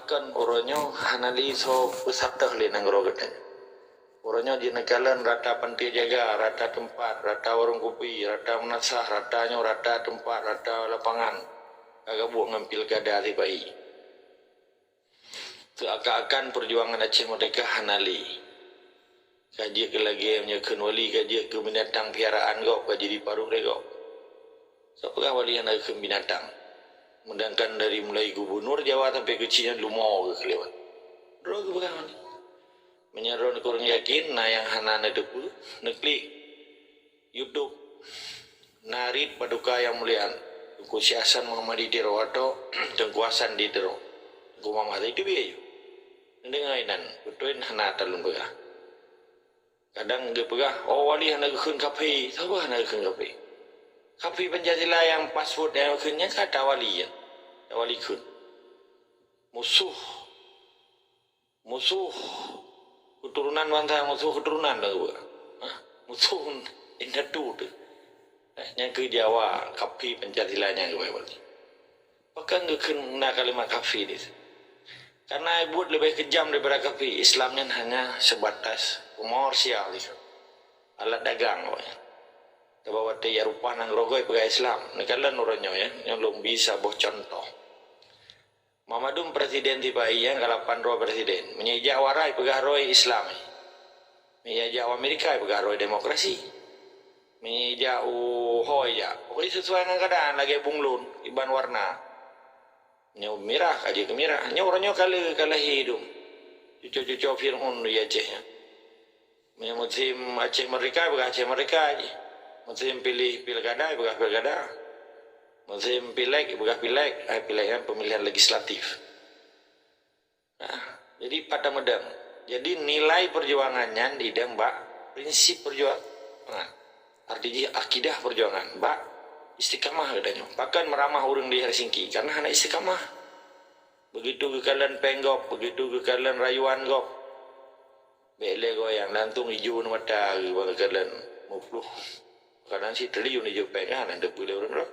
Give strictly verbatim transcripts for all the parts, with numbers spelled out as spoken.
Kan uroe nyoe hana lé soe peusateuh lé nanggroe geutanyoe. Uroe nyoe jeuet neukalon rata panti jaga, rata teumpat, rata warong kupi, rata meunasah, rata nyoe, rata teumpat, rata lapangan. Ka gabuk ngon pilkada sipai. Seuakan-akan peujuangan Aceh Merdeka hana lé. Ka jeuet keu lagée meunyoe kheun wali, ka jeuet keu binatang piaraan gob, ka jeuet jiparut lé gob. Soe peugah wali hana kheun binatang? Meudangkan dari mulai gubunur Jawa sampai keuchik nyan leumo geuh keu lewat. Droe geupeugah wali. Meunyoe droe kureueng yakin, na nyang hana neuteupeue, neuklik YouTube. Na rit paduka nyang mulia, Teungku Syekh Hasan Muhammad di Tiro atau Teungku Hasan di Tiro. Teungku Muhammad itu biaya. Neudeungoe inan, beutôi hana talôn peugah. Kadang geupeugah, "Oh, wali hana geukheun kafé." Saboh hana geukheun kafé. Kafé Pancasila nyang password nyang geukheun nyan ka ata wali nyan. Ata wali kheun. Musuh. Musuh keuturonan bansa, musuh keuturonan dah geupeugah. Hah? Musuh indatu tu. Eh, nyang keu Jawa, kafé Pancasila nyang geupeugah wali. Pakon geukheun na kalimat kafé di situ? Karena buet leubeh keujam daripada kafé, Islam nyan hanya sebatas komersial di situ. Alat dagang awaknyan. Sebab watée jak rumpah nanggroe gob peugah Islam. Neukalon uroe nyoe ya, nyoe lôn bi saboh contoh. Mamandum presiden sipai nyan ka lapan droe presiden. Meunyoe ijak u Arab peugah droe Islam. Meunyoe ijak u Amerika peugah droe demokrasi. Meunyoe ijak u ho ijak. Pokoknya sesuai ngon keadaan lagée bunglon iban warna. Nyoe mirah ka jeuet keu mirah. Nyoe uroe nyoe ka lheueh ka lahé dum. Cuco-cuco Fir'aun di Aceh nyan. Meunyoe musim Aceh Merdeka, peugah Aceh Merdeka jih. Musim piléh pilkada, peugah pilkada. Musim pileg, peugah pileg. Ai pileg kan pemilihan legislatif. Nah, jadi pat tameudong. Jadi nilai perjuangan nyan idong bak prinsip perjuangan. Arti jih akidah perjuangan bak istiqamah geutanyoe. Pakon meuramah ureuëng di Helsinki karena hana istiqamah. Begitu geukalon péng gob, begitu geukalon rayuan gob. Bék lé goyang, langsung ijo mata geukalon mupluh. Kadang si triliun ijo péng kan, ada boleh ureuëng rot.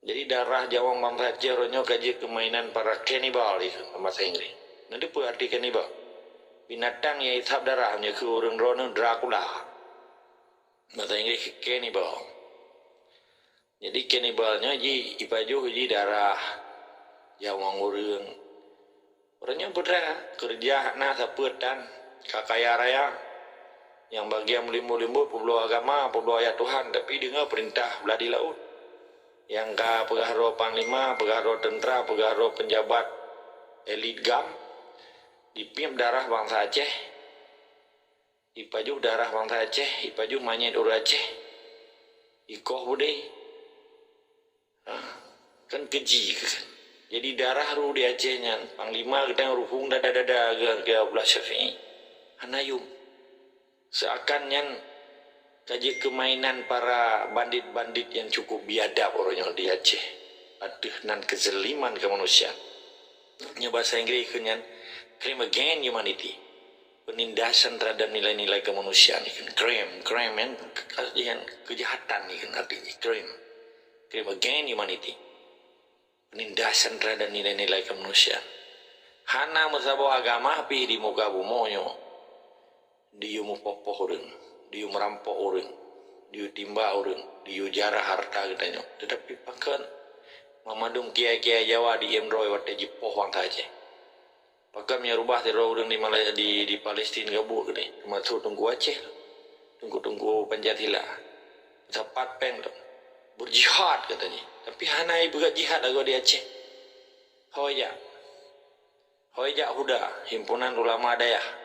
Jadi darah jawang bansa Aceh uroe nyoe ka jeuet keu mainan para kanibal di bahasa Inggris. Nanti apa arti kanibal? Binatang yang isap darah, meunyoe keu ureuëng droeneuh Dracula. Bahasa Inggris kanibal. Jadi kanibal nyoe ji ipajoh ji darah jawang ureuëng. Ureuëng nyoe putra keureuja hana sapeue tan ka kaya raya. Nyang bagian meulimbot-limbot peubloe agama, peubloe ayat Tuhan, tapi deungoe peurintah blah di laôt. Nyang ka peugah droe panglima, peugah droe teuntra, peugah droe peunjabat elit GAM, dipiep darah bansa Aceh, ipajoh darah bansa Aceh, ipajoh manyét ureuëng Aceh, ikoh beudé. Ah, kan keji kan. Jadi darah ru di Aceh nyan, panglima geudang ruhueng dada-dada geuh Abdullah Syafi'i. Hana yum. Seakan nyan ka jeuet keu mainan para bandit-bandit yang cukup biadab uroe nyoe di Aceh. Ateueh nan keuzaliman keumanusiaan. Nyoe bahasa Inggris keu nyan crime against humanity. Penindasan terhadap nilai-nilai keumanusiaan. Crime, crime kan artinya kejahatan ni kan artinya crime. Crime against humanity. Penindasan terhadap nilai-nilai keumanusiaan. Hana meusaboh agama pih di muka bumoe nyoe. Diyue mupoh-poh ureuëng, diyue meurampok ureuëng, diyue timba ureuëng, diyue jarah harta geutanyoe. Tetapi pakon mamandum kiai-kiai Jawa di Imroi watée jipoh bansa Aceh. Pakon meunyoe rubah sidroe ureuëng di Malay-, di, di Palestin gabuk keudeh, teumasuk Teungku Aceh, teungku-teungku Pancasila. Sapat péng tu. Berjihad katanya. Tapi hana ipeugah jihad lagoe di Aceh. Hoi jak. Hoi jak HUDA, Himpunan Ulama Dayah.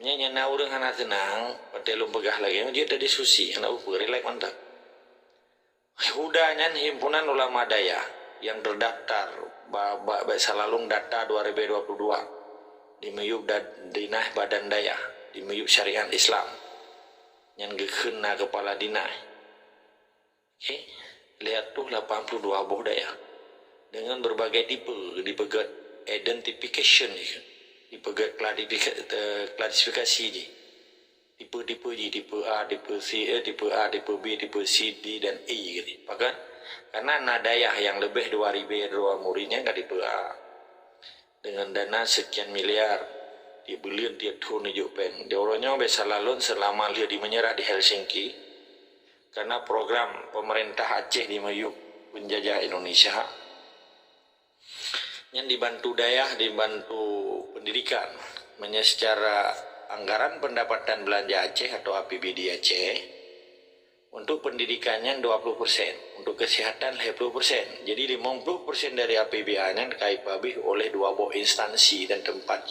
Nyan nyang na ureuëng hana seunang, watée lôn peugah lagée nyoe jeuet tadiskusi, hana peue-peue, rilek mantap. HUDA nyan Himpunan Ulama Dayah nyang terdaftar ba, ba, ba salalong data dua ribu dua puluh dua. Di miyueb da, Dinas Badan Dayah, di miyueb syariat Islam. Nyan geukheun na keupala dinas. Okey, lhèe reutôh lapan puluh dua boh dayah. Dengan berbagai tipe, dipeugét identification jih, dipeugét klarifika-, eh, klasifikasi jih. Tipe-tipe jih, tipe A, tipe C, eh, tipe A, tipe B, tipe C, D dan E gitu. Pakon? Karena na dayah nyang leubeh dua ribèe droe murid nyan ka tipe A. dengan dana sekian miliar, tiep buleuen, tiep thon ijok péng. Di uroe nyoe biasa lalon selama lheueh di meunyeurah di Helsinki, karena program pemerintah Aceh di miyueb penjajah Indonesia. Nyan dibantu dayah, dibantu pendidikan. Meunyoe secara anggaran pendapatan belanja Aceh atau A P B D Aceh, untuk pendidikan nyan dua puluh persen, untuk kesehatan lhèe ploh persen. Jadi limong ploh persen dari A P B A nyan ka ipabéh oleh dua boh instansi dan tempat.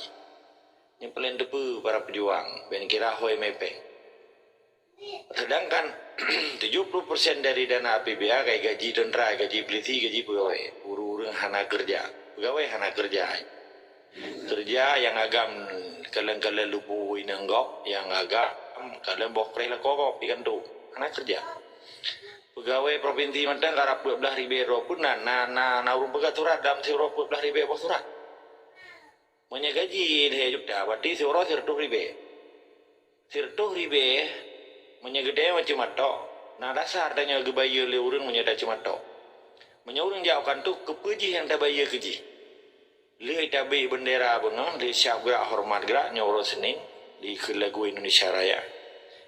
Nyan peulén teupeu para pejuang, ben kira hôi mé péng. Sedangkan tujuh puluh persen dari dana A P B A ka gaji teuntra, gaji polisi, gaji pegawai. Ureueng-ureueng hana keureuja, pegawai hana keureuja. Keureuja nyang agam kaleng-kaleng lubu inong gob, nyang agam kaleng boh kreh lakoe gob di kantô. Hana keureuja. Pegawai provinsi mantong karab peuet blaih ribèe droe pun na, na, na, na ureueng peugah surat dalam siuroe peuet blaih ribèe boh surat. Meunyoe gaji lhèe juta, berarti siuroe sireutôh ribèe. Sireutôh ribèe, meunyoe geutanyoe macam matok, na dasar tanyoe geubayeue lé ureueng meunyoe taceumatok. Meunyoe ureueng jak u kantô, keupeue jih nyang tabayeue keu jih? Lheueh tabri bendera beungoh, lheueh siap grak hormat grak nyoe uroe Senin dikheun lagu Indonesia Raya.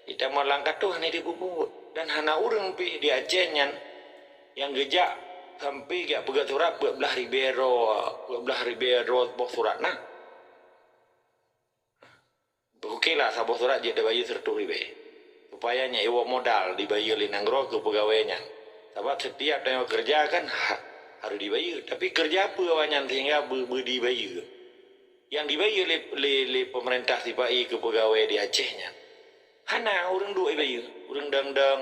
Itamong lam kantô hana jipeubuet dan hana ureueng pih di Aceh nyan nyang geujak sampoe jak peugah surat peuet blaih ribèe droe, peuet blaih ribèe droe boh surat na. Oke lah, saboh surat jeuet tabayeue sireutôh ribèe. Supaya nyan iwoe modal dibayeue lé nanggroe keu peugawée nyan. Sabab setiap tanyoe keureuja kan ha-, harôh dibayeue. Tapi keureuja peue awaknyan sehingga beu-, beu dibayeue? Nyang dibayeue lé, lé, lé peumeurintah sipa-i keu peugawée di Aceh nyan. Hana ureuëng duek ibayeue. Ureuëng dong-dong,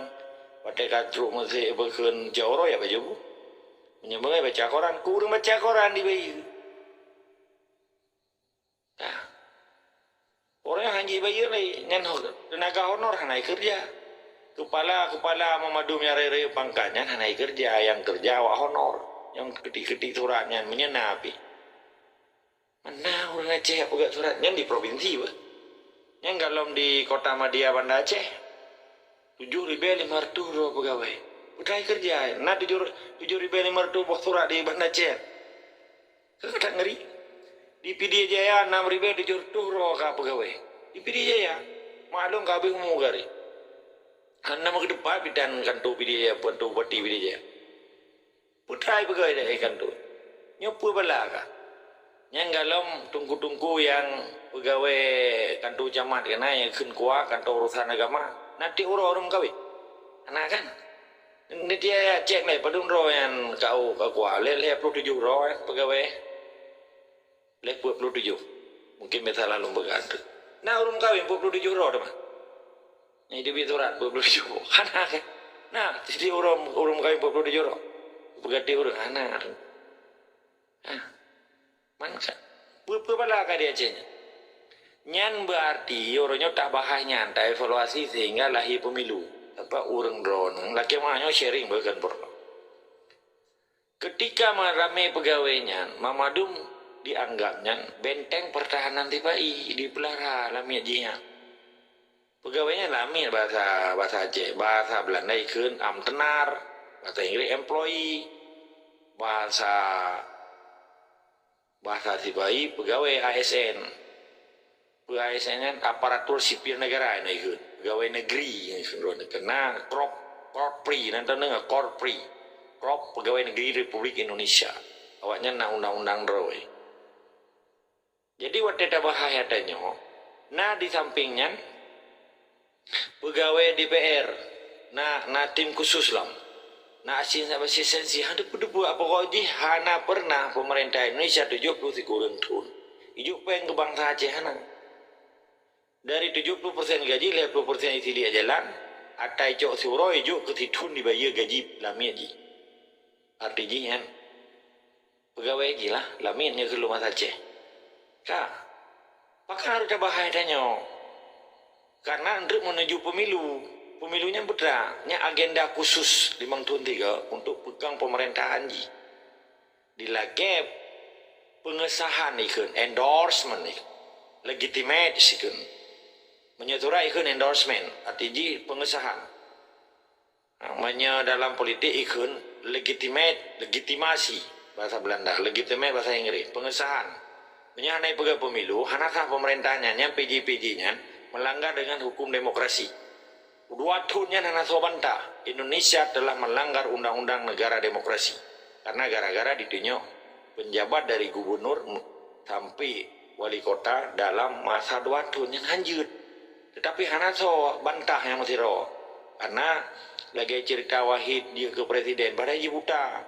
watée ka trok meusék beukheun jak uroe ya bajée bu. Meunyoe beungai baca koran, keu ureuëng baca koran dibayeue. Nah, ureuëng nyang han jibayeue lé, nyan ho-, teunaga honor hana ikeureuja. Keupala-keupala meumandum nyang rayeuk-rayeuk pangkat nyan hana ikeureuja, nyang keureuja awak honor. Nyang keutik-keutik surat nyan meunyoe na pih. Mana ureuëng Aceh nyang peugah surat nyan di provinsi bah. Nyang galom di Kota Madia Banda Aceh, tujoh ribée lima reutôh droe peugawée. Peue teuma ikeureuja, na tujoh, tujoh ribée lima reutôh boh surat di Banda Aceh. Ka that ngeri. Di Pidie Jaya nam ribée tujoh reutôh droe ka peugawée. Di Pidie Jaya, maklum ka habéh umu gari. Hana meukeudeupat bidan kantô Pidie Jaya, kantô bupati Pidie Jaya. Peue teuma peugawée dari kantô. Nyoe peue bala ka. Nyang galom teungku-teungku nyang peugawée kantô camat keunan nyang kheun kuah kantô urosan agama. Na tiep uroe ureuëng kawin. Hana kan? Neutia cek lé padum droe nyang ka u ka kuah, lhée, lhée ploh tujoh droe peugawée. Lhée peuet ploh tujoh. Mungkin meusalah lôn peugah tu. Na ureuëng kawin peuet ploh tujoh droe teuma. Nyang teubiet surat peuet ploh tujoh. Hana kan? Na, siti ureuëng, ureuëng kawin peuet ploh tujoh droe. Peugah tiep ureuëng hana. Ha. Man ka. Peue-peue bala ka di Aceh nyan. Nyan berarti uroe nyoe tabahas nyan, taevaluasi sehingga lahé pemilu. Apa ureuëng droeneuh lakée meu'ah nyoe sharing bahkan peureulée. Ketika ramé peugawée nyan, mamandum dianggap nyan benteng pertahanan sipa-i, dipeulara lamiet jih nyan. Peugawée nyan lamiet bahasa, bahasa Aceh, bahasa Belanda ikheun Amptenaar, bahasa Inggris employee, bahasa, bahasa sipa-i peugawée A S N. Peue A S N nyan aparatur sipil negara na ikheun, peugawée negeri na ikheun droe nyan. Kena korp-, korpri, na tadeungoe korpri. Korps Pegawai Negeri Republik Indonesia. Awaknyan na undang-undang droe. Jadi watée tabahas ata nyoe, na di samping nyan, peugawée D P R, na, na tim khusus lom. Na asistensi, hana teupeue-teupeue, pokok jih hana pernah peumeurintah Indonesia tujoh ploh sikureueng thon ijok péng keu bansa Aceh, hana. Dari tujoh ploh persen gaji, lhée ploh persen isi liek jalan, ata icok siuroe ijok keu sithon dibayeue gaji lamiet jih. Arti jih nyan, peugawée jih lah, lamiet nyoe keu lôn masa Aceh. Ka. Pakon harôh tabahai tanyoe? Karena treuk meunuju pemilu. Pemilu nyan peue teuma, nyan agenda khusus limong thon tiga untuk peukong pemerintahan jih. Dilakée pengesahan ikheun, endorsement ikheun, legitimate sikheun. Meunyoe surat ikheun endorsement, arti jih pengesahan. Meunyoe dalam politik ikheun legitimate, legitimasi bahasa Belanda, legitimate bahasa Inggris, pengesahan. Meunyoe hana ipeugah pemilu, hana sah pemerintah nyan, nyang P J P J nyan melanggar dengan hukum demokrasi. Dua thon nyan hana soe bantah, Indonesia telah melanggar undang-undang negara demokrasi. Karena gara-gara ditunyok penjabat dari gubernur sampai wali kota dalam masa dua thon nyan hanjeuet. Tetapi hana soe bantah nyang meusidroe. Karena lagée cerita Wahid jeuet keu presiden, padahai jih buta.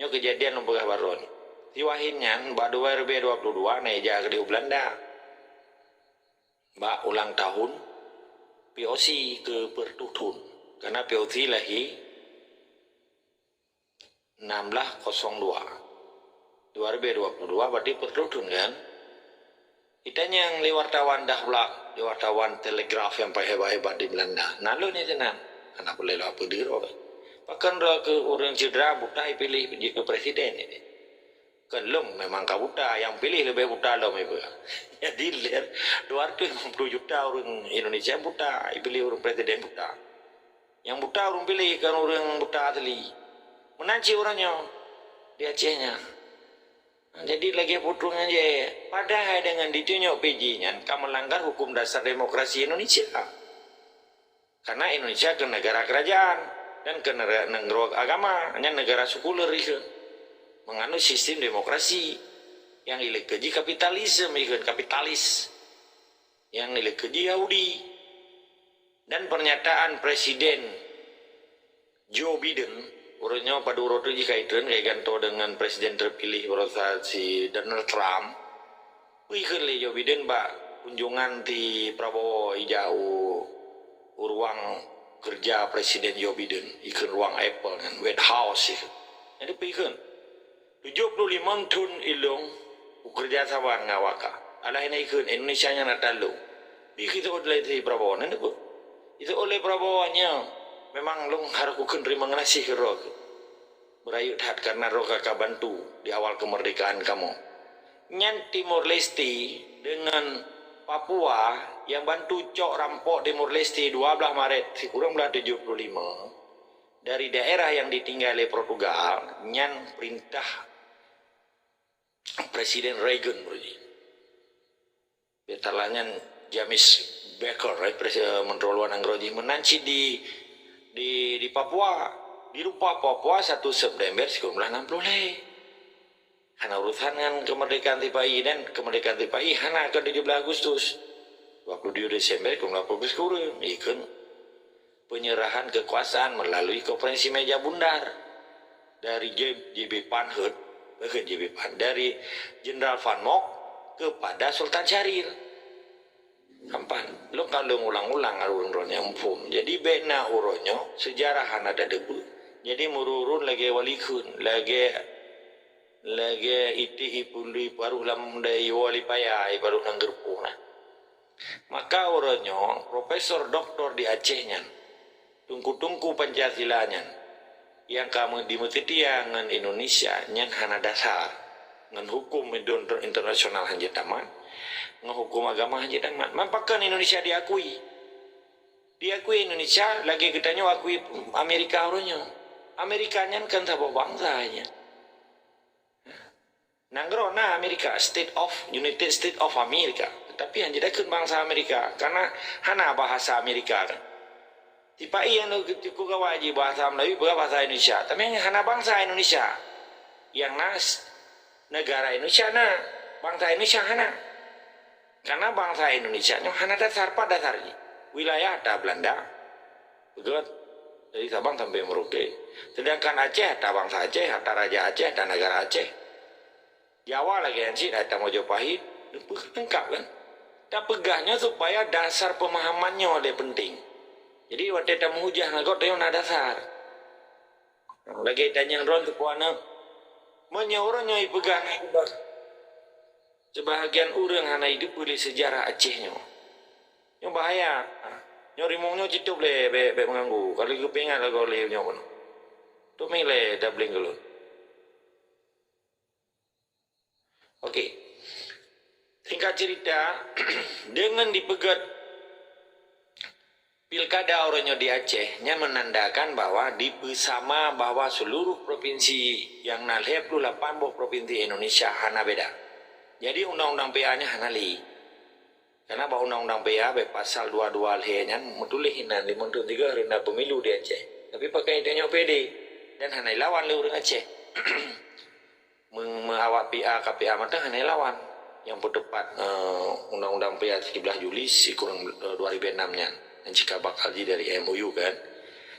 Nyoe keujadian lôn peugah baroe nyoe. Si Wahid nyan bak dua ribée dua puluh dua na ijak keudeh u Belanda. Bak ulang tahun P O C keu peureutôh thon. Karena P O C lahé enam belas kosong dua. Dua ribée dua puluh dua berarti peureutôh thon kan? Itanyong lé wartawan Dahbla, lé wartawan Telegraf nyang paling hebat-hebat di Belanda. Na lôn di sinan. Hana peureulée lôn peudeuh droe. Pakon droe keu ureuëng cedera buta ipiléh jeuet keu presiden ini. Kon lôn memang ka buta, nyang piléh leubeh buta lom ipeugah. Jadi lé dua ratus lima puluh juta ureuëng Indonesia buta, ipiléh ureuëng presiden buta. Nyang buta ureuëng piléh kon ureuëng buta asli. Meunan cit uroe nyoe di Aceh nyan. Jadi lagée putroe nyan jih, padahai dengan ditunyok P J nyan ka melanggar hukum dasar demokrasi Indonesia. Karena Indonesia ke negara kerajaan dan ke negara, negara agama, nyan negara sekuler ikheun. Menganut sistem demokrasi yang ileukeue jih kapitalisme ikheun, kapitalis. Yang ileukeue jih Yahudi. Dan pernyataan Presiden Joe Biden, uroe nyoe padub uroe teuk jih ka itreun, ka igantoe deungon Presiden terpilih baroesa si Donald Trump, peue ikheun lé Joe Biden bak kunjungan si Prabowo ijak u, u ruang kerja Presiden Joe Biden, ikheun ruang Apple nyan, White House ikheun. Jadi peue ikheun? Tujoh ploh limong thon ilong kukeureuja saban ngon awak ka. Alah hana ikheun Indonesia nyan atra lôn. Bih keu oleh si Prabowo nyan peue? Itu oleh Prabowo nyan memang lôn harôh kukheun teurimong gaséh keu droe. Beurayeuk that karena droe ka, ka bantu di awal kemerdekaan kamoe. Nyan Timor Leste dengan Papua yang bantu cok rampok Timor Leste dua belas Maret sikureueng blaih tujoh ploh lima. Dari daerah yang ditinggai lé Portugal, nyan perintah Presiden Reagan uroe jih. Betalah nyan James Baker, eh, Pres-, eh, Menteri Luar Negeri jih meunan cit di, di, di Papua. Di rupa Papua satu September sikureueng blaih enam ploh lhée. Hana urusan ngon kemerdekaan sipa-i dan kemerdekaan sipa-i hana kon tujoh blaih Agustus. Dua puluh tujuh Desember sikureueng blaih enam ploh sikureueng. Ikheun penyerahan kekuasaan melalui konferensi meja bundar dari J-, J B Pankhurst, bukan J B Pan, dari Jenderal Van Mook kepada Sultan Syahrir. Gampang. Lôn ka lôn ulang-ulang ureuëng droeneuh muphom. Jadi bék na uroe nyoe sejarah hana tateupeue. Jadi meururun lagée walikheun, lagée, lagée iték ipuli paruh lam dayua lipaya, iparuh lam geureupoh na. Maka uroe nyoe Profesor Doktor di Aceh nyan, Teungku-teungku Pancasila nyan nyang ka meu-, dimeuseutia ngon Indonesia nyan hana dasar ngon huköm inter-, internasional hanjeuet tamat, ngon huköm agama hanjeuet tamat. Man pakon Indonesia diakui? Diakui Indonesia lagée geutanyoe akui Amerika uroe nyoe. Amerika nyan kan saboh bansa nyan. Nanggroe na Amerika, State of, United States of America. Tapi hana jidakeuet bansa Amerika, karena hana bahasa Amerika kan. Tipa-i nyang cukup gawai jih bahasa Melayu, bahasa Indonesia. Tapi hana bansa Indonesia. Nyang na s-, negara Indonesia na, bansa Indonesia hana. Karena bansa Indonesia nyoe hana dasar, pat dasar jih. Wilayah ata Belanda, peugét dari Sabang sampai Merauke. Sedangkan Aceh ata bansa Aceh, ata raja Aceh, ata negara Aceh. Jawa lagée nyan cit, ata Majapahit, leungkap kan? Tapeugah nyoe supaya dasar pemahaman nyoe lé penting. Jadi watée tameuhujah ngon gob tanyoe na dasar. Lagée tanyong droe teupeu aneuk, meunyoe uroe nyoe ipeugah ngon ubak seubahagian ureuëng hana jiteupeue lé seujarah Aceh nyoe. Nyoe bahaya. Nyoe rimueng nyoe citôb lé bék, bék meuganggu. Ka lheueh geupeuingat lagoe lé nyoe keunoe. Tok mih lé dableng keu lôn. Oke. Singkat cerita, deungon dipeugét pilkada uroe nyoe di Aceh, nyan menandakan bahwa dipeusama bahwa seluruh provinsi nyang na lhée puluh lapan boh provinsi Indonesia hana beda. Jadi undang-undang P A nyan hana lé. Karena bak undang-undang P A, bak pasal dua dua lhèe nyan meutuléh inan limong thôn tiga ronda pemilu di Aceh. Tapi pakon tanyoe pede dan hana ilawan lé ureueng Aceh. Meuawak P A ka P A mantong hana ilawan. Nyang peuteupat, eh, undang-undang P A tujoh belas Juli sikureueng, eh, dua ribu enam nyan. Nyang cit ka bakal jih dari M O U kan.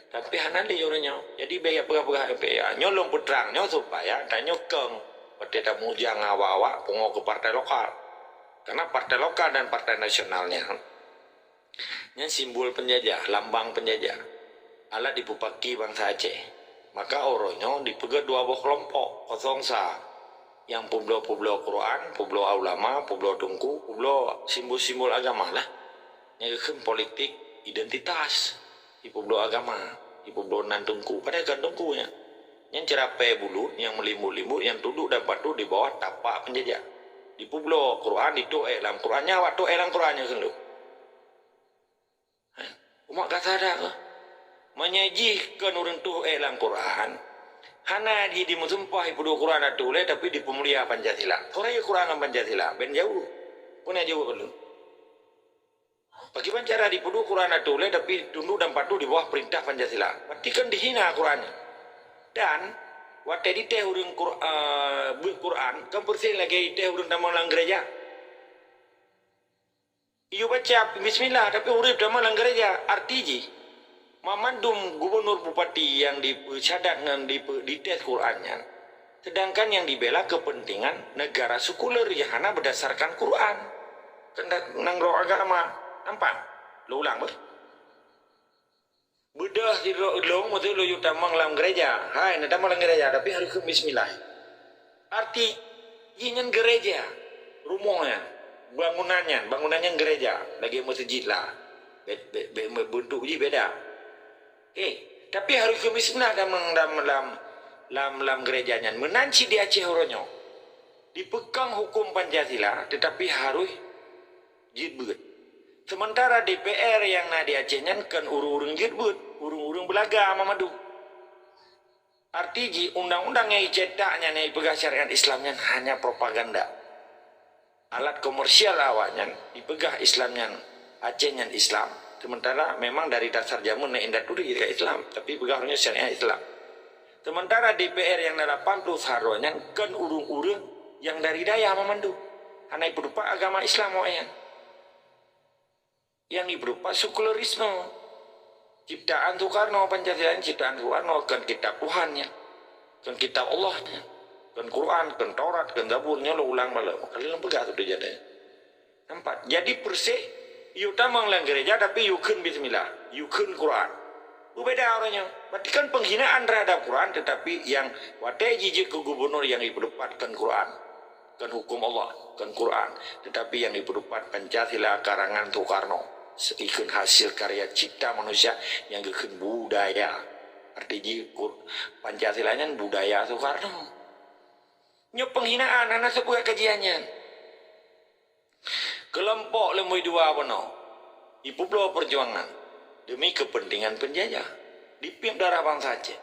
Tapi hana lé uroe nyoe. Jadi bèk peugah-peugah P A. Nyoe lôn peutrang nyoe supaya tanyoe kong watèe tamujang awak-awak pungo keu partai lokal. Karena partai lokal dan partai nasional nyan, nyan simbol penjajah, lambang penjajah. Alat dipupaki bansa Aceh. Maka uroe nyoe dipeugèt dua boh keulompok, kosong sa. Nyang peubloe-peubloe Quran, peubloe ulama, peubloe teungku, peubloe simbol-simbol agama lah. Nyang geukheun politik identitas. Ipeubloe agama, ipeubloe nan teungku. Padahai kon teungku nyan. Nyan ceurapèe bulut nyang meulimbot-limbot nyang tunduk dan patuh di bawah tapak penjajah. Dipeubloe Quran, ditoh èk lam Quran. Nyan awak toh èk lam Quran nyan keuneuk. Umat ka sadar keuh? Meunyoe jih kon ureueng toh èk lam Quran, hana jih dimeuseumpah ipeuduek Quran ateuh ulèe, tapi dipeumulia Pancasila. Soe rayeuk Quran ngon Pancasila? Bèk jaweueb. Peue na jaweueb keuneuk? Pakriban cara dipeuduek Quran ateuh ulèe tapi tunduk dan patuh di bawah perintah Pancasila? Berarti kan dihina Quran nyan. Dan watèe ditèh ureueng Qur-, eh, beuet Quran, kan persis lagèe itèh ureueng tamong lam gereja. Iyue baca bismillah tapi ureueng tamong lam gereja. Arti jih, mamandum gubunur bupati nyang dipeucadat ngon dipe-, ditèh Quran nyan, sedangkan nyang dibela kepentingan negara sekuler nyang hana berdasarkan Quran. Keuneuk nanggroe agama. Nampak? Lôn ulang beuh. Beudôh sidroe ulôn, meuseu lôn yue tamong lam gereja. Hai, na tamong lam gereja, tapi harôh kheun bismillah. Arti jih nyan gereja. Rumoh nyan, bangunan nyan, bangunan nyan gereja, lagèe meuseujid lah. Bè-, bè-, bè-, bentuk jih beda. Oke, tapi harôh kheun bismillah dalam, dalam, dalam, dalam gereja nyan. Meunan cit di Aceh uroe nyoe. Dipeukong huköm Pancasila, tetapi harôh jeuet beuet. Sementara D P R nyang na di Aceh nyan kon ureueng-ureueng jeuet beuet, ureueng-ureueng beulaga mamandum. Arti jih, undang-undang nyang icetak nyan nyang ipeugah syariat Islam nyan hanya propaganda. Alat komersial awaknyan ipeugah Islam nyan, Aceh nyan Islam. Sementara memang dari dasar jameun na indatu ka Islam, tapi peugah uroe nyoe syariat Islam. Sementara D P R nyang na lapan ploh sa droe nyan kon ureueng-ureueng nyang dari dayah mamandum. Hana ipeudupat agama Islam awaknyan. Nyang ipeudupat sekularisme. Ciptaan Soekarno, Pancasila nyan ciptaan Soekarno, kon kitab Tuhan nyan. Kon kitab Allah nyan. Kon Quran, kon Taurat, kon Zabur, nyoe lôn ulang balok. Kali lôn peugah tu dijadai. Nampak? Jadi persis, yue tamong lam gereja tapi yue kheun bismillah, yue kheun Quran. Beubeda uroe nyoe. Berarti kan penghinaan terhadap Quran, tetapi nyang watèe jijeuet keu gubunur nyang ipeudupat kon Quran, kon huköm Allah, kon Quran, tetapi nyang ipeudupat Pancasila karangan Soekarno. Se-, ikheun hasil karya cipta manusia nyang geukheun budaya. Arti jih Qur-, Pancasila nyan budaya Soekarno. Nyoe penghinaan, hana sapeue kajian nyan. Keulompok leumoi dua bunoe ipeubloe peujuangan demi keupeuntengan peunjajah, dipiep darah bansa Aceh.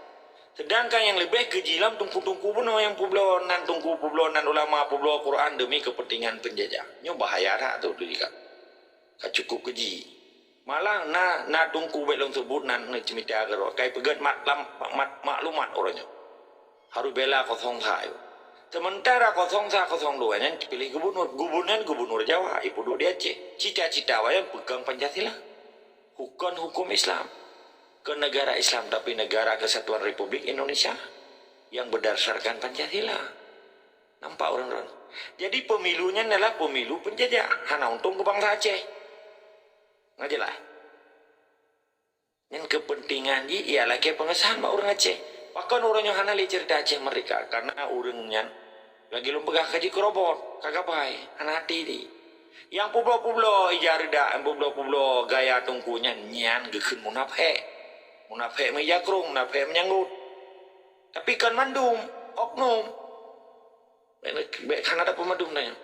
Seudangkan nyang leubeh keuji lom teungku-teungku bunoe nyang peubloe nan teungku, peubloe nan ulama, peubloe Quran demi keupeuntengan peunjajah. Nyoe bahaya that tu, tu jih ka. Ka cukup keuji. Malah na, na teungku bèk lôn seubut nan, na ceumita keudroe. Ka ipeugèt mak-, lam-, mak-, maklumat uroe nyoe. Harôh bela kosong sa nyoe. Sementara kosong sa, kosong dua nyan piléh gubunur. Gubunur nyan gubunur Jawa, ipeuduek di Aceh. Cita-cita awaknyan peukong Pancasila. Kon huköm Islam. Kon negara Islam, tapi Negara Kesatuan Republik Indonesia yang berdasarkan Pancasila. Nampak ureueng-ureueng? Jadi pemilu nyan adalah pemilu penjajah. Hana untông keu bansa Aceh. Nyan jeulaih. Nyan keupeuntengan jih ia lakèe peungesan bak ureueng Aceh. Pakon uroe nyoe hana lé ceurita Aceh merdeka? Karena ureueng nyan lagèe lôn peugah ka jikeurobot, ka gabai, hana até jih. Nyang peubloe-peubloe ija reudak, nyang peubloe-peubloe gaya teungku nyan, nyan geukheun munafék. Munafék meuija krông, munafék meunyanggot. Tapi kon mandum, oknum. Bèk, bèk hana tapeumandum tanyoe.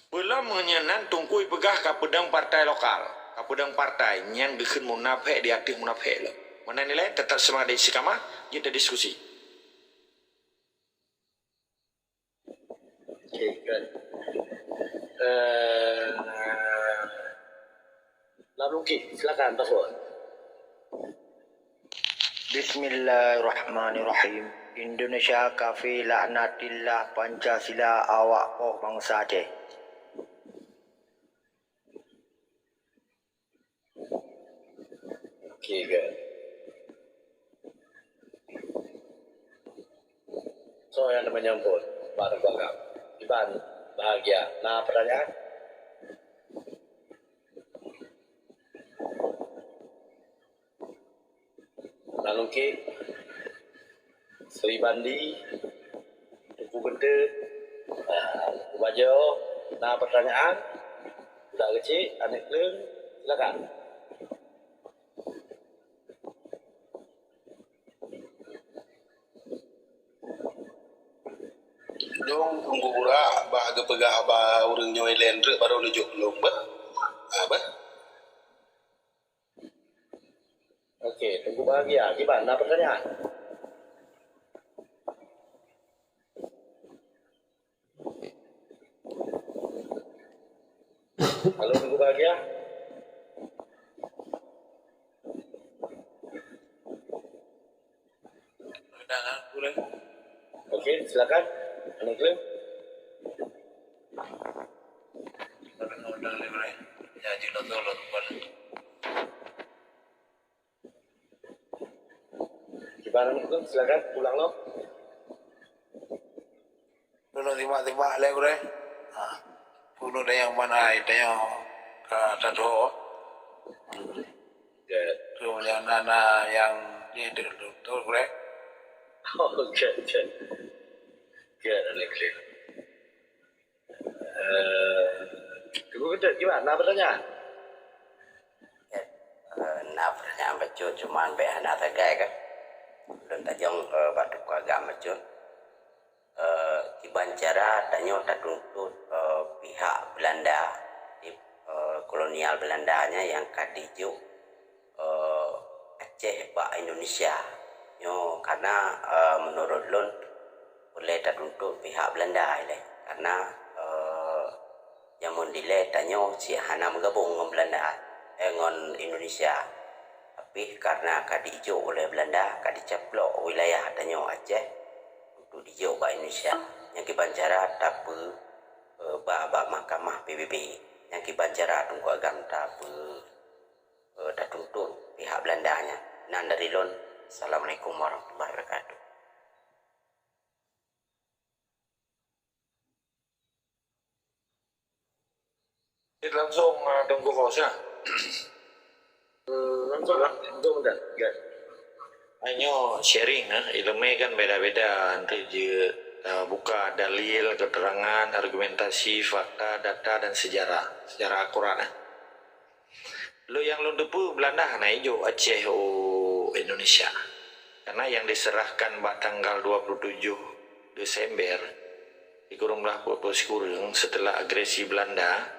Peulom meunyoe nan teungku ipeugah ka peudong partai lokal, ka peudong partai, nyan geukheun munafék di ateueh munafék lom. Meunan ilèe, teutap seumangat dan istiqamah, jeuet tadiskusi. Kan. Eh, Lam Lungki, silakan, Pak Suwon. Bismillahirrahmanirrahim. Indonesia kafé laknatillah Pancasila awak poh bansa Aceh. Okey ke? So yang menyambut baru bangga. Iban bahagia. Nah, pertanyaan? Lalu ke Sri Bandi, Teungku Geunteu, ah, Teungku Bajo, na pertanyaan? Budak kecil, aneuk kleueng, silakan. Dong Teungku Burak, bah geupeugah haba ureueng nyoe ilèe treuk baru neujok lôn, bah. Ah, bah. Okey, Teungku Bahagia, kiban na pertanyaan? Halo, Teungku Bahagia? Okey, silakan. Aneuk kleueng. Kiban aneuk kleueng, silakan ulang lom. Lôn timbak-timbak lé gurèe. Ha. Keuneuk tanyong ban hai, tanyong ka tateuho. Good. Tu nyang na, na nyang di, di, di, tu gurèe. Oh, good, good. Good, aneuk kleueng. Eh, Teungku Geunteu, kiban na pertanyaan? Eh, na pertanyaan bacut, cuman bèk hana sagai kan. Lôn tajong, eh, bak Teungku Agam bacut. Eh, kiban cara tanyoe tatuntut, eh, pihak Belanda, di, eh, kolonial Belanda nyan nyang ka dijok, eh, Aceh bak Indonesia. Nyoe karena, eh, menurut lôn, ulèe tatuntut pihak Belanda ilèe. Karena, eh, jameun dilèe tanyoe cit hana meugabong ngon Belanda, eh, ngon Indonesia. Tapi karena ka dijok ulèe Belanda, ka dicaplok wilayah tanyoe Aceh untuk dijok bak Indonesia. Nyang kiban cara tapeu, eh, bak, bak mahkamah P B B. Nyang kiban cara Teungku Agam tapeu, eh, tatuntut pihak Belanda nyan. Nan dari lôn, Assalamualaikum warahmatullahi wabarakatuh. Langsung, ah, Teungku Hos, ya. Hmm, langsung lah, langsung dah. Ya. Nyoe sharing, eh, ileumèe kan beda-beda, nanti je, eh, buka dalil, keterangan, argumentasi, fakta, data, dan sejarah. Sejarah akurat, eh. Lôn nyang lôn teupeue, Belanda hana ijok Aceh u Indonesia. Karena nyang diserahkan bak tanggal dua puluh tujuh Desember sikureueng blah peuet ploh sikureueng seuteulah agresi Belanda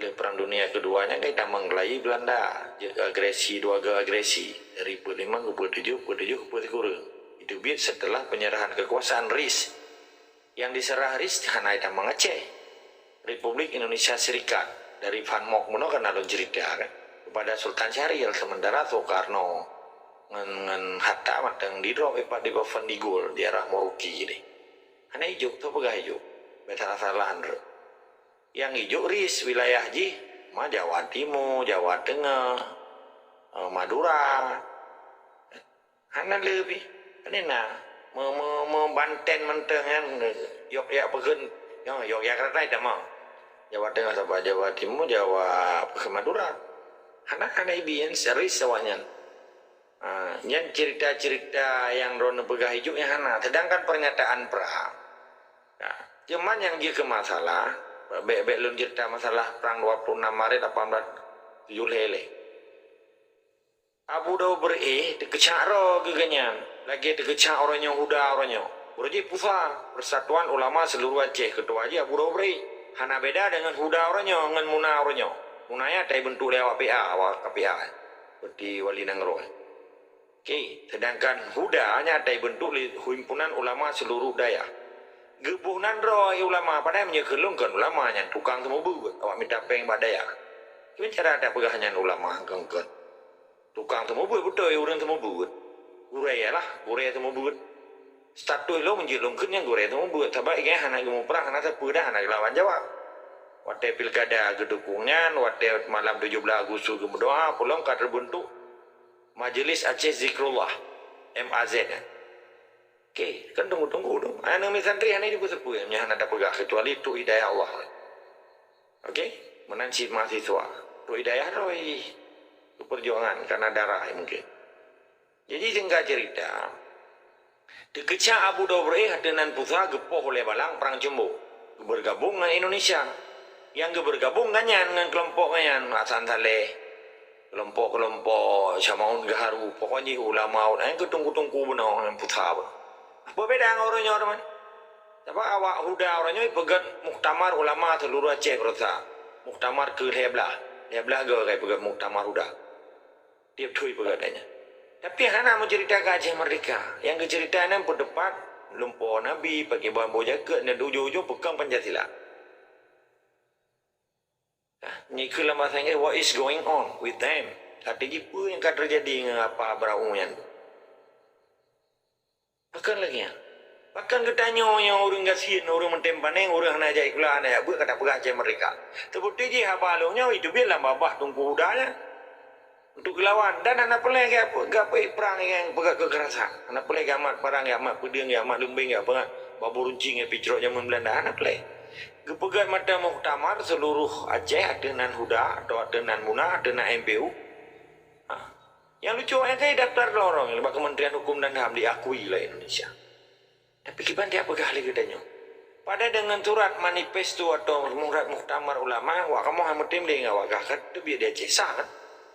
lé Perang Dunia Keudua nyan ka jitamong keulayi Belanda. Jeuet agresi, dua go agresi, dari peuet limong keu peuet tujoh, peuet tujoh keu peuet sikureueng. Itu biet seuteulah penyerahan kekuasaan RIS. Nyang diseurah RIS hana jitamong Aceh. Republik Indonesia Serikat. Dari Van Mook bunoe kan na lôn cerita kan. Kepada Sultan Syahrial, sementara Soekarno ngon, ngon Hatta mantong didrop ipat di Bovendigul, daerah Merauke deh. Hana ijok, soe peugah ijok? Bèk salah-salah nurot. Nyang ijok RIS wilayah jih, ma Jawa Timur, Jawa Teungoh, eh, Madura. Hana le pih. Hana na. Me-, me-, meubanten mantong nyan, yok jak peukheun, nyoe yok jak ratai tamong. Jawa Teungoh saban, Jawa Timur, Jawa peukheun Madura. Hana, hana ibi nyan, serius awaknyan. Ha, nyan cerita-cerita nyang droeneuh peugah ijok nyan hana. Sedangkan pernyataan perang. Ya, cuman nyang jeuet keu masalah, bèk, bèk lôn cerita masalah perang dua puluh enam Maret lapan belas tujuh lhèe lé. Abu Daud Beureu'éh teukeucak droe geuh nyan, lagèe teukeucak uroe nyoe HUDA uroe nyoe. Uroe jih PUSA, Persatuan Ulama Seluruh Aceh, keutua jih Abu Daud Beureu'éh. Hana beda deungon HUDA uroe nyoe ngon MUNA uroe nyoe. MUNA nyan ata ibeuntuk lé awak P A, awak K P A, seperti Wali Nanggroe. Oke, sedangkan HUDA nyan ata ibeuntuk lé Himpunan Ulama Seluruh Dayah. Geuboh na Droe ulama, padahai meunyoe keu lôn kon ulama nyan, tukang seumeubeuet, awak mita péng bak dayah. Kiban cara tapeugah nyan ulama kon-kon? Tukang seumeubeuet beutôi, ureuëng seumeubeuet. Gurée lah, gurée seumeubeuet. Status lôn meunjeuet lôn kheun nyan gurée seumeubeuet, sabab ingat hana geumuprang, hana sapeue dah, hana geulawan jawab. Watée pilkada geudukong nyan, watée malam tujoh blaih Agustus geumeudoa, peulom ka teubeuntuk Majelis Aceh Zikrullah, M A Z nyan. Oke, kan tunggu-tunggu tu. Aneuk miet santri hana jipeuseupeu, nyan hana tapeugah, kecuali tu hidayah Allah. Oke, meunan cit mahasiswa. Tu hidayah roh, perjuangan karena darah mungkin. Jadi singkat cerita, teukeucak Abu Daud Breh ateueh nan Pusa geupoh ulée balang perang cumbo, geubeurgabong ngon Indonesia. Nyang geubeurgabong ngon nyan, ngon keulompok ngon nyan, Hasan Saleh, keulompok-keulompok Syamaun Gaharu, pokoknya ulama nyang keu teungku-teungku bunoe, nyang Pusa bunoe. Apa beda ngon uroe nyoe, teman? Sabab awak Huda uroe nyoe peugét muktamar ulama seluruh Aceh beurasa. Muktamar keu lhée blaih. Lhée blaih goe kai peugét muktamar Huda. Tieb thui peugah gata nyan. Tapi hana meuceurita keu Aceh Merdeka. Nyang geuceurita nyan peuteupat lumpoe Nabi, pakriban boh jakeuet, dan ujong-ujong peukong Pancasila. Nah, nyoe keuh lam bahasa Inggréh, "What is going on with them?" Arti jih, peue nyang ka teujadi ngon apa Abraham nyan? Pakon lagée nyan? Pakon geutanyoe nyang ureuëng gasien, ureuëng meutem paneng, ureuëng hana jak sikula, hana jak beuet, ka tapeugah Aceh Merdeka? Seubeuti jih haba lôn nyoe jiteubiet lam babah Teungku Uda nyan untuk geulawan, dan hana peureulée geupeugah prang nyang peugah keukerasan. Hana peureulée geumat parang, geumat peudeueng, geumat leumbeng, geumat babah runcing, geupitrok jameun Beulanda. Hana peureulée. Geupeugah mata muktamar seuluruh Aceh ateueh nan Huda atau ateueh nan Muna, ateueh nan M P U. Ha. Nyang lucu, ayah kai daftar lorong bak Kementerian Hukum dan HAM diakui lé Indonesia. Tapi kiban dia peugah lé geutanyoe. Pada dengan surat manifesto atau surat muktamar ulama, wak kamoe hana meutem lé ngon awak gah, ka teubiet di Aceh, sah kan?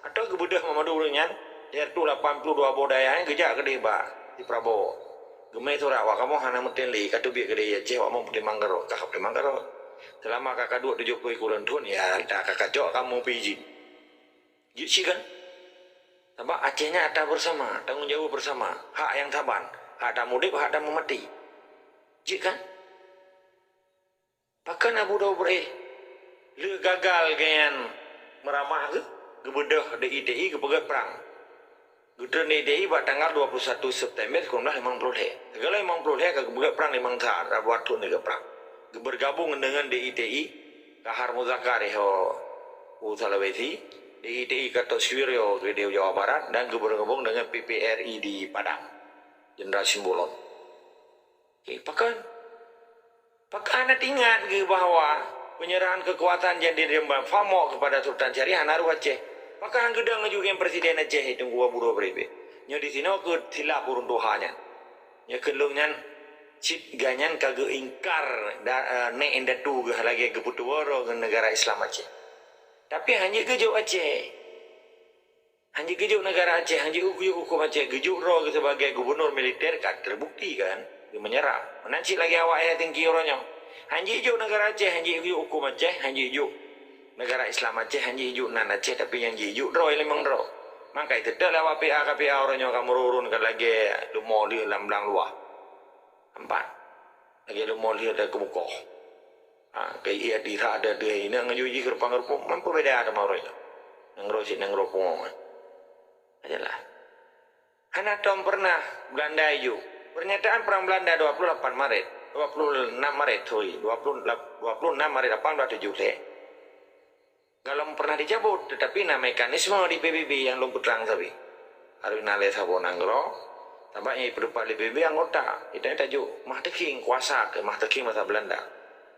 Atau geubeudôh Muhammad ureuëng nyan, di ratus lapan puluh dua boh dayah nyan geujak keudeh bak di Prabowo. Geumé surat wak kamoe hana meutem lé, ka teubiet keudeh di Aceh, wak kamoe peutimang keurot, ka peutimang keurot. Seulama ka kaduek tujoh ploh sikureueng thon, ya, dah ka kacok kamoe pih jih. Jeuet cit kan? Sabab Aceh nyan atra bersama, tanggung jaweueb bersama, hak nyang saban, hak tameuudeb, hak tameumati. Jeuet kan? Pakon Abu Daud Breh lheueh gagal geuyan meuramah geuh, geubeudôh D I T I geupeugét prang. Geutreun D I T I bak tanggal dua puluh satu September sikureueng blaih limong ploh lhée. Sigohlom limong ploh lhée ka geupeugét prang limong that, dua thon lé geuprang. Geubeurgabong deungon D I T I, Kahar Muzakar, iho u Sulawesi, D I T I Gatot Subroto di Jawa Barat, dan geubeurgabong deungon P P R I di Padang, Jenderal Simbolon. Oke, pakon? Pakon hana teuingat geuh bahwa penyerahan kekuasaan jadi Remban Famok kepada Sultan Syariah hana rôh Aceh? Pakon han geudong laju geuh Presiden Aceh Teungku Abu Daud Breh? Nyoe di sinoe keuh silap ureuëng tuha nyan. Nyoe keuh lôn nyan cit geuh nyan ka geuingkar da-, eh, nek indatu geuh lagée geupeuteuworo ngon negara Islam Aceh. Tapi han jeuet geujok Aceh. Han jeuet geujok negara Aceh, han jeuet geujok huköm Aceh, geujok droe geuh sebagai gubernur militer ka terbukti kan, geuh menyerah. Meunan cit lagée awak nyang tinggi uroe nyoe. Han jeuet geujok negara Aceh, han jeuet geujok huköm Aceh, han jeuet geujok negara Islam Aceh, han jeuet geujok nan Aceh, tapi nyang jeuet geujok droe limong droe. Maka teutap lé awak P A K P A uroe nyoe ka meururun ka lagée leumo lheueh lam blang luwah. Empat. Lagée leumo lheueh dari keubukoh. Ha, keu ié di rhah ada deuh inong ngon jih keureupang-keureupung, man peubeda teuma uroe nyoe. Nanggroe cit nanggroe pungo. Ajalah. Hana tom pernah Belanda ijok. Pernyataan perang Belanda dua puluh lapan Maret, dua puluh enam Maret, sorry, dua puluh, dua puluh enam Maret lapan belas tujuh lhée. Galom pernah dicabut, tetapi na mekanisme di P B B nyang lôn peutrang sabe. Harus na lé saboh nanggroe, sabab nyang ipeutupat lé P B B anggota. Ita tajok Mahteuking, kuasa keu Mahteuking basa Belanda.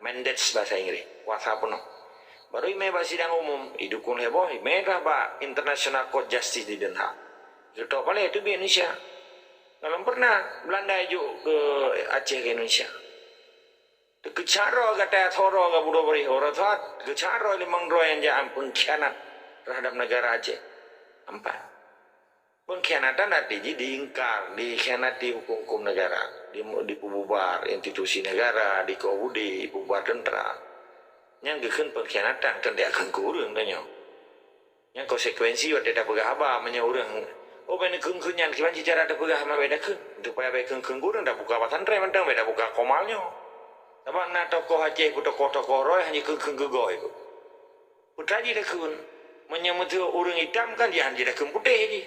Mandats basa Inggréh, kuasa peunoh. Baru imé bak sidang umum, idukung lé boh, imé dah bak International Court Justice di Den Haag. Geutôk palée teubiet Indonesia. Galom pernah Belanda ijok keu Aceh keu Indonesia. Teukeucaro gata thoro gabudôh beuréh uroe that, teukeucaro limong droe nyang jak pengkhianat terhadap negara Aceh. Empat. Pengkhianatan arti jih diingkar, dikhianati hukum-hukum negara, di-, dipeububar institusi negara, dikoh udeb, dipeububar tentera. Nyang geukheun pengkhianatan, kan dak kheun keu ureuëng tanyoe. Nyang konsekuensi watée tapeugah haba, meunyoe ureuëng, oh, bèk neukheun-kheun nyan, kiban cit cara tapeugah haba bèk takheun. Supaya bèk kheun-kheun ureuëng, tabuka pesantren mantong, bèk tabuka komal nyoe. Sabab na tokoh Aceh peutokoh-tokoh roh hana keu-keu geugoi. Peue jih takheun? Meunyoe meuteuk ureuëng itam kan jih hana jih takheun putéh jih.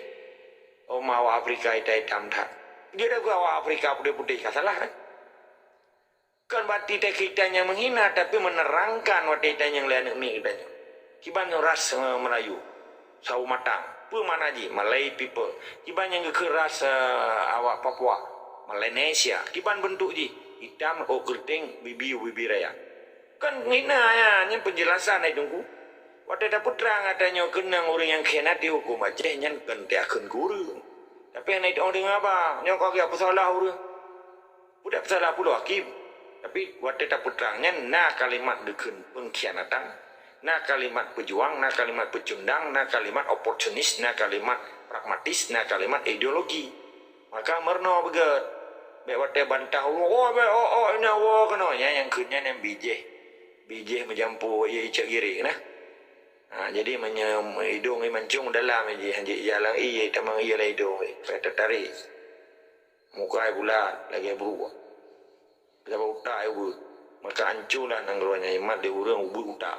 Oh, ma awak Afrika itam-itam that. Dia dah awak Afrika putéh-putéh ka salah kan? Kan berarti tak kita nyang menghina, tapi menerangkan watée tanyong lé aneuk miet geutanyoe. Kiban nyoe ras, eh, Melayu, sawo matang. Peue makna jih? Malay people. Kiban nyang geukheun ras, eh, awak Papua, Melanesia. Kiban bentuk jih? Itam, ôk keuriteng, bibiu bibi raya. Kan menghina ya, nyan penjelasan hai Teungku. Watée tapeutrang gata nyoe keunong ureuëng nyang khianati huköm Aceh nyan kan takheun keu ureuëng. Tapi hana itu'oh deungon haba, nyoe ka geupeusalah ureuëng. Udah peusalah pulo hakim. Tapi watée tapeutrang nyan na kalimat geukheun pengkhianatan, na kalimat pejuang, na kalimat pecundang, na kalimat oportunis, na kalimat pragmatis, na kalimat ideologi. Maka meurunoe beugét. Bék watée bantah, "Oh, bék, oh, oh, ina woe keunoe." Nyan nyang kheun nyan nyang bijéh. Bijéh meujampu ie icok giring nah. Ha, jadi meunyoe idong ie mancung dalam ie, hanjeuet jalan ie, tamong ie lam idong ie. Payah tatarék. Muka ie bulat lagée bruek. Sabab utak ie ubeuet. Maka ancoe lah nanggroe nyan imat lé ureuëng ubeuet utak.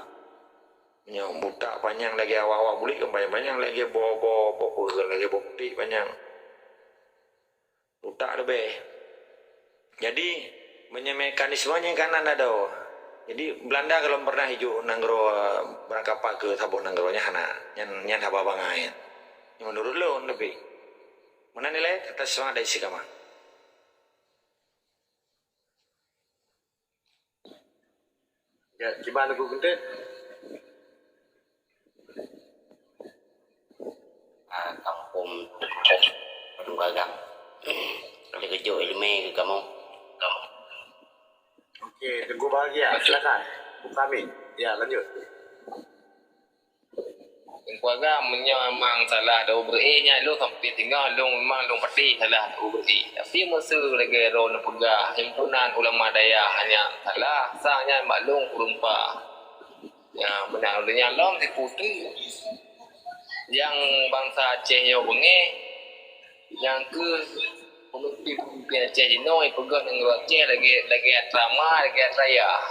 Nyoe utak panyang lagée awak-awak bulék kan panyang-panyang lagée boh-boh, boh peue lagée boh putéh panyang. Utak leubeh. Jadi, meunyoe mekanisme nyan ka na ado. Jadi, Belanda kalau pernah ijok nanggroe, eh, beurangkapat keu saboh nanggroe nyan hana. Nyan, nyan haba bangai. Nyan menurut lôn tapi. Meunan nilai atas semangat dan istiqamah. Ya, kiban Teungku Keuntét? Ah, kampung, kampung Gagang. Ada kejok ilmu ke kamu? Kamu. Okey, Teungku Bahagia, silakan. Buka mic. Ya, lanjut. Teungku Agam, meunyoe memang salah dua beureu'éh nyan lôn sampai singoh lôn memang lôn patéh salah dua beureu'éh. Tapi meuseu lagée droeneuh peugah himpunan ulama dayah nyan salah, sang nyan bak lôn kureueng pah. Ya, meunan ulôn nyan lom sipu teuk. Nyang bansa Aceh nyoe beungéh, nyang keuh peumimpén-peumimpén Aceh jinoe jipeugah nanggroe Aceh lagée, lagée atra ma, lagée atra yah.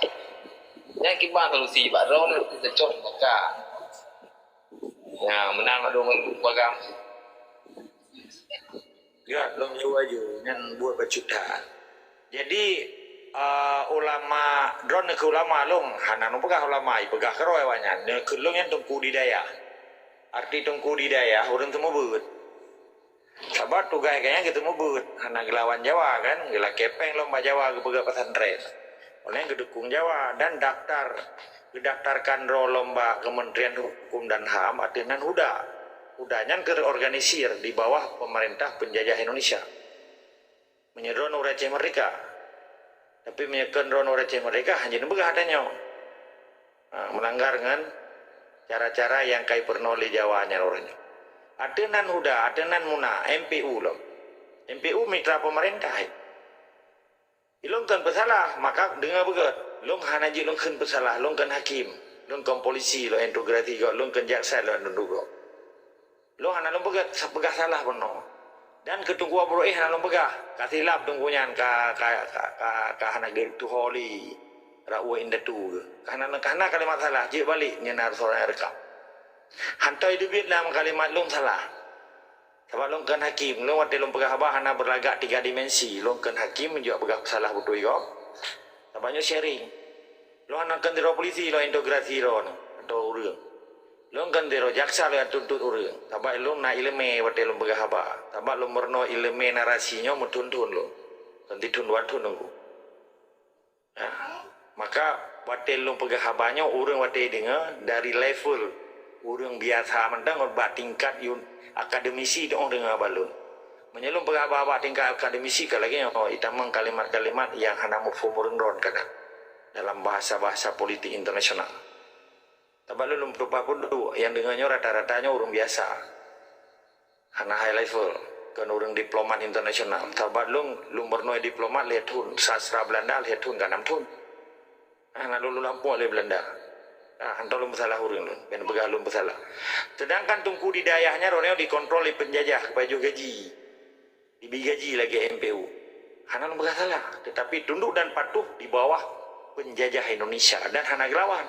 Nyan kiban solusi bak droeneuh keu teucok meuka. Ya, meunan mandum Teungku Agam. Ya, lôn jaweueb aju, nyan buet bacut that. Jadi, eh, ulama, droeneuh keu ulama lôn, hana lôn peugah ulama, ipeugah keudroe awaknyan. Nyoe keu lôn nyan teungku di dayah. Arti teungku di dayah, ureuëng teumeubeuet. Sabab tugaih gobnyan geuteumeubeuet, hana geulawan Jawa kan, geulakée péng lom bak Jawa geupeugah pesantren. Oleh geudukung Jawa dan daftar, geudaftarkan droe lom bak Kementerian Hukum dan HAM ateueh nan HUDA. HUDA nyan keu organisir di bawah pemerintah penjajah Indonesia. Meunyoe droeneuh ureuëng Aceh Merdeka. Tapi meunyoe kon droeneuh ureuëng Aceh Merdeka, hana jipeugah tanyoe. Ha, meulanggar ngon cara-cara nyang ka ipeurunoe lé Jawa nyan uroe nyoe. Ateueh nan HUDA, ateueh nan MUNA, M P U lom. M P U mitra pemerintah. Ilôn kon peusalah, maka deungoe beugét. Lôn hana jeuet lôn kheun peusalah, lôn kon hakim. Lôn kon polisi, lôn integrasi gob, lôn kon jaksa, lôn tunduk gob. Lôn hana lôn peugah, peugah salah bunoe. Dan keu teungku Abu Ruih hana lôn peugah. Ka silap teungku nyan ka, ka, ka, ka, ka hana geutuho lé rot indatu geuh. Ka hana, ka hana kalimat salah, jeuet balek nyan na soe nyang rekam. Hana teubiet lam kalimat lôn salah. Sabab lôn kon hakim, lôn watée lôn peugah haba hana beulagak tiga dimensi. Lôn kon hakim, jeuet peugah salah beutôi gob. Sabab nyoe sharing. Lôn hana kon sidroe polisi lôn integrasi droeneuh atau ureuëng. Lôn kon sidroe jaksa lôn tuntut ureuëng. Sabab lôn na iéleumé watée lôn peugah haba. Sabab lôn meurunoe iéleumé narasi nyoe meuthon-thon lôn. Kon sithon dua thon lôn. Ha. Maka watée lôn peugah haba nyoe ureuëng watée deungoe dari level ureuëng biasa mantong bak tingkat yun-, akademisi teuh deungoe haba lôn. Meunyoe lôn peugah haba bak tingkat akademisi ka lagée nyoe, itamong kalimat-kalimat nyang hana muphom ureuëng droen kadang dalam bahasa-bahasa politik internasional. Sabab lôn, lôn peutupah peuduek, nyang deungoe nyoe rata-rata nyoe ureuëng biasa. Hana high level, kon ureuëng diplomat internasional. Sabab lôn, lôn meurunoe diplomat lhée thon, sastra Belanda lhée thon ka nam thon. Hana lôn, lôn lampôh lé Belanda. Ah, hana lôn peusalah ureuëng lôn, ben peugah lôn peusalah. Sedangkan teungku di dayah nyan droeneuh dikontrol lé penjajah, pajoh gaji. Dibri gaji lagée M P U. Hana lôn peugah salah, tetapi tunduk dan patuh di bawah Peunjajah Indonesia dan hana geulawan.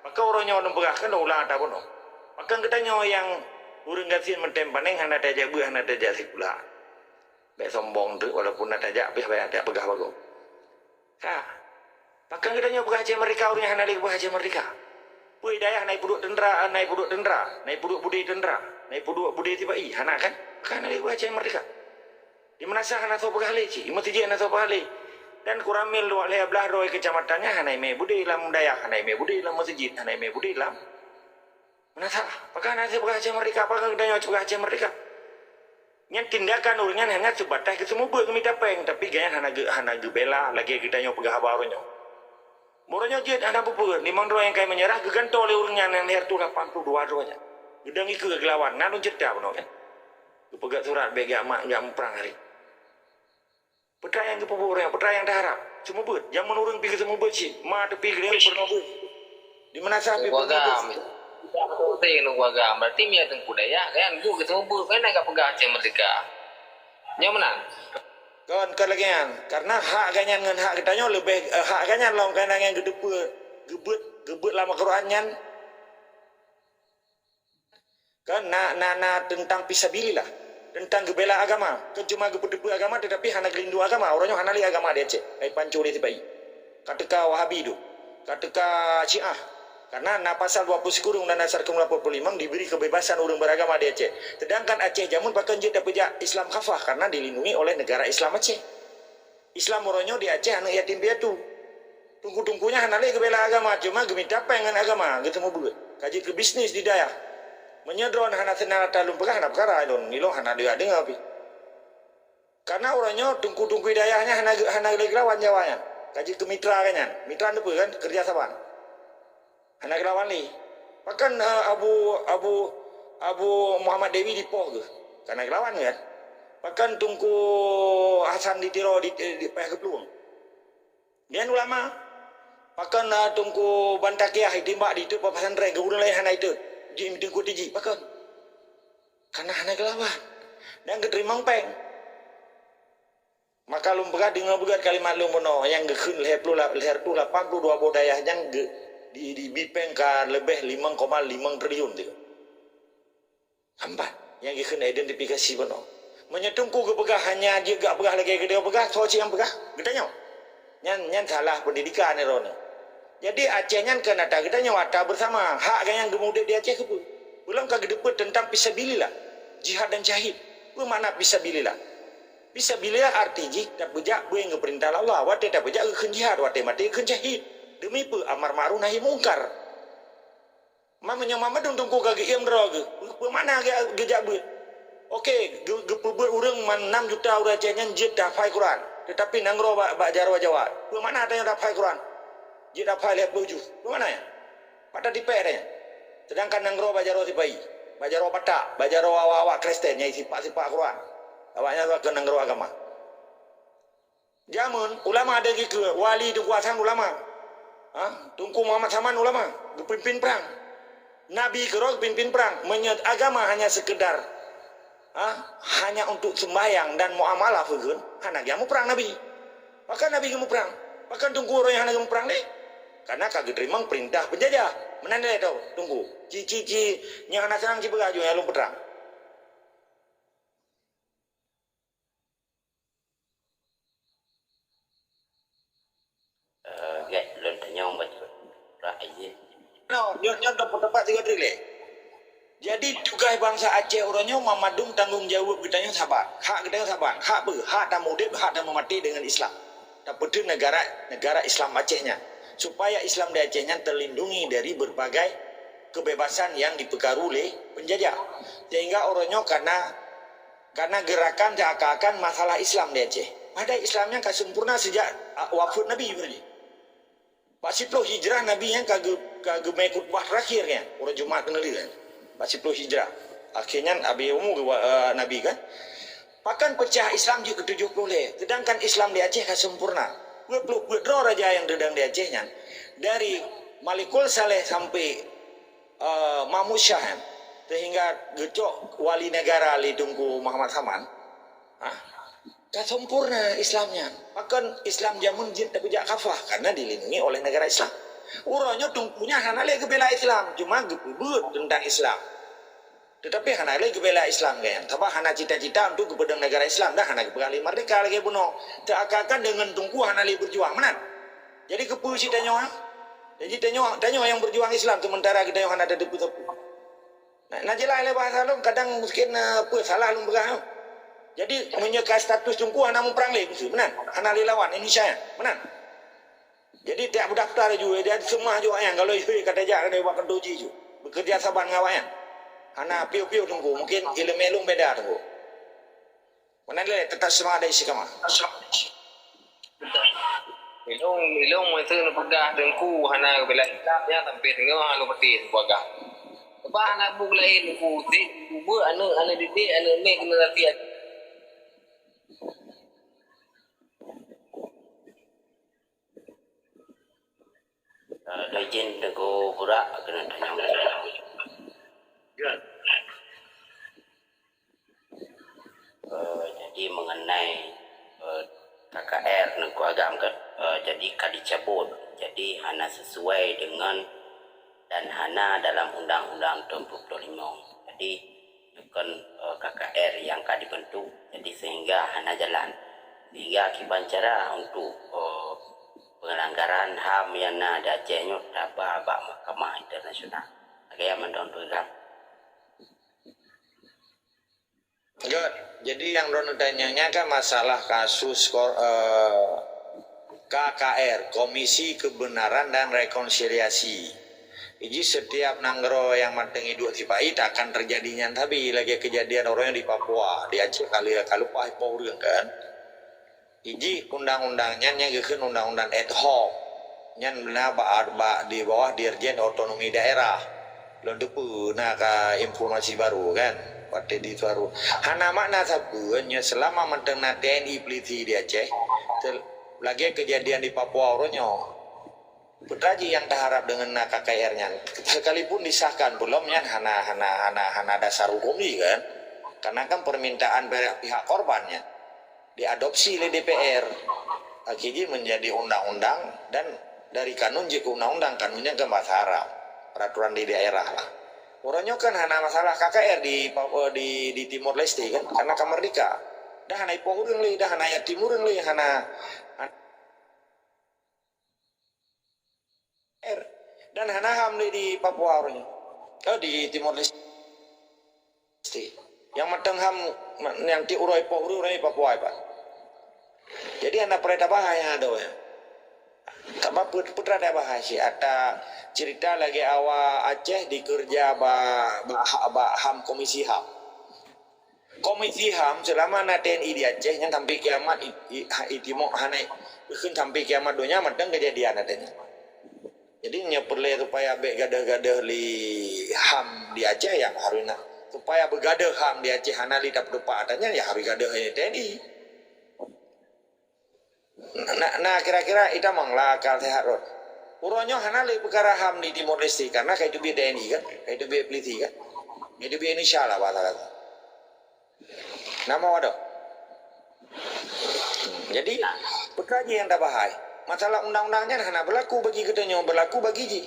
Maka uroe nyoe lôn peugah keunoe ulang ata bunoe. Maka geutanyoe nyang ureuëng gasien meutem paneng hana tajak beuet, hana tajak sikula. Bék sombong teuk walaupun na tajak pih banyak tajak peugah bagoe. Ka. Pakon geutanyoe peugah Aceh Merdeka, ureuëng hana lé peugah Aceh Merdeka? Peue dayah na ipeuduek teuntra, na ipeuduek teuntra, na ipeuduek budé teuntra, na ipeuduek budé sipa-i? Hana kan? Pakon hana lé peugah Aceh Merdeka? Di meunasah hana soe peugah lé cit, di meuseujid hana soe peugah lé. Dan Koramil dua lhée blaih droe keucamatan nyan hana imé budé lam dayah, hana imé budé lam meuseujid, hana imé budé lam meunasah. Pakon hana soe peugah Aceh Merdeka? Pakon geutanyoe peugah Aceh Merdeka? Nyan tindakan ureuëng nyan hanya seubatas geuseumeubeuet geumita péng, tapi gobnyan hana geu-, hana geubela lagée geutanyoe peugah haba uroe nyoe. Uroe nyoe jeuet hana peue-peue, limong droe nyang ka meunyeurah geugantoe lé ureuëng nyan nyang lhée reutôh lapan puluh dua droe nyan. Geudong ikeue geulawan, na lôn ceurita bunoe kan. Geupeugah surat bék geumat, geumat muprang hari. Peue nyang geupeubuet ureuëng nyan, peue nyang taharab? Seumeubeuet. Jameun ureuëng pih geuseumeubeuet cit, ma teupih geudeungoe peurunoe beuet. Di meunasah pih peurunoe beuet. Nunggu agam. Berarti mia teungku dayah kan, bu geuseumeubeuet kan, agak peugah Aceh Merdeka. Nyoe meunan. Kon, kon lagée nyan. Karena hak gobnyan ngon hak geutanyoe leubeh, eh, hak gobnyan lom, karena nyang geuteupeue, geubeuet, geubeuet lam Al-Quran nyan. Kan na, na, na teuntang fisabilillah, teuntang geubela agama. Kan cuma geupeuteupeue agama, teutapi hana geulindong agama. Uroe nyoe hana lé agama di Aceh, ai pancuri sipa-i. Ka teuka Wahabi tu, ka teuka Syiah. Karena na pasal dua puluh sikureueng dan pasal dua puluh lima diberi kebebasan ureuëng beragama di Aceh. Sedangkan Aceh jameun pakon jeuet tapeujak Islam khafah karena dilindungi oleh negara Islam Aceh. Islam uroe nyoe di Aceh aneuëk yatim piatu. Teungku-teungku nyan hana lé geubela agama, cuma geumita péng ngon agama, geuteumeubeuet. Ka jeuet keu bisnis di dayah. Meunyoe droen hana seunang ata lôn peugah, hana peukara lôn, ilôn hana deungoe pih. Karena uroe nyoe teungku-teungku di dayah nyan hana, hana lé geulawan Jawa nyan. Ka jeuet keu mitra gobnyan. Mitra neupeu kan? Keureuja saban. Hana geulawan lé. Pakon, eh, Abu, Abu, Abu Muhammad Dewi dipoh geuh? Karena geulawan kan? Pakon Teungku Hasan di Tiro di, di, di payah geuplueng? Nyan ulama. Pakon, eh, Teungku Bantakiah ditimbak di teuk pesantren, geuureueng laén hana itot? Di Teungku Tiji, pakon? Karena hana geulawan. Dan geuteurimong péng. Maka lôn peugah deungoe beugét kalimat lôn bunoe nyang geukheun lhée ploh la-, lhée reutôh lapan ploh dua boh dayah nyan geu-, di, di, bi péng ka leubeh limong koma limong triliun teuh. Ampat nyang geukheun identifikasi bunoe. Meunyoe teungku geupeugah hanya jeuet gak peugah lagée geutanyoe peugah, soe cit nyang peugah? Geutanyoe. Nyan, nyan salah pendidikan droeneuh. Jadi Aceh nyan kon ata geutanyoe, ata bersama. Hak gobnyan geumeudeh di Aceh keupeue? Ulôn ka geuteupeue teuntang fisabilillah, jihad dan syahid. Peue makna fisabilillah? Fisabilillah arti jih tapeujak peue nyang geupeurintah Allah. Watée tapeujak geukheun jihad, watée maté geukheun syahid. Deumi peue? Amar ma'ruf nahi mungkar. Ma meunyoe ma meudong teungku ka geuiem droe geuh, peue makna geu-, geujak beuet? Oke, geu-, geupeubeuet ureuëng man enam juta ureuëng Aceh nyan jeuet tahafai Quran, teutapi nanggroe bak, bak jaroe Jawa. Peue makna tanyoe tahafai Quran? Jeuet tahafai lhée ploh juh. Peue makna nyan? Pat tatipék tanyoe. Sedangkan nanggroe bak jaroe sipa-i, bak jaroe Batak, bak jaroe awak-awak Kristen nyang sipak-sipak Quran. Awaknyan keu nanggroe agama. Jameun ulama ada geukeue, wali Teungku Hasan ulama. Ha? Teungku Muhammad Saman ulama, geupimpin perang. Nabi keudroe geupimpin perang. Meunyoe agama hanya sekedar, ha, hanya untuk sembahyang dan muamalah peue geun, hana geumuprang Nabi. Pakon Nabi geumuprang? Pakon Teungku uroe nyoe hana geumuprang lé? Karena ka geuteurimong peurintah peunjajah. Meunan lé tau Teungku. Ci, ci, ci, nyang hana seunang ci peugah ju nyang lôn peutrang. Eh, gét lôn tanyong bacut rak ijin. No, nyoe, nyoe dah pendapat tiga trik lé. Jadi tugaih bansa Aceh uroe nyoe mamandum tanggong jaweueb geutanyoe saban. Hak geutanyoe saban. Hak beu, hak tameudeb, hak tameumaté deungon Islam. Tapeuteun negara, negara Islam Aceh nyan. Supaya Islam di Aceh nyan terlindungi dari berbagai kebebasan yang dipeukaru lé penjajah. Sehingga uroe nyoe kana Kana geurakan seakan-akan masalah Islam di Aceh. Padahai Islam nyan ka sempurna sejak, a, wafeuet Nabi beurani. Bak siploh Hijrah Nabi nyan ka geu-, ka geumé khutbah terakhir nyan, uroe Jumat keuneulheueh nyan. Bak siploh Hijrah. Akhé nyan abéh umu geuwa-, eh, Nabi kan. Pakon peucah Islam jeuet keu tujoh ploh lhée, sedangkan Islam di Aceh ka sempurna. Peuet ploh peuet droe raja nyang teudong di Aceh nyan. Dari Malikul Saleh sampai eh, Mahmud Syah nyan, sehingga geucok wali negara lé Teungku Muhammad Saman, ha, Ka sempurna Islam nyan. Pakon Islam jameun jeuet tapeujak khafah? Karena dilindungi oleh negara Islam. Uroe nyoe Teungku nyan hana lé geubela Islam, cuma geupeubeuet teuntang Islam. Teutapi hana lé geubela Islam geuh nyan. Sabab hana cita-cita untuk geupeudong negara Islam dan hana geupeugah lé merdeka lagée bunoe. Teuakan-akan deungon Teungku hana lé beujuang, meunan? Jadi keupeue cit tanyoe, ha? Jadi tanyoe, tanyoe nyang beujuang Islam, sementara geutanyoe hana tateupeue-teupeue. Na, na jeulaih lé bahasa lôn, kadang mungkin, eh, peue salah lôn peugah, ha? Jadi, meunyoe ka status Teungku hana muprang lé, meunan? Hana lé lawan Indonesia nyan, meunan? Jadi, tiak beudaftar ju, jadi seumah ju awaknyan, kalau ka tajak keunoe bak kantô jih ju. Bekerja saban ngon awaknyan. Hana piôh-piôh Teungku, mungkin iéleumé lôn beda Teungku. Meunan lé, teutap seumangat dan istiqamah. Ilong, ilong masa neupeugah Teungku hana bela Islam, nyan sampai teungoh hana pati teupeugah. Lepas hana buet laén Teungku, ubeut aneuk, aneuk didik, aneuk miet keuneuk latihan. Eh, izin Teungku Burak keuneuk tanyong. Eh, jadi mengenai, eh, K K R Teungku Agam kan, eh, jadi ka dicabut. Jadi hana sesuai dengan dan hana dalam Undang-Undang tahun dua puluh lima. Jadi bukan, eh, K K R yang ka dibentuk, jadi sehingga hana jalan. Sehingga kiban cara untuk, eh, pengelanggaran HAM yang na di Aceh nyoe taba bak Mahkamah Internasional. Lagée nyan mantong Teungku Agam. Good. Jadi nyang droeneuh tanyong nyan kan masalah kasus ko-, eh, K K R, Komisi Kebenaran dan Rekonsiliasi. Jadi setiap nanggroe nyang mantong iduek sipa-i akan terjadi nyan sabe lagée kejadian uroe nyoe di Papua, di Aceh ka lheueh ka leupah ipoh ureuëng kan. Iji undang-undang nyan nyang geukheun undang-undang ad hoc. Nyan na bak, bak di bawah Dirjen Otonomi Daerah. Lôn teupeue na ka informasi baru kan. Watée di baru. Hana makna sapeue nyoe selama mantong na T N I polisi di Aceh. Sel-, lagée kejadian di Papua uroe nyoe. Peue teuma jih nyang taharap deungon na K K R nyan? Sekalipun disahkan, belum nyan hana, hana, hana, hana dasar hukum jih kan. Karena kan permintaan pihak, pihak korban nyan. Diadopsi lé D P R. Akhé jih menjadi undang-undang dan dari kanun jih ke undang-undang, kanun nyan kan bahasa Arab. Peraturan di daerah lah. Uroe nyoe kan hana masalah K K R di, di, di Timor Leste kan, karena ka merdeka. Dah hana ipoh ureuëng lé, dah hana yatim ureuëng lé, hana, hana R. Dan hana HAM di, di Papua uroe nyoe. Oh, di Timor Leste. Nyang mantong HAM, nyang tiep uroe ipoh ureuëng, ureuëng di Papua ipat. Jadi hana peureulée tabahai hado nyan. Sabab peue, peue teuma tabahai sih, ata cerita lagée awak Aceh dikeureuja bak, bak, bak HAM, Komisi HAM. Komisi HAM selama na T N I di Aceh nyan sampai kiamat i, i, i timok hana ikheun sampai kiamat donya mantong kejadian ata nyan. Jadi nyoe peureulée supaya bék gadoh-gadoh lé HAM di Aceh ya harus na. Supaya beugadoh HAM di Aceh hana lé tapeutupat ata nyan ya harus gadoh T N I. Nah, nah kira-kira itamong lah akal sehat rot. Uroe nyoe hana lé peukara HAM di Timor Leste karena ka iteubiet T N I kan, ka iteubiet polisi kan. Ka iteubiet Indonesia lah bahasa kata. Nama wadah. Jadi, peukara jih nyang tabahai. Masalah undang-undang nyan hana berlaku bagi geutanyoe, berlaku bagi jih.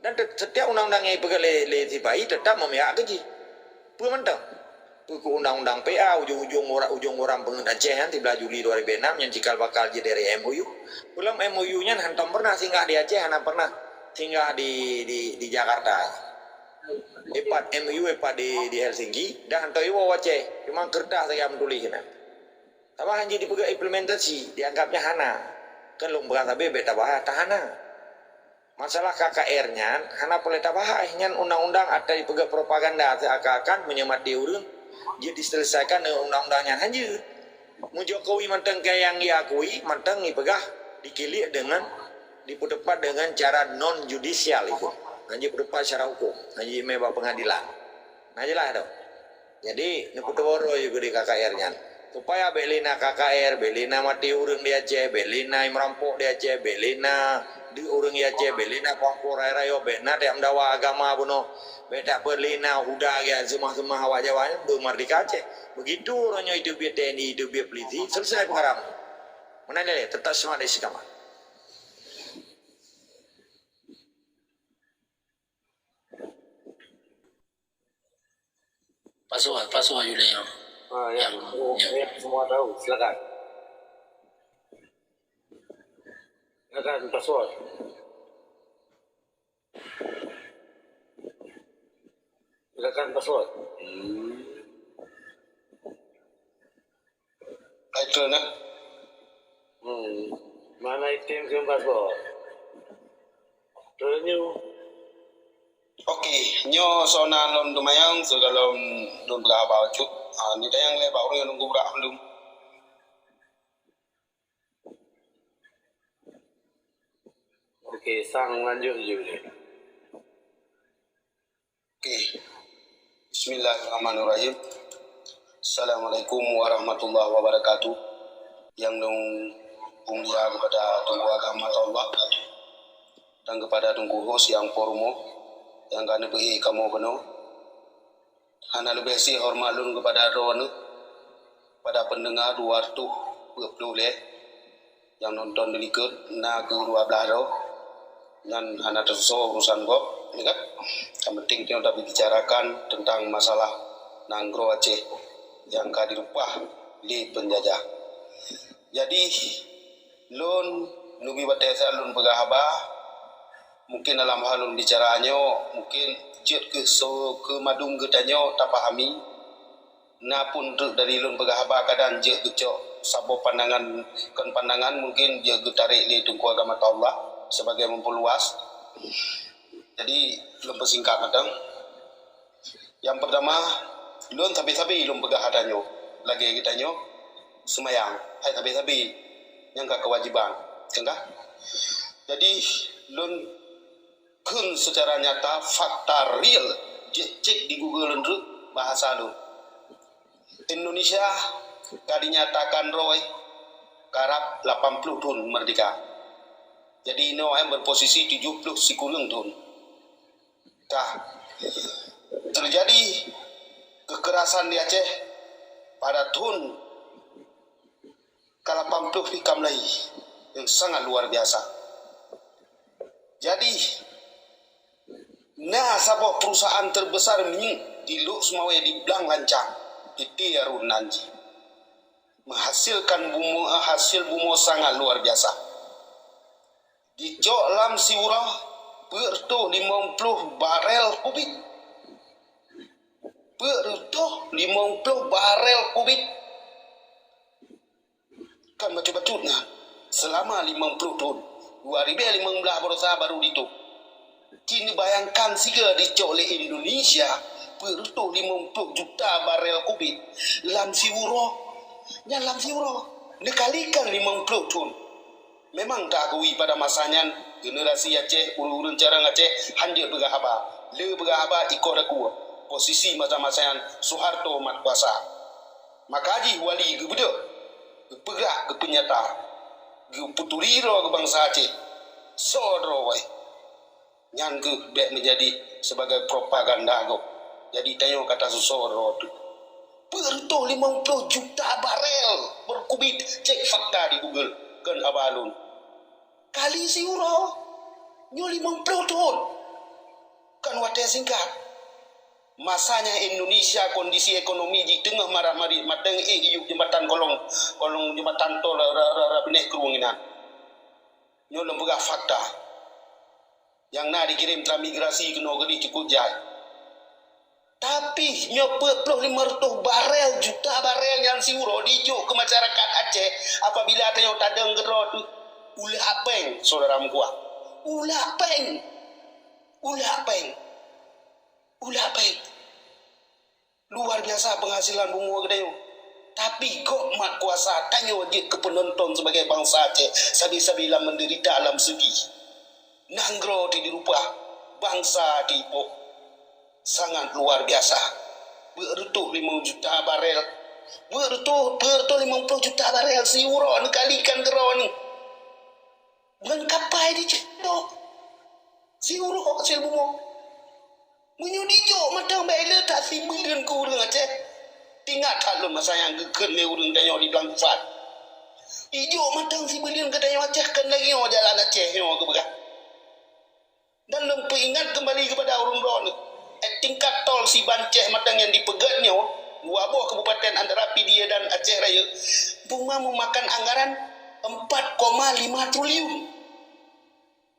Dan te-, setiap undang-undang nyang ipeugah lé, lé sipa-i tetap memihak keu jih. Peue mantong? Peue keu undang-undang P A, ujong-ujong ura-, ujong uram peungeuet Aceh nyan siblaih Juli dua ribu enam nyang cikal bakal jideri M O U. Peulom M O U nyan hantom pernah singgah di Aceh, hana pernah singgah di, di, di Jakarta. Ipat M O U ipat di, di Helsinki, dah hantom iwoe u Aceh. Cuma kertas saja meutuléh keunan. Tapi hana jipeugah implementasi, dianggapnya hana. Kan lôn peugah sabe bék tabahas, ta hana. Masalah K K R nyan hana peureulée tabahas, nyan undang-undang ata jipeugah propaganda seakan-akan meunyoe maté ureuëng jeuet diselesaikan deungon undang-undang nyan, hanjeuet. Meunyoe Jokowi mantong ka nyang jiakui, mantong jipeugah dikiliek deungon dipeuteupat deungon cara non judisial itu. Hanjeuet peuteupat secara hukum, hanjeuet mé bak pengadilan. Na jeulaih tu. Jadi, neupeuteuboh droe ju keu di K K R nyan. Supaya bék lé na K K R, bék lé na maté ureuëng di Aceh, bék lé na merampok di Aceh, bék lé na deuek ureuëng di Aceh, bék lé na kumpol rayeuk-rayeuk, bék na tajak meudawa agama bunoe. Bèk tapeulena huda gaya seumah-seumah awak Jawa nyan beumeurdeka Aceh. Begitu uroe nyoe iteubiet T N I, iteubiet polisi, selesai peukara. Meunan lé, tetap semangat istiqamah. Pasoe, pasoe Yuleo. Ah, ya. Yang, yang, yang semua tahu, silakan. Silakan, pasoe. Silakan, pasoe. Hmm. Title nah. Hmm. Mana item keu pasoe? Renew. Oke, nyoe sona lôn teumayang sigohlom lôn peugah haba bacut. Ah, neutanyong lé bak ureueng nyang gubrak mandum. Oke, sang lanjut je uleh. Oke. Bismillahirrahmanirrahim. Assalamualaikum warahmatullahi wabarakatuh. Nyang lôn mulia kepada Teungku Agam Attaullah dan kepada Teungku Hos nyang po rumoh nyang ka neubeuhe kamoe keunoe. Hana leubeh sie horeumat lôn keupada droeneuh, pada peundeunga dua reutôh peuet ploh lhèe nyang nonton dilikot na keuh dua blaih droe, nyan hana teusoe urosan gob, nyan kan? Nyang penting nyoe tabeubicarakan teuntang masalah nanggroe Aceh nyang ka direupah lé peunjajah. Jadi, lôn neubi watèe sa lôn peugah haba, mungken dalam hal lôn bicara nyoe, mungken jeuet keu soe keu mandum geutanyoe tapahami, na pun treuk dari lôn peugah haba kadang jeuet geucok saboh pandangan, kon pandangan, mungken jeuet geutarek lé Teungku Agam Attaullah sebagai memperluas. Jadi, lôn peusingkat mantong. Nyang peurtama, lôn sabe-sabe lôn peugah atra nyoe, lagèe geutanyoe seumayang, hai sabe-sabe nyang ka keuwajiban, kan? Jadi, lôn kheun seucara nyata, fakta real, jeuet cek di Google lôn treuk bahasa lôn. Indonesia ka dinyatakan droe karab lapan ploh thon meurdeka. Jadi, inoe berposisi tujoh ploh sikureueng thon. Ka teujadi keukerasan di Aceh pada thon ka lapan ploh pih ka meulahi nyang sangat luar biasa. Jadi, na saboh perusahaan terbesar minyeuk di Lhokseumawe di Blang Lancang, P T Arun nan jih, menghasilkan bumoe, hasil bumoe sangat luar biasa. Jicok lam siuroe peuet reutôh limong ploh barel kubik. Peuet reutôh limong ploh barel kubik. Kan bacut-bacut nyan. Seulama limong ploh thon, dua ribèe limong blah baroesa baru ditôh. Ci neubayangkan siga jicok lé Indonesia peuet reutôh limong ploh juta barel kubik lam siuroe. Nyan lam siuroe. Neukalikan limong ploh thon. Memang taakui pada masa nyan, generasi Aceh, ureueng-ureueng carông Aceh, hanjeuet peugah haba. Le peugah haba iko takue. Posisi masa-masa nyan, Soeharto mat kuasa. Maka jih wali geubeudôh, geupeugah, geupeunyata, geupeuturi droe keu bansa Aceh. Soe droe wai. Nyan keuh bèk meujadi sebagai propaganda gob. Jadi tanyoe ka tasusoe droe teuh. Peuet reutôh limong ploh juta barel per kubik, cek fakta di Google, kon haba lôn. Kali siuroe, nyoe limong ploh thon. Kon watèe singkat. Masa nyan Indonesia kondisi ekonomi jih teungoh marat-marit, mantong ék iyup jeumbatan kolong, kolong jeumbatan tol ra, ra, ra, ra binéh krueng inan. Nyoe lôn peugah fakta. Nyang na dikirém transmigrasi keunoe keudéh cukôp jai. Tapi nyoe peuet ploh limong reutôh barel, juta barel nyang siuroe jijok keu masyarakat Aceh apabila tanyoe tadong keudroe teuh. Ulah péng, syedara meutuah. Ulah péng. Ulah péng. Ulah péng. Luar biasa penghasilan bumoe geutanyoe. Tapi gob mat kuasa, tanyoe jeuet keu peunonton sebagai bansa Aceh, sabe-sabe lam menderita, lam sedih. Nanggroe direupah, bansa diipoh. Sangat luar biasa. Peuet reutôh limong juta barel. Peuet reutôh, peuet reutôh limong ploh juta barel siuroe neukalikan keudroe nyoe. Ngon kapai jicok. Siuroe hasil bumoe. Meunyoe dijok mantong bèk le that sibuleuen keu ureueng Aceh. Ingat that lôn masa nyang geukheun lé ureueng tanyoe di Blang Kufat. Dijok mantong sibuleuen keu tanyoe Aceh kheun lagèe nyoe jalan Aceh nyoe geupeugah. Dan lôn peuingat keumbali keupada ureueng droeneuh, eh, tingkat tol Sibanceh mantong nyang dipeugèt nyoe, dua boh kabupaten antara Pidie dan Aceh Rayeuk, teuma meumakan anggaran empat koma lima triliun.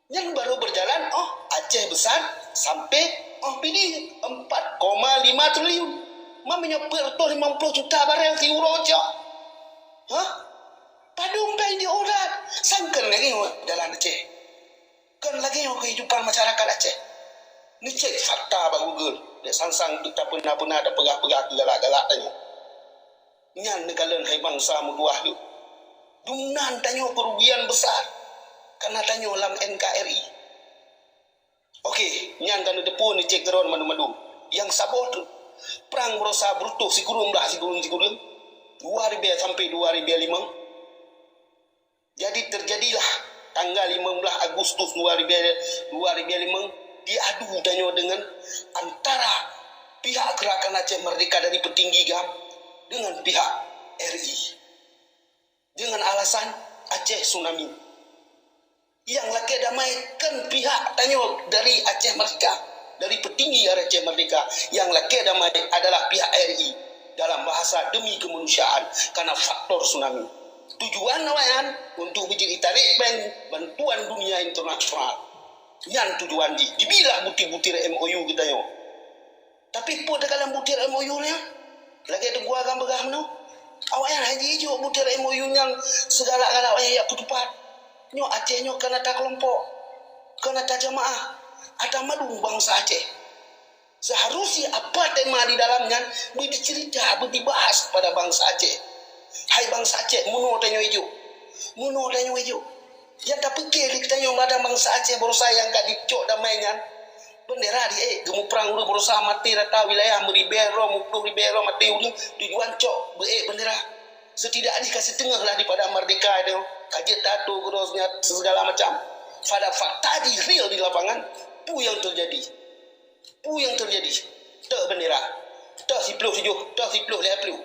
Nyan barô beujalan 'oh Aceh Besar sampai 'oh Pidie, empat koma lima triliun. Ma meunyoe peuet reutôh limong ploh juta barel siuroe cok. Hah? Padum péng di urat. Sangkeun lagèe nyoe jalan Aceh. Kon lagèe nyoe keuhidupan masyarakat Aceh. Neucek fakta bak Google. Dek sang-sang tapeuna-peuna, tapeugah-peugah keu galak-galak tanyoe. Nyan neukalon hai bansa meutuwah lôn. Dumnan tanyoe keurugian besar kareuna tanyoe lam N K R I. Oke, nyan ka neuteupeue neucek keudroe mandum-mandum. Nyang saboh teuk, prang baroesa beureutoh sikureueng blaih sikureueng-sikureueng, dua ribèe sampai dua ribèe limong. Jadi teujadilah tanggal limong blaih Agustus dua ribèe, dua ribèe limong, diadu tanyoe deungon antara pihak Gerakan Aceh Merdeka dari peutinggi GAM deungon pihak R I. Deungon alasan Aceh tsunami. Nyang lakèe damai kon pihak tanyoe dari Aceh Merdeka, dari peutinggi Aceh Merdeka. Nyang lakèe damai adalah pihak R I dalam bahasa demi kemanusiaan karena faktor tsunami. Tujuan awaknyan untuk beujeuet itarek péng bantuan dunia internasional. Nyan tujuan jih. Dibilah butir-butir M O U geutanyoe. Tapi peue takalon butir M O U nyan? Lagèe Teungku Agam peugah meunoe, awaknyan hana jijok butir M O U nyan sigalak-galak wayah jak peutupat. Nyoe Aceh nyoe kon ata keulompok, kon ata jamaah, ata mandum bansa Aceh. Seharusnya apa tema di dalam nyan beu dicerita, beu dibahas kepada bansa Aceh. Hai bansa Aceh, meunoe tanyoe ijok. Meunoe tanyoe ijok. Nyang tapike di geutanyoe madan bansa Aceh baroesa nyang ka jicok damai nyan, bendera di-ék, geumuprang ureueng baroesa maté rata wilayah, meuribèe droe, meuploh ribèe droe maté ureueng, tujuan cok beu-ék bendera. Setidak jih ka siteungoh lah di Padang Merdeka nyoe, ka jeuet tato keudroe nyan segala macam. Pada fakta jih real di lapangan, peue nyang teujadi? Peue nyang teujadi? Toh bendera, toh siploh tujoh, toh siploh lhèe ploh.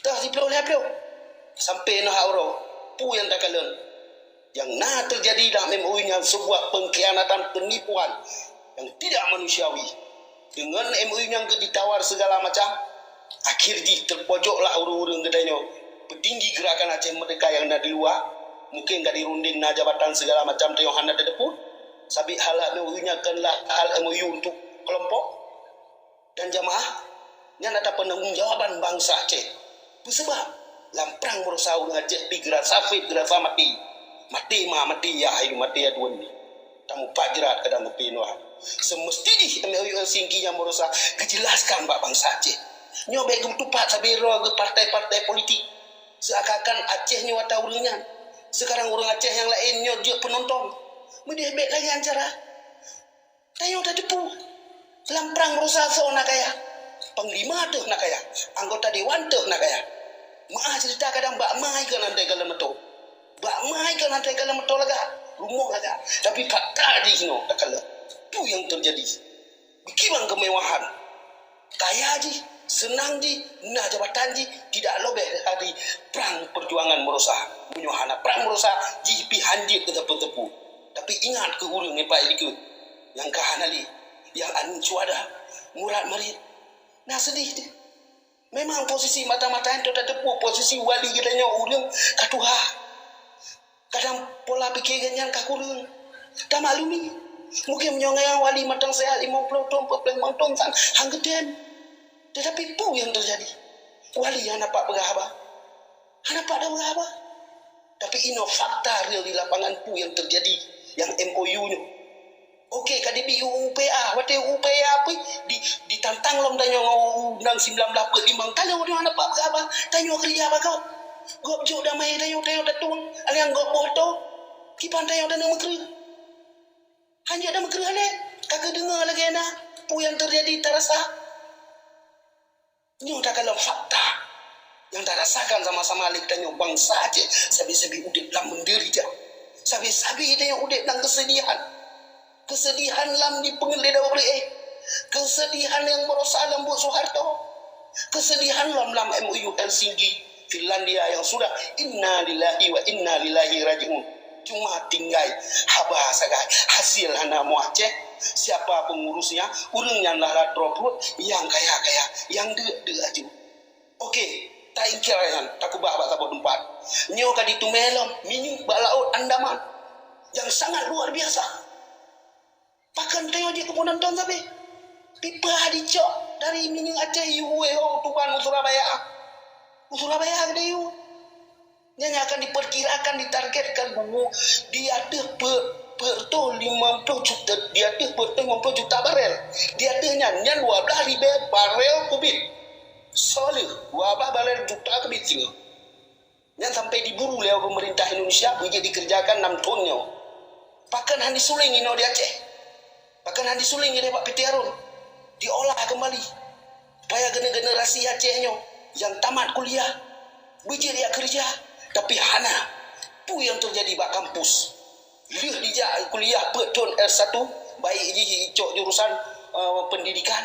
Toh siploh lhèe ploh. Sampoe nyoe uroe, peue nyang takalon? Nyang na teujadi lam M O U nyan sebuah pengkhianatan, penipuan yang tidak manusiawi. Deungon M O U nyan geutawar segala macam, akhir jih teupojoklah ureueng-ureueng geutanyoe, peutinggi Gerakan Aceh Merdeka nyang na di luwa, mungken ka dirunding na jabatan segala macam tanyoe hana tateupeue, sabab hal M O U nyan kon hal M O U untuk kelompok dan jamaah, nyan ata peunanggung jawaban bansa Aceh. Peue sabab? Lam prang baroesa ureueng Aceh pih geurasa fit, geurasa maté. Maté ma, maté yah, ayu maté ya tuan ni. Tamupat jrat kadang maté nuan. Seumeusti jih M O U Helsinki nyang baroesa geujelaskan bak bansa Aceh. Nyoe bèk geutupat sabe droe geuh partai-partai politik. Seakan-akan Aceh nyoe ata ureueng nyan. Sekarang ureueng Aceh nyang laén nyoe jeuet peunonton. Meudeh bèk lagèe nyan cara. Tanyoe tateupeue, lam prang baroesa soe na kaya? Panglima teuh na kaya, anggota dewan teuh na kaya. Meu'ah ceurita kadang bak ma ikot nan teuka lam moto. Bak ma ikot nan teuka lam moto lagak, rumoh lagak. Tapi fakta jih nyoe takalon. Peue nyang teujadi? Beukiban keumewahan. Kaya jih, seunang jih, na jabatan jih, tidak lobeh dari prang peujuangan baroesa. Meunyoe hana prang baroesa, jih pih hanjeuet keu teupeu-teupeu. Tapi ingat keu ureueng nibak likot nyang ka hana lé, nyang aneuk syuhada, murad marit. Na seudeh teuh. Memang posisi mata-mata nyan tateupeue posisi wali geutanyoe ureueng ka tuha. Kadang pola pike geuh nyan ka kureueng. Tamaklumi, mungken meunyoe ngon wali mantong seuhat limong ploh thon, empat ploh limong thon san han geutem. Tetapi peue nyang teujadi? Wali hana pat peugah haba. Hana pat peugah haba. Tapi inoe fakta real di lapangan peue nyang teujadi nyang M O U nyoe. Oke, ka dibi U U P A. Watèe U U P A pih di, ditantang lom tanyoe ngon U U Undang sembilan belas empat puluh lima. Ka lheueh nyoe hana pat peugah haba. Tanyoe keurija bak gob. Gob jok damai tanyoe, tanyoe tatueng. Aliang gob boh tô. Kiban tanyoe taneuk meukreueh. Hanjeuet taneuk meukreueh lé. Ka geudeungoe lagèe na. Peue nyang teujadi tarasa. Nyoe takalon fakta nyang tarasakan sama-sama lé geutanyoe bansa Aceh, sabe-sabe udép lam menderita. Sabe-sabe tanyoe udép lam keusedihan. Keusedihan lam dipeungeuh lé dawa bri-éh. Keuseudihan nyang barosa lom buet Soeharto. Keuseudihan lom lam M O U Helsinki, Finlandia nyang sudah inna lillahi wa inna ilaihi raji'un. Cuma tinggai haba sagai, hasil hana meuaceh. Siapa pengurusnya? Ureuëng nyang lahrat droe pruet, nyang kaya-kaya, nyang deuk-deuk aju. Oke, taingkir nyan, takubah bak saboh teumpat. Nyoe ka ditumé lom minyeuk bak laôt Andaman nyang sangat luar biasa. Pakon tanyoe jeuet keu peunonton sabe? Pipa dicok dari minyeuk Aceh yue ho tuban u Surabaya. U Surabaya geude yue. Nyan akan diperkirakan, ditargetkan bubu di ateueh pe-, peuet reutôh limong ploh juta, di ateueh peuet reutôh limong ploh juta barel. Di ateueh nyan, nyan dua blaih ribèe barel kubik. Soe lheueh dua blaih barel juta kubik singoh. Nyan sampai diburu lé peumeurintah Indonesia beujeuet dikeureujakan nam thon nyoe. Pakon han disuléng inoe di Aceh? Pakon han disuléng ilée bak P T Harun? Diolah keumbali. Supaya gene-, generasi Aceh nyoe nyang tamat kuliah beujeuet jak keureuja, tapi hana. Peue nyang teujadi bak kampus? Lheueh dijak kuliah peuet thon S satu, baik jih icok jurusan, eh, pendidikan,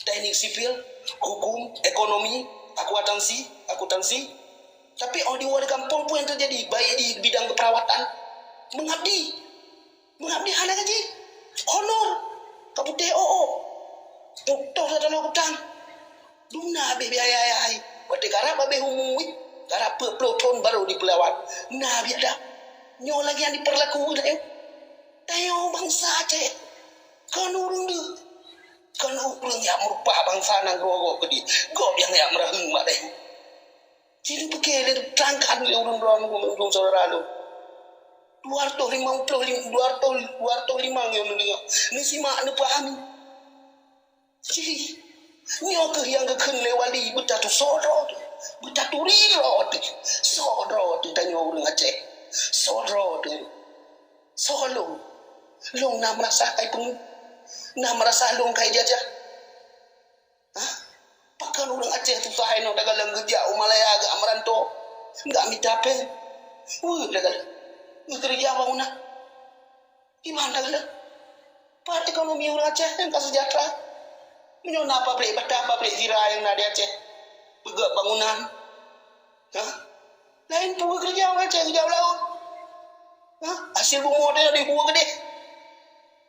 teknik sipil, hukum, ekonomi, akuntansi, akuntansi. Tapi óh diwoe di gampông peue nyang teujadi, baik di bidang keuperawatan, meungabdi. Meungabdi hana gaji. Honor. Ka putéh ôk-ôk. Putôh tataloe kutang. Dum na habéh biaya ayah hai. Watée karab habéh umu, wih, karab peuet ploh thon barô dipeulawat. Na biadab. Nyoe lagée nyang dipeurlaku tanyoe. Tanyoe bansa Aceh. Kon ureuëng deuk. Kon ureuëng nyang meurumpok bansa nanggroe gob keudeh. Gob nyang jak meuraheueng bak tanyoe. Jadi pike lé teurangkan lé ureuëng droe nyoe meunyoe syedara lôn. Dua reutôh limong ploh lim-, dua reutôh, dua reutôh limong nyang neudeungoe. Neusimak, neupahami. Jih, nyoe kheueh nyang geukheun lé wali, beutatusoe droe teuh, beutaturi droe teuh, soe droe teuh tanyoe ureuëng Aceh, soe droe teuh, soe lôn. Lôn na meurasa kai peungeuh, na meurasa lôn kai jajah. Hah? Pakon ureuëng Aceh susah inoe tagalong geujak u Malaya gak meuranto, gak mita péng? Weueh tagalong, geukeureuja bangunan. Iman tagalong. Pat ekonomi ureuëng Aceh nyang ka seujahtera? Meunyoe na pabrik bata, pabrik sira nyang na di Aceh, peugöt bangunan, ha? Laén peue keureuja ureuëng Aceh geujak u laôt? Ha? Hasil bumoe teuh di buah geudeh.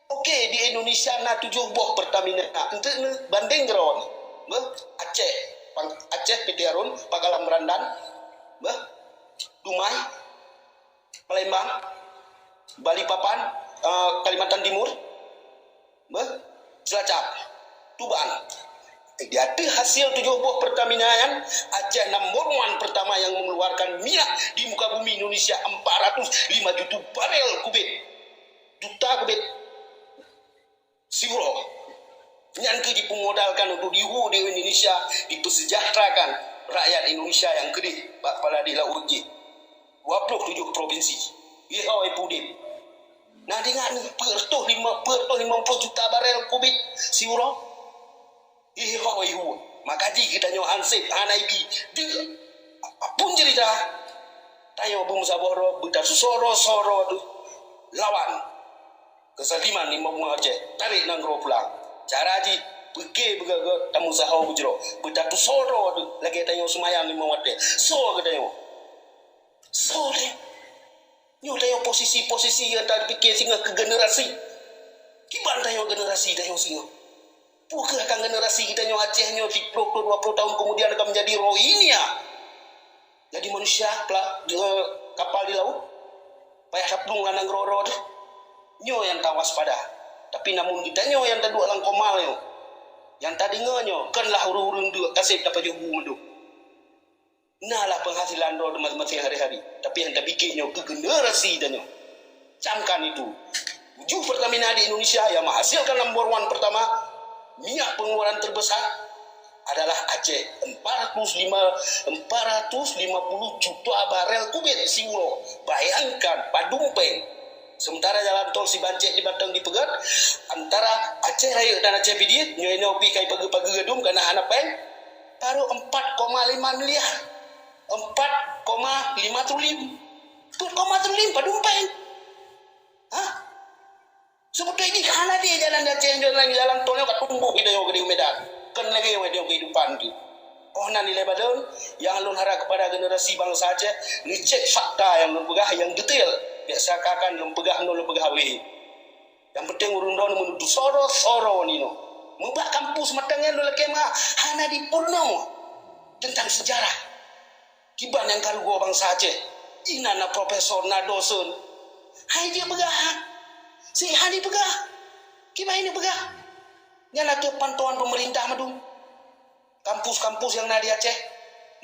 Oke, di Indonesia na tujoh boh Pertamina. Enteuk neubandeng keudroe. Beuh, Aceh, Pang-, Aceh, P T Harun, Pangkalan Merandan, beuh, Dumai, Palembang, Balikpapan, eh, Kalimantan Timur, beuh, Cilacap, Tuban. Di ateueh hasil tujoh boh Pertamina nyan, Aceh number one pertama yang mengeluarkan minyak di muka bumi Indonesia, empat ratus lima juta barel kubik. Juta kubik. Siuroe. Nyan keuh dipeumodalkan untuk dihu di Indonesia, dipeusejahterakan rakyat Indonesia nyang keudeh bak kepala di laôt jih. Dua ploh tujoh provinsi. Iho ipudin. Nah, ingat ni, peuet reutôh lima, peuet reutôh limong ploh juta barel kubik siuroe. Iho ihu. Maka jih geutanyoe han sép, hana ibi. Deuh. Apapun cerita, tanyoe beumeusaboh droe, beutatusoe droe, soe droe teuh lawan keuzaliman limong Aceh, tarek nanggroe pulang. Cara jih, pike beugöt-göt tameusaho beujroh, beutatusoe droe teuh lagée tanyoe seumayang limong watée. Soe geutanyoe? Soe lé? Nyoe tanyoe posisi-posisi nyang tapike singoh keu generasi. Kiban tanyoe generasi tanyoe singoh? Peu kheueh akan generasi geutanyoe Aceh nyoe siplôh ploh dua ploh tahun kemudian akan menjadi Rohingya? Jadi manusia pela-, eh, kapal di laut, payah taplueng lam nanggroe droe teuh. Nyoe nyang tawaspada. Tapi namun geutanyoe nyang taduek lam koma nyoe, nyang tadeungoe nyoe, konlah ureuëng-ureuëng deuk ka sép tapajoh bu mandum. Na lah penghasilan droe maséng-maséng hari-hari, tapi nyang tapike nyoe keu generasi tanyoe. Camkan itu. Tujoh Pertamina di Indonesia yang menghasilkan number one pertama, minyak pengeluaran terbesar adalah Aceh, empat ratus lima, empat ratus lima puluh juta barel kubik siuroe. Bayangkan, padum péng. Sementara jalan tol Sibancek di Batang dipeugöt, antara Aceh Rayeuk dan Aceh Pidie, nyoe inoe pih ka ipageue-pageue gadum kana hana péng, baru empat koma lima miliar. Empat koma lima triliun. Empat koma triliun padum péng. Hah? Sebeutôi jih hana deh jalan di Aceh, jalan, jalan tol nyoe ka tumboh di tanyoe di Medan. Kon lagée nyoe kehidupan tu. Oh, na nilai badan yang lôn harap kepada generasi bangsa Aceh, neucek fakta nyang lôn peugah nyang detail. Biasa ka kan lôn peugah nyoe, lôn peugah weh. Nyang penting ureuëng droeneuh meunurot soro-soro nyoe. Meubak kampus mantong nyan lôn lakée meu'ah hana jipeurunoe teuntang seujarah. Kiban nyang ka rugoe bansa Aceh. Inan na profesor, na dosen. Hai jeuet peugah. Si hana peugah. Kiban hana peugah. Nyan ateueh pantauan pemerintah mandum. Kampus-kampus nyang na di Aceh.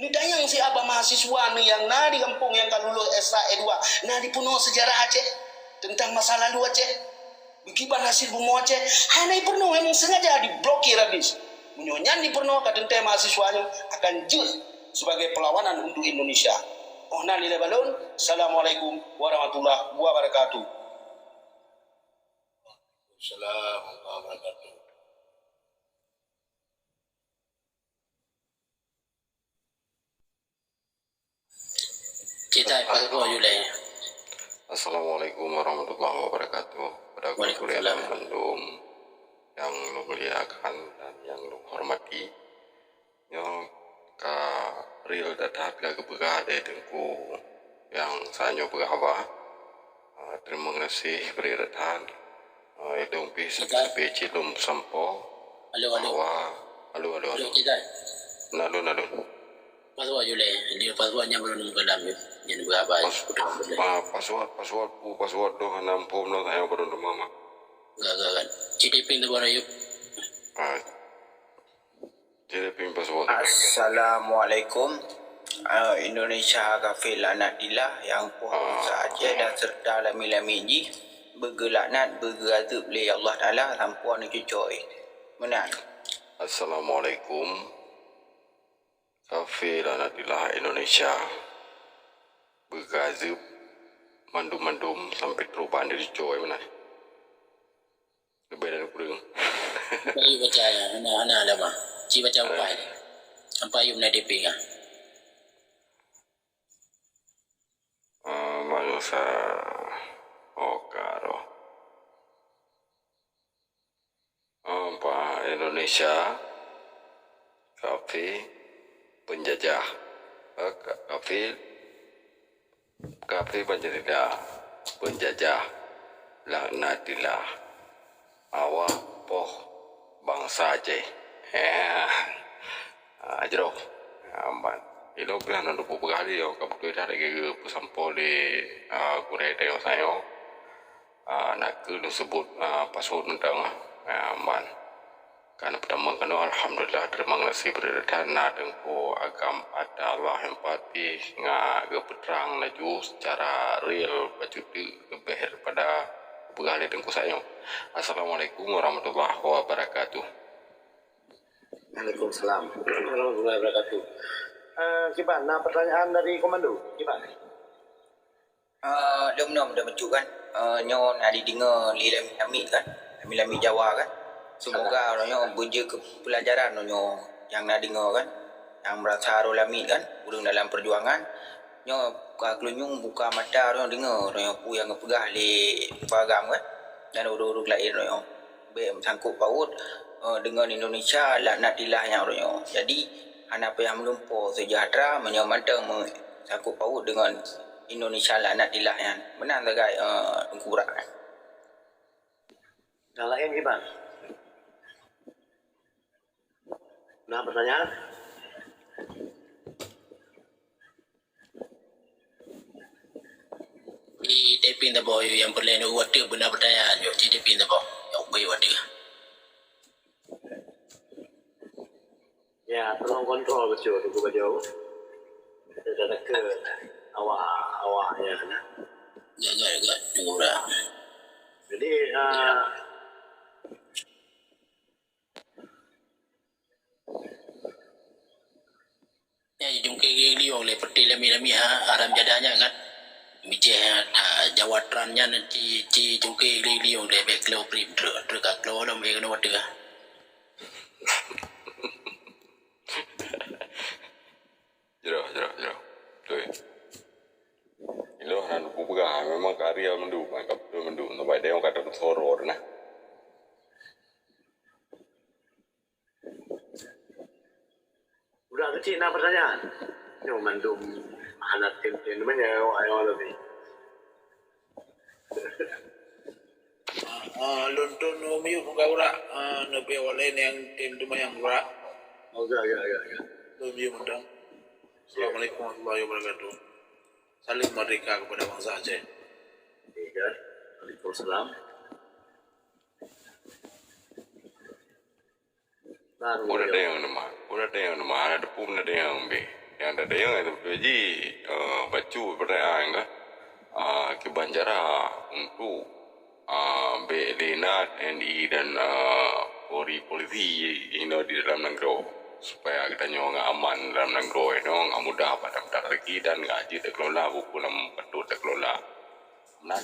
Neutanyong si abah mahasiswa nyang na di gampông nyang ka lulus S satu, S dua, na jipeurunoe seujarah Aceh, teuntang masa lalu Aceh. Beukiban hasil bumoe Aceh, hana jipeurunoe, memang sengaja diblokir habis. Meunyoe nyan jipeurunoe, ka teuntée mahasiswa nyoe akan jeuet sebagai perlawanan untuk Indonesia. Oh, na nilai balon. Assalamualaikum warahmatullahi wabarakatuh. Assalamualaikum warahmatullahi wabarakatuh. Kita pasoe julai. Assalamualaikum warahmatullahi wabarakatuh. Pada gurée-gurée Waalaikumsalam. Mandum nyang lôn muliakan dan nyang lôn hormati. Nyoe ka real that-that ka geupeugah lé Teungku nyang sanyoe peugah haba. Ah, terima kasih bri that-that. Ah, idong pih sabe-sabe cit lôn peusampoe. Alo, alo. Bahwa, alo, alo, alo. Alo, Cik Zai. Nalun, nalun. Password julai. Dia password nyang belum dalam tu. Jadi berapa? Pas-, ah, password, password, pu password tu hana muphom lah saya baru nama mah. Gak, gak, gak. Cik Ipin tu baru yuk. Ah. Jadi, pimpin password. Assalamualaikum. Ah, Indonesia kafé laknatillah nyang poh bansa Aceh dan serta lami-lami jih beugeulaknat, beugeuzeueb lé Allah Taala sampoe neucucoe. Meunan. Assalamualaikum. Kafé laknatillah Indonesia beugeuzeueb mandum-mandum sampai trok bak neucucoe meunan. Leubeh dari kureueng. Bayu baca ya, hana, hana lama. Ci baca upai. Sampai yum na D P ya. Ah, bangsa Okaro. Apa Indonesia? Kafé penjajah. Eh, ka-, kafé Kafé Pancasila, penjajah, laknatillah, awak poh bansa Aceh. Eh, ah, jroh. Aman. Ilo pih hana lôn peugah lé, ka beutôi that lagée geupeusampoe lé, ah, gurée tanyoe sanyoe. Ah, na kheueh lôn seubut, ah, password mantong, ah. Ah, aman. Ka na peutamong keunoe, alhamdulillah, terima kasih bri that-that na Teungku Agam Atallah nyang patéh ngon geupeutrang laju secara real bacut teuk leubeh daripada peugah lé Teungku sanyoe. Assalamualaikum warahmatullahi wabarakatuh. Waalaikumsalam warahmatullahi wabarakatuh. Eh, kiban, na pertanyaan dari komando? Kiban? Eh, lom nom dah bacut kan. Eh, nyoe na dideungoe lé lami-lami kan. Lami-lami Jawa kan. Semoga uroe nyoe beujeuet keu peulajaran uroe nyoe nyang na deungoe kan. Nyang meurasa roh lami kan, ureuëng dalam peujuangan. Nyoe ka keulinyueng buka mata uroe nyoe deungoe uroe nyoe peue nyang geupeugah lé Teungku Agam kan. Dan ureuëng-ureuëng laén uroe nyoe. Bék meusangkot paut, eh, deungon Indonesia laknatillah nyang uroe nyoe. Jadi, hana payah meulumpoe seujahteura meunyoe mantong meusangkot paut deungon Indonesia laknatillah nyan. Meunan sagai, eh, Teungku Brak. Nyang laén kiban? Na pertanyaan? Di taping tabah nyang peureulée nyoe watée beuna pertanyaan nyoe, di taping tabah. Nyang beu watée. Ya, tolong kontrol betul tu baju. Kita dah ke awak, awak ya. Jaga, jaga, tunggu dah. Jadi, ah, Nyan jicungké geuliong lé peuté lami-lami ha, haram jadah nyan kan. Mijéh ha, Jawa Trans nyan ci, ci cungké geuliong lé bék klo prip trek, trek ka klo lom lé keunoe watée. Jroh, jroh, jroh. Beutôi. Ilôn hana kupeugah, memang ka real mandum, ka beutôi mandum. Sampai dayong ka teupeusoro na. Cik na pertanyaan? Nyoe mandum hana tem-tem namanya awak yang lebih. Ah, lôn, lôn, lôn miyup muka urak, ah, neubri awak lain nyang tem teuma nyang urak. Oh, ya, ya, ya, ya. Lôn miyup mantong. Assalamualaikum warahmatullahi wabarakatuh. Salam merdeka kepada bangsa Aceh. Iya. Waalaikumsalam. Baru Udah ya. Tayang nama, udah tayang nama, ada tepung, ada tayang be. Yang ada tayang itu betul ji, eh, bacu pertanyaan ke, ah, kiban cara untuk, ah, be lé N A T, N I dan, ah, Polri, polisi inoe di dalam nanggroe supaya geutanyoe ngon aman dalam nanggroe inoe, ngon mudah bak daftar rezeki dan ngon jeuet teukelola buku nyang patut teukelola. Nah,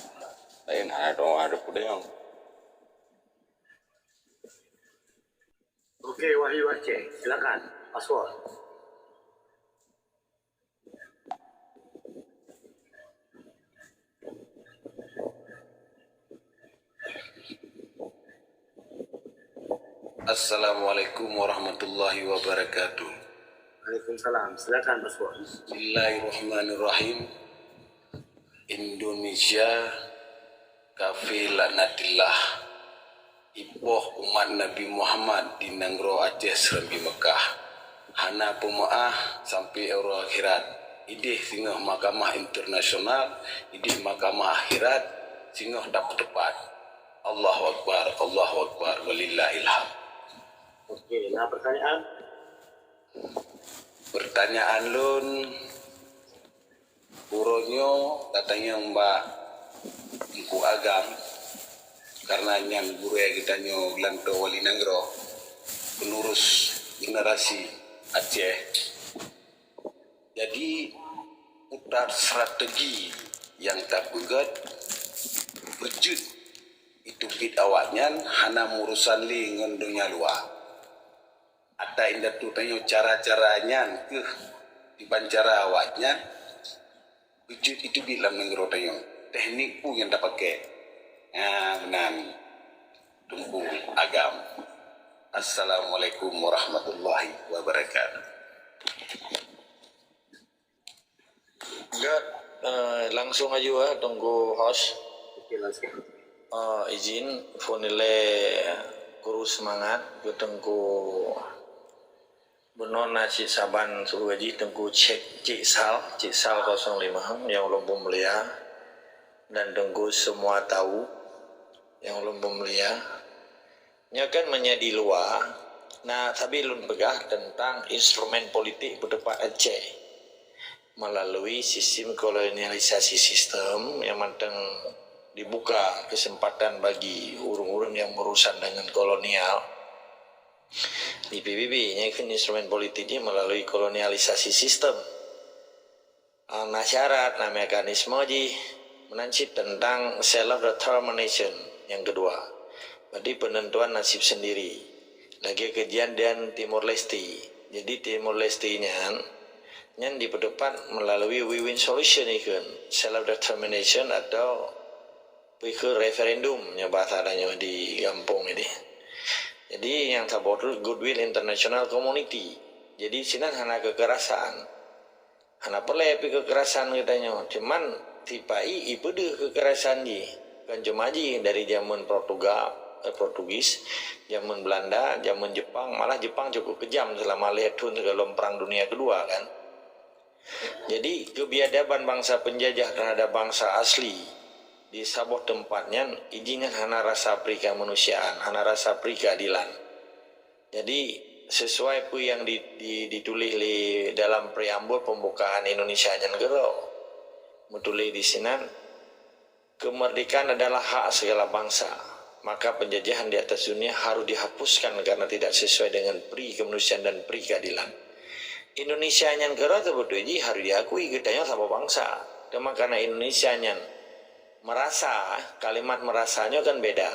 lain ada ada pudayang. Okey, Wahyu Aceh, silakan. Password. Assalamualaikum warahmatullahi wabarakatuh. Waalaikumsalam. Silakan, password. Bismillahirrahmanirrahim. Indonesia kafé laknatillah. Ipoh umat Nabi Muhammad di nanggroe Aceh Serambi Mekah. Hana peumeu'ah sampoe uroe akhirat. Idéh singoh mahkamah internasional, idéh mahkamah akhirat, singoh tapeuteupat. Allahu Akbar, Allahu Akbar, walillahil hamd. Okey, na pertanyaan? Pertanyaan lôn, uroe nyoe tatanyong bak Teungku Agam, karena nyan gurée geutanyoe geulantoe wali nanggroe, penerus generasi Aceh. Jadi, utak strategi nyang tapeugét beujeuet itu bit awaknyan hana meurusan lé ngon donya luwa. Ata indatu tanyoe cara-cara nyan keuh diban cara awaknyan beujeuet itu bit lam nanggroe tanyoe. Teknik peue nyang tapakai? Ha, meunan. Teungku Agam. Assalamualaikum warahmatullahi wabarakatuh. Enggak, eh, langsung aju, eh, Teungku host. Okey, langsung. Eh, izin phon ilée guru seumangat keu Teungku. Bunoe na cit saban su gaji Teungku Cek, Cik Sal, Cik Sal kosong lima nyang ulôn peumulia, dan Teungku Semua Tahu nyang ulôn peumulia. Nyoe kan meunyoe di luwa, na sabe lôn peugah teuntang instrumen politik peuteupat Aceh melalui sistem kolonialisasi sistem nyang mantong dibuka kesempatan bagi ureuëng-ureuëng nyang berurusan dengan kolonial. Di P B B nyan keuh instrumen politik jih melalui kolonialisasi sistem. Ah, na syarat, na mekanisme jih. Meunan cit teuntang self determination nyang keudua. Berarti penentuan nasib sendiri. Lagée kejadian Timor Leste. Jadi Timor Leste nyan, nyan dipeuteupat melalui win-win solution ikheun, self determination atau pikir referendum nyoe bahasa tanyoe di gampông ini. Jadi nyang saboh tu goodwill international community. Jadi sinan hana kekerasan. Hana peureulée pi kekerasan geutanyoe. Cuman tipai ipeudeuh kekerasan jih. Bukan cuma jih dari zaman Portugal, eh, Portugis, zaman Belanda, zaman Jepang, malah Jepang cukup kejam selama lhée thon sigohlom Perang Dunia Kedua kan. Jadi, kebiadaban bangsa penjajah terhadap bangsa asli di saboh teumpat nyan, ijih nyan hana rasa peuri kemanusiaan, hana rasa peuri keadilan. Jadi, sesuai peue nyang di, di, dituléh lé dalam preambul pembukaan Indonesia nyan keudroe, meutuléh di sinan, kemerdekaan adalah hak segala bangsa, maka penjajahan di atas dunia harus dihapuskan karena tidak sesuai dengan peuri kemanusiaan dan peuri keadilan. Indonesia nyan keudroe teubeutôi jih harus diakui geutanyoe saboh bangsa. Teuma karena Indonesia nyan merasa, kalimat merasa nyoe kan beda.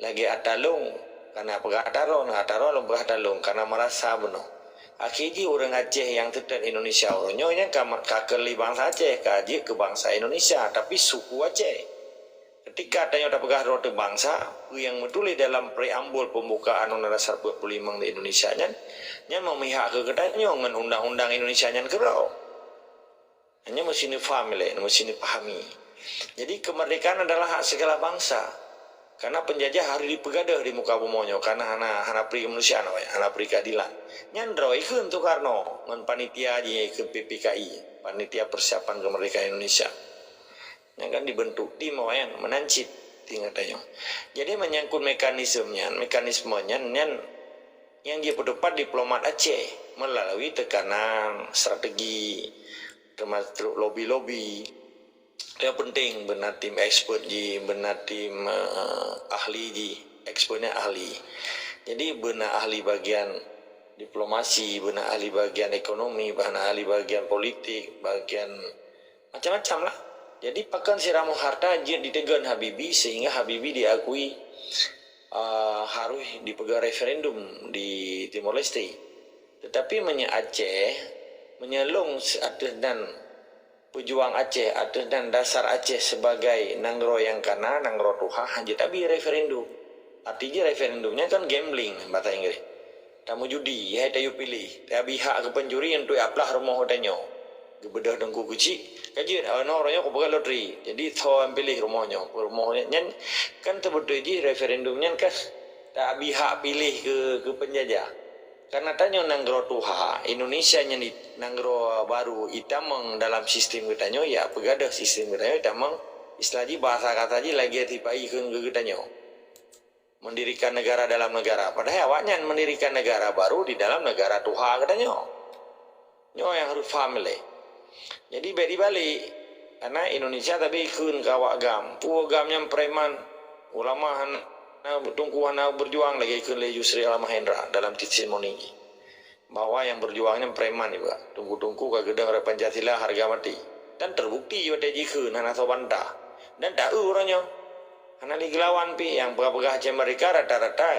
Lagée ata lôn, kana peugah ata droe, ata droe lôn peugah ata lôn, kana merasa bunoe. Akhé jih ureuëng Aceh nyang teutet Indonesia uroe nyoe nyan ka, ka keu lé bangsa Aceh, ka jeuet keu bangsa Indonesia, tapi suku Aceh. Ketika tanyoe tapeugah droe teuh bansa, peue nyang meutuléh dalam preambul pembukaan Undang-Undang Dasar empat puluh lima di Indonesia nyan, nyan memihak keu geutanyoe ngon undang-undang Indonesia nyan keudroe. Nyan meusti neufaham ilée, meusti neupahami. Jadi, kemerdekaan adalah hak segala bangsa. Karena penjajah harus dipeugadôh di muka bumoe nyoe, karena hana, hana pri kemanusiaan, hana pri keadilan. Nyan droe ikheun Soekarno ngon panitia jih ikheun P P K I, Panitia Persiapan Kemerdekaan Indonesia. Nyan kan dibentuk tim awak nyan meunan cit tingkat tanyoe. Jadi menyangkut mekanisme nyan, mekanisme nyan, nyan nyang jipeutupat diplomat Aceh melalui tekanan, strategi, termasuk lobi-lobi. Yang penting beuna tim expert jih, beuna tim, eh, ahli jih, expertnya ahli. Jadi beuna ahli bagian diplomasi, beuna ahli bagian ekonomi, beuna ahli bagian politik, bagian macam-macam lah. Jadi pakon siramoe harta jeuet ditegon Habibie sehingga Habibie diakui, eh, harus dipeugah referendum di Timor Leste. Tetapi meunyoe Aceh, meunyoe lôn ateueh nan pejuang Aceh, ateueh nan dasar Aceh sebagai nanggroe nyang kana, nanggroe tuha, hana jeuet abi referendum. Arti jih referendum nyan kan gambling bahasa Inggris. Tamujudi, hai tayue piléh, tabi hak keu pencuri untuk aplah rumoh geutanyoe. Geubeudôh Teungku Keuchik, ka jeuet, oh, nyoe uroe nyoe kupeugah loteri. Jadi, soe nyang piléh rumoh nyoe, rumoh nyan kan teubeutôi jih referendum nyan kan tabi hak piléh keu, keu penjajah. Karena tanyoe nanggroe tuha, Indonesia nyan i-, nanggroe baru itamong dalam sistem geutanyoe, ya peugadôh sistem geutanyoe itamong, istilah jih bahasa kata jih lagèe sipa-i kheun keu geutanyoe. Mendirikan negara dalam negara. Padahai awaknyan mendirikan negara baru di dalam negara tuha geutanyoe. Nyoe nyang harus paham ilée. Jadi bèk dibalik. Karena Indonesia tabi kheun keu awak GAM. Peue GAM nyan preman. Ulama hana, teungku hana berjuang lagèe kheun lé Yusril Mahendra dalam testimoni jih. Bahwa nyang berjuang nyan preman juga. Teungku-teungku ka geudong rot Pancasila harga mati. Dan terbukti watèe jikheun hana soe bantah. Dan taeu uroe nyoe. Hana lé geulawan pih nyang peugah-peugah Aceh Merdeka rata-rata,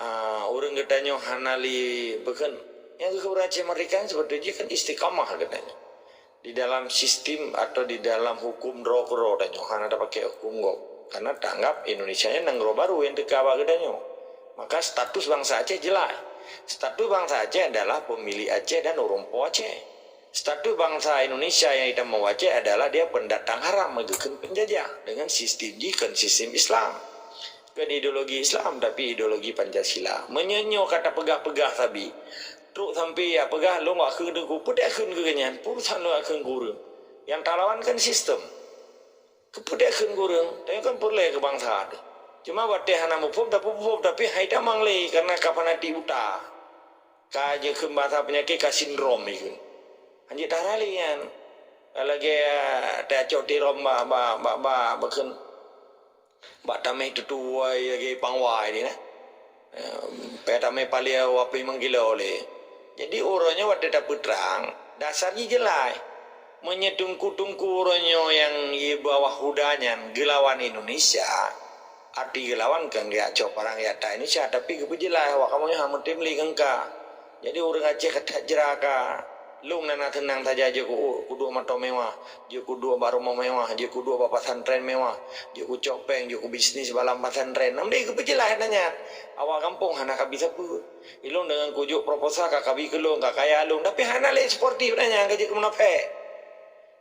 ah, ureueng geutanyoe hana lé peukheun. Nyang geukheun Aceh Merdeka nyan sebetul jih kan istiqamah geutanyoe. Di dalam sistem atau di dalam hukum droe keudroe tanyoe hana tapakai hukum gob. Karena taanggap Indonesia nyan nanggroe baru nyang teuka bak geutanyoe. Maka status bangsa Aceh jelas. Status bangsa Aceh adalah pemilik Aceh dan ureueng po Aceh. Status bangsa Indonesia nyang itamong Aceh adalah dia pendatang haram, geukheun penjajah dengan sistem jih kon sistem Islam. Kon ideologi Islam, tapi ideologi Pancasila. Meunyoe nyoe ka tapeugah-peugah sabe, trok sampai ya peugah lôn wak kheun teungku, peue dak kheun keu nyan, peue urusan lôn wak kheun keu ureueng. Nyang talawan kan sistem. Keupeue dak kheun keu ureueng, tanyoe kan peureulèe keu bansa teuh. Cuma watèe hana muphom, tapeupeuphom, tapi hai tamong lé, karena ka fanatik buta. Ka jikheun bahasa peunyakét ka sindrom jikheun. Hanjeuet tara lé nyan. Lagèe, ah, tacok tirôm bak, bak, bak, bak, bak kheun. Bak tamèh tutuwai lagèe pangwai di na. Eh, payah tamè paleng wapeuh limong kilo lé. Jadi, uroe nyoe watèe tapeutrang, dasar jih jeulaih. Meunyoe teungku-teungku uroe nyoe nyang di bawah Huda nyan geulawan Indonesia, arti geulawan keu geujak cok parang di ata Indonesia, tapi geupeujeulaih awak kamoe nyoe hana meuteumé lé keu ka. Jadi, ureueng Aceh ka that jra ka. Lôn na, na teunang saja jeuet ku-, kuduek moto mewah, jeuet kuduek bak rumoh mewah, jeuet kuduek bak pesantren mewah, jeuet kucok péng, jeuet kubisnis bak lam pesantren. Nam deh geupeujeulaih na nyan. Awak gampông hana kabi sapeue. Ilôn deungon kujok proposal ka kabi keu lôn, ka kaya lôn, tapi hana lé sportif na nyan, ka jeuet keu munafék.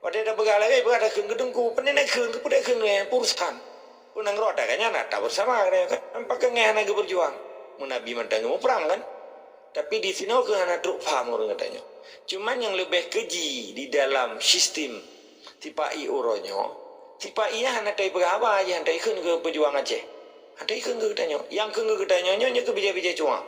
Watèe tapeugah lagèe, peugah takheun keu teungku, pane nakheun, keupeue takheun nyan, urusan. Peue nanggroe ata ka nyan ata bersama, kata kan. Pakon ngai hana geupeujuang. Meunabi mantong geumuprang kan. Tapi di sinoe keuh hana trok paham ureueng geutanyoe. Cuma nyang leubeh keuji di dalam sistem sipa-i uroe nyoe, sipa-i nyan hana tapeugah haba jih, hana takheun keu peujuang Aceh. Hana takheun keu geutanyoe. Nyang kheun keu geutanyoe nyoe, nyoe keuh bijéh-bijéh cuma.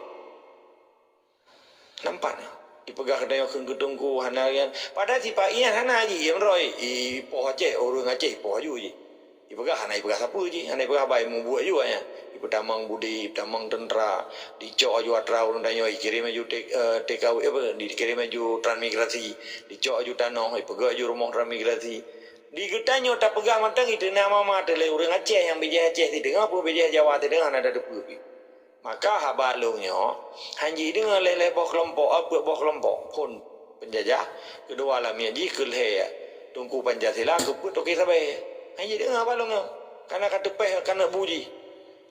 Nampak nyoe. Ipeugah geutanyoe kheun keu teungku, hana nyan. Padahai sipa-i nyan hana jih, meuroi. Ipoh Aceh, ureueng Aceh ipoh aju jih. Ipeugah hana ipeugah sapeue jih, hana ipeugah haba, imubuet aju nyan. Ipeutamong budi, ipeutamong teuntra, dicok aju atra ureueng tanyoe, ikirém aju T-, eh, T K W, apa, dikirém aju transmigrasi, dicok aju tanoh, ipeugöt aju rumoh transmigrasi. Di geutanyoe tapeugah mantong iteuna mama teuh lé ureueng Aceh nyang bijéh Aceh sideungoe, peue bijéh Jawa sideungoe hana tateupeue pih. Maka haba lôn nyoe, hanjeuet deungoe lé-lé boh keulompok, eh, peuet boh keulompok phon penjajah, keudua lam miet jih keu lhèe Teungku Pancasila, keu peuet toké sabe. Hanjeuet deungoe haba lôn nyoe. Kana ka teupeh kana bu jih.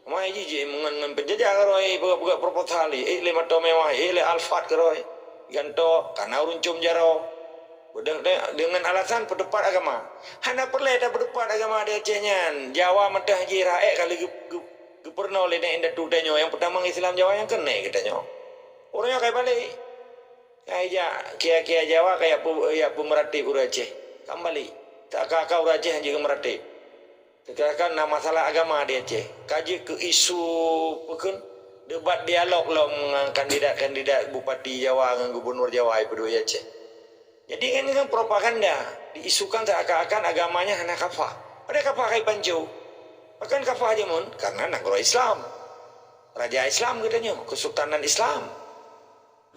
Mai jih jih ngon, ngon peunjajah keudroe, peugah-peugah proposal, ék lé moto mewah, ék lé Alphard keudroe. Gantoe, kana ureuëng com jaroe. Beudeuh de-, deungon alasan peuteupat agama. Hana peureulée tapeuteupat agama di Aceh nyan. Jawa meuntah jih rakyat ka lheueh geu-, geu-, geupeurunoe lé nèk indatu tanyoe nyang peutamong Islam Jawa nyang keuneuk geutanyoe. Ureuëng nyoe ka balek. Ka ijak kia-kia Jawa ka yak peu-, yak peumeuratéb ureuëng Aceh. Ka balek. Tak ka-ka ureuëng Aceh jeuet keu meuratéb. Sekarang na masalah agama di Aceh. Ka jeuet keu isu peukheun debat dialog lom ngon kandidat-kandidat bupati Jawa ngon gubunur Jawa ipeuduek Aceh. Jadi ngon, ngon propaganda diisukan seakan-akan agamanya hana kafah. Padahal kafah kai pancu. Bahkan kafah jameun karena nanggroe Islam. Raja Islam geutanyoe, kesultanan Islam.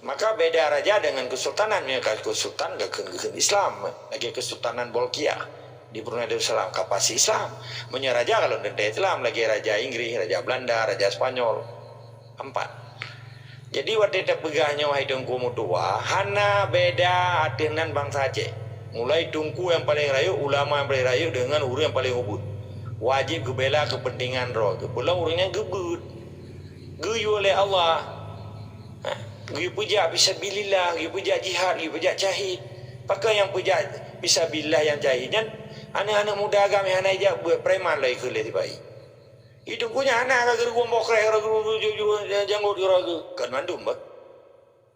Maka beda raja dengan kesultanan. Meunyoe ka kesultan, geukheun-geukheun Islam. Lagée Kesultanan Bolkiah di Brunei Darussalam, ka pasti Islam. Meunyoe raja, kalau teuntée Islam, lagée Raja Inggris, Raja Belanda, Raja Spanyol. Empat. Jadi, watée tapeugah nyoe, hai Teungku meutuwa, hana beda ateueh nan bansa Aceh. Mulai teungku nyang paleng rayeuk, ulama nyang paleng rayeuk, deungon ureuëng nyang paleng ubit. Wajéb geubela keupeuntengan droe geuh. Peulom ureuëng nyan geubeuet. Geuyue lé Allah. Ha? Geuyue peujak fisabilillah, geuyue peujak jihad, geuyue peujak syahid. Pakon nyang peujak fisabilillah nyang syahid nyan, aneuëk-aneuëk muda agam nyang hana ijak beuet, preman lagée kheun lé sipai. Itu pun hana ka geurugoe boh kreh, ka geurugoe janggot, ka geurugoe. Kon mandum bah.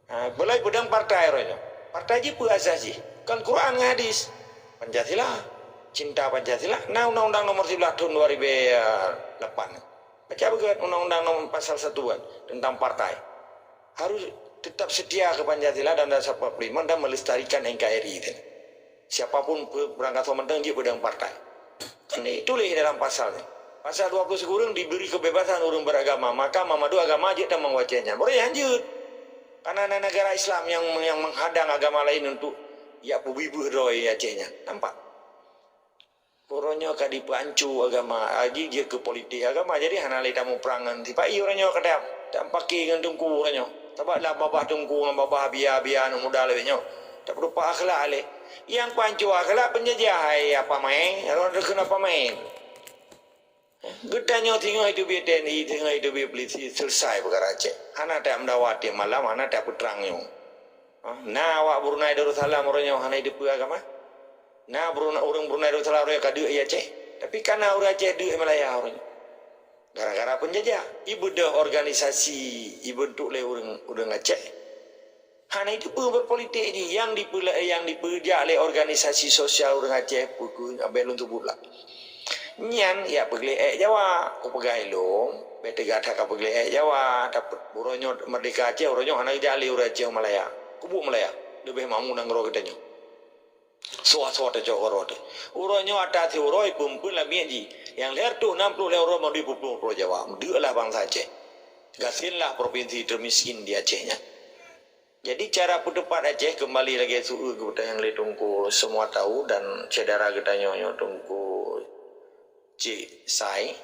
Ha, beulai peudong partai uroe nyoe. Partai jih peue asas jih? Kon Quran ngon hadis. Pancasila. Cinta Pancasila. Na Undang-Undang Nomor Sebelas tahun dua ribu lapan. Baca beugét Undang-Undang Nomor Pasal satu kan, tentang partai. Harus tetap setia ke Pancasila dan dasar empat puluh lima dan melestarikan N K R I itu. Siapapun pe-, peurangkat soe mantong jeuet peudong partai. Kan dituléh dalam pasal nyan. Pasal dua puluh sikureueng diberi kebebasan ureuëng beragama, maka meumadu agama jeuet tamong u Aceh nyan. Boleh lanjut. Karena na negara Islam yang, yang menghadang agama lain untuk yak peubeubaih droe Aceh nyan. Nampak? Uroe nyoe ka dipeuancu agama, aji jeuet keu politik agama, jadi hana lé tamuprang ngon sipai uroe nyoe ka ta-, tapake ngon teungku uroe nyoe. Sabab lam babah teungku ngon babah bia-bia aneuk muda lagée nyoe. Tapeurupa akhlak lé. Nyang peuancu akhlak peunjajah, hai apa main, rot kheun apa main. Geutanyoe singoh iteubiet T N I, singoh iteubiet polisi, selesai peukara Aceh. Hana tameudawa tieb malam, hana tapeutrang nyoe. Ha, na awak Brunei Darussalam uroe nyoe hana iteupeue agama. Na Brunei, ureuëng Brunei Darussalam uroe nyoe ka deuk i Aceh. Tapi ka na ureuëng Aceh deuk i Malaya uroe nyoe. Gara-gara peunjajah, ibeudôh organisasi, ibeuntuk lé ureuëng, ureuëng Aceh. Hana iteupeue berpolitik jih, nyang dipeula-, nyang dipeujak lé organisasi sosial ureuëng Aceh, peue keuh abéh lôn seubut lah. Nyan yak peugleh ék Jawa, kupeugah ilôn, bék teuga that ka peugleh ék Jawa, tapi uroe nyoe merdeka Aceh, uroe nyoe hana geujak lé ureuëng Aceh u Malaya. Kubu Malaya, leubeh makmu nanggroe geutanyoe. Soe-soe tacok keudroe teuh. Uroe nyoe ata siuroe peue-peue lamiet jih. Nyang lhée reutôh nam ploh lhée uroe meudui peue-peue Jawa. Meudeuklah bansa Aceh. Gasien lah provinsi termiskin di Aceh nyan. Jadi, cara peuteupat Aceh keumbali lagée su-, geupeutanyong lé Teungku semua tahu dan syedara geutanyoe nyoe Teungku Cik Sai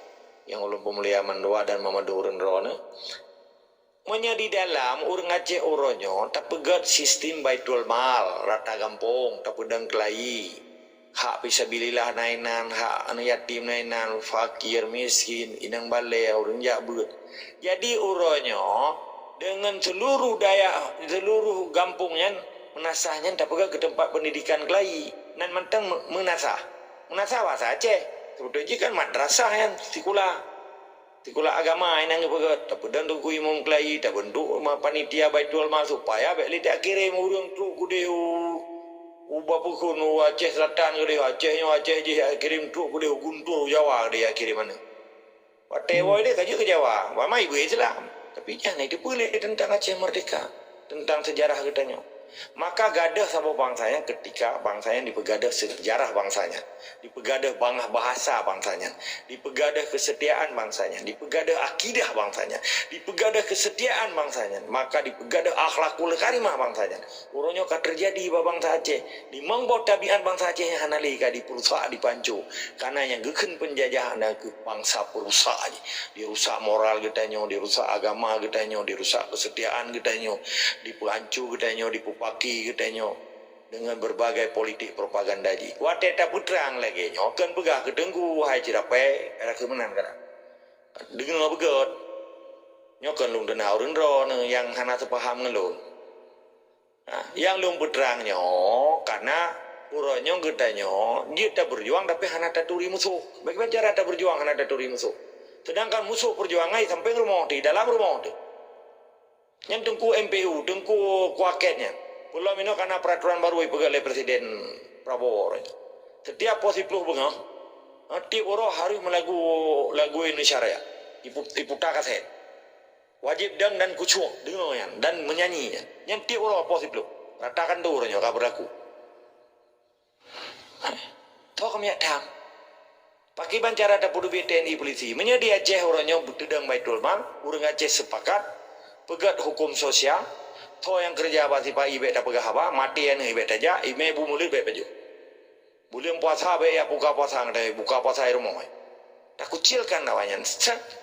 nyang ulôn peumulia mandua dan meumadu ureuëng droeneuh. Meunyoe di dalam ureuëng Aceh uroe nyoe tapeugét sistem Baitul Mal rata gampông, tapeudong keulayi, hak fisabilillah na inan, hak aneuk yatim na inan, fakir, miskin, inong balée, ureuëng jak beuet. Jadi uroe nyoe deungon seuluruh dayah, seuluruh gampông nyan meunasah nyan tapeugét keu teumpat peundidikan keulayi. Nan mantong meu-, meunasah. Meunasah bahasa Aceh. Seubeutôi jih kan madrasah nyan, sikula. Sikula agama inan geupeugét, tapeudong teungku imum keulayi, tabeuntuk ma-, panitia Baitul Mal supaya bék lé takirém ureuëng trok keudeh u, u Bapukhun, u Aceh Selatan keudeh, Aceh nyoe, Aceh jih, kirém trok keudeh u Guntur, u Jawa keudeh, kirém aneuk. Watée woe lé ka jeuet keu Jawa, bak ma ibu Islam. Tapi nyan iteupeue lé teuntang Aceh merdeka, teuntang seujarah geutanyoe. Maka gadôh saboh bansa nyan keutika bansa nyan dipeugadôh seujarah bansa nyan, dipeugadôh bangah bahasa bansa nyan, dipeugadôh keusetiaan bansa nyan, dipeugadôh akidah bansa nyan, dipeugadôh keusetiaan bansa nyan, maka dipeugadôh akhlakul karimah bansa nyan. Uroe nyoe ka teujadi bak bansa Aceh, limong boh tabiat bansa Aceh nyang hana lé ka dipeurusak, dipeuanco. Karena nyang geukheun peunjajah na kheueh bansa peurusak jih. Dirusak moral geutanyoe, dirusak agama geutanyoe, dirusak keusetiaan geutanyoe, dipeuanco geutanyoe, dipeupaki geutanyoe. Deungon beurbagai politik propaganda jih. Watée tapeutrang lagée nyoe, kon peugah keu teungku, hai cirapée, ada keu meunan kana. Deungoe beugét. Nyoe kon lôn deuna ureuëng droeneuh nyang hana seupaham ngon lôn. Nah, nyang lôn peutrang nyoe, kana uroe nyoe geutanyoe jeuet tabeujuang tapi hana taturi musoh. Bagaimana cara tabeujuang hana taturi musoh? Sedangkan musoh peujuangan sampai rumoh teuh, dalam rumoh teuh. Nyan Teungku M P U, Teungku Kuakét nyan. Peulom inoe kana peuraturan baru ipeugét lé Presiden Prabowo. Setiap poh siploh beungoh, ha, tiep uroe harôh meulagu lagu Indonesia Raya. Ipu-, iputa kaset. Wajéb dang dan khusyuk deungoe nyan dan meunyanyi nyan. Nyan tiep uroe poh siploh. Rata khandu uroe nyoe ka beulaku. Toh keumiet tham. Pakriban cara tapeuteubiet T N I polisi? Meunyoe di Aceh uroe nyoe beuteudong Baitul Mal, ureuëng Aceh seupakat peugét huköm sosial, toh nyang keureuja bak sipa-i bék tapeugah haba, maté aneuëk bék tajak, imé bu mulod bék pajoh. Buleuen puasa bék jak buka puasa, buka puasa di rumoh. Takucilkan awaknyan.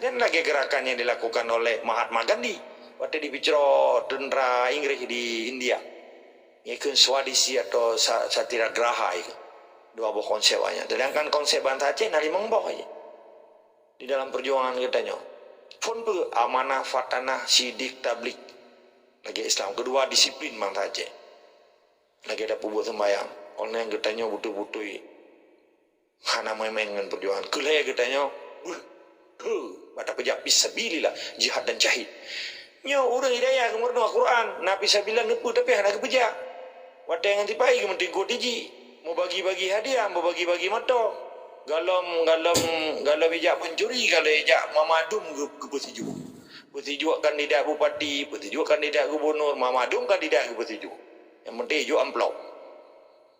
Dan lagée gerakan yang dilakukan oleh Mahatma Gandhi watée jipeucroe teuntra Inggréh di India. Ikheun Swadeshi atau sa-, Satyagraha ikheun. Dua boh konsep awaknyan. Sedangkan konsep bansa Aceh na limong boh aja. Di dalam perjuangan geutanyoe. Phon peue amanah, fatanah, sidik, tablik. Lagée Islam. Keudua, disiplin bansa Aceh. Lagée tapeubuet seumbahyang. Óh lheueh nyan geutanyoe beutôi-beutôi hana main-main ngon perjuangan. Keu lhée geutanyoe, beuh, beuh, bak tapeujak fisabilillah, jihad dan syahid. Nyoe ureuëng hidayah geumeurunoe Al-Quran, na fisabilillah neupeu tapi hana geupeujak. Watée ngon sipa-i geumeutingkot tiji, meubagi-bagi hadiah, meubagi-bagi moto. Galom, galom, galom ijak pancuri, galom ijak mamadum geu-, geupeusijuek. Peusijuek kandidat bupati, peusijuek kandidat gubunur, mamadum kandidat geupeusijuek. Nyang penting ijok amplop.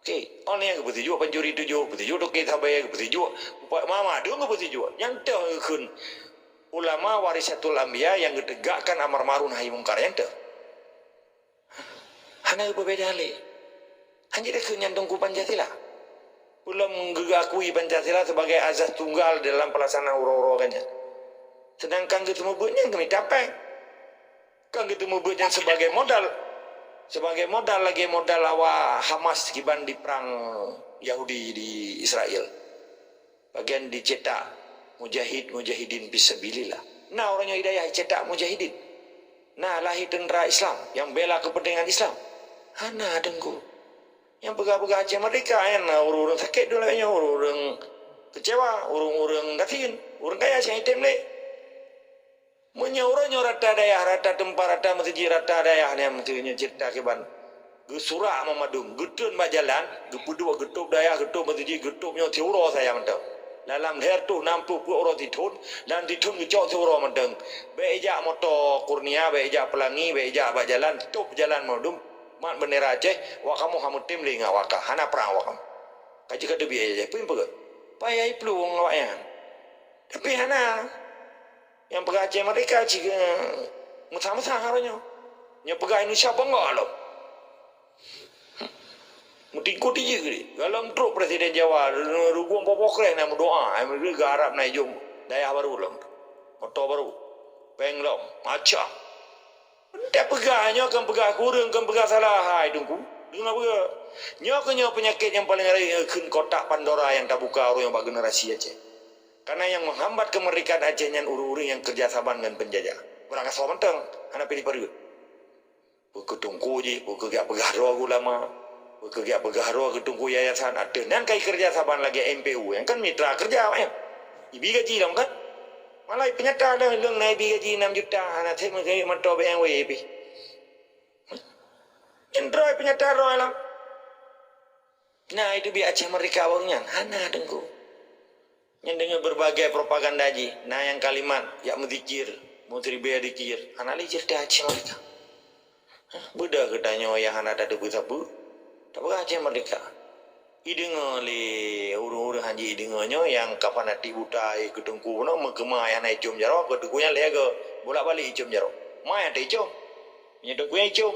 Oke, oh nyang geupeusijuek pancuri tujoh, peusijuek toke sabe, geupeusijuek upat mama dong geupeusijuek. Nyang teuh geukheun ulama warisatul anbiya nyang geutegakkan amar ma'ruf nahi mungkar nyang teuh. Hana geupeubeda lé. Hanjeuet takheun nyan Teungku Pancasila. Ulôn geugakui Pancasila sebagai azas tunggal dalam pelaksanaan uroe-uroe geuh nyan. Sedangkan geuteumeubeuet nyan geumita péng. Kan geuteumeubeuet nyan sebagai modal. Sebagai modal lagée modal awak Hamas kiban diperang Yahudi di Israel. Bagian dicetak mujahid-mujahidin fisabilillah. Na uroe nyoe hidayah cetak mujahidin. Na lahé teuntra Islam nyang bela keupeuntengan Islam. Hana Teungku. Nyang peugah-peugah Aceh Merdeka nyan na ureuëng-ureuëng sakét dua nyoe, ureuëng-ureuëng keucewa, ureuëng-ureuëng gasien, ureuëng kaya nyang item lé. Meunyoe uroe nyoe rata dayah, rata teumpat, rata meuseujid, rata dayah nyan meuseujid nyoe ceurita kiban. Geusurak mamadum, geutreun bak jalan, geupeuduek, geutôb dayah, geutôb meuseujid, geutôb nyoe siuroe saja mantong. Dalam lhèe reutôh nam ploh peuet uroe sithon, dan sithon geucok siuroe mantong. Bék ijak moto Kurnia, bék ijak Peulangi, bék ijak bak jalan, tôb jalan mamadum, mat beundera Aceh, awak kamoe hana meutem lé ngon awak ka, hana prang awak kamoe. Ka jeuet ka teubiet Aceh, peue peugah? Payah iplueng awaknyan. Tapi hana. Nyang peugah Aceh Merdeka cit meusa-meusa harôh nyoe. Nyang peugah Indonesia beungoh lom. Meutingkot tiji geude. Galom trok Presiden Jawa, Reugueng Poh Poh Kreh na meudoa, ai meugeureuga Arab na ijom dayah barô lom. Moto barô. Péng lom, macam. Teupeugah nyoe kon peugah kureueng, kon peugah salah, hai Teungku. Deungoe peue? Nyoe keuh nyoe peunyakét nyang paleng rayeuk kheun kotak Pandora nyang tabuka uroe nyoe bak generasi Aceh. Karena nyang menghambat kemerdekaan Aceh nyan ureuëng-ureuëng nyang keureuja saban ngon peunjajah. Ureuëng asoe mantong, hana piléh pareuen. Peu keu teungku jih, peu keu geujak peugah droe ulama, peu keu geujak peugah droe keu teungku yayasan, ateueh nyan ka ikeureuja saban lagée M P U, nyang kan mitra keureuja awaknyan. Ibi gaji lom kan? Malah ipeunyata lom, lôn na ibi gaji enam juta, hana sép meugeuh moto B M W pih. Nyan droe ipeunyata droe lom. Na iteubiet Aceh Merdeka awaknyan? Hana Teungku. Nyan deungon beurbagai propaganda jih, na nyang kalimat, "Jak meuzikir, meusiribée zikir." Hana lé ceurita Aceh Merdeka. Hah, beudôh geutanyoe nyang hana tateupeue sapeue. Tapeugah Aceh Merdeka. Ideungoe lé ureuëng-ureuëng hanjeuet ideungoe nyoe nyang ka fanatik buta, eh, keu teungku bunoe meukeumah nyang hana icôm jaroe, keu teungku nyan lé goe bolak-balik icôm jaroe. Ma nyang taicôm? Meunyoe teungku nyang icôm.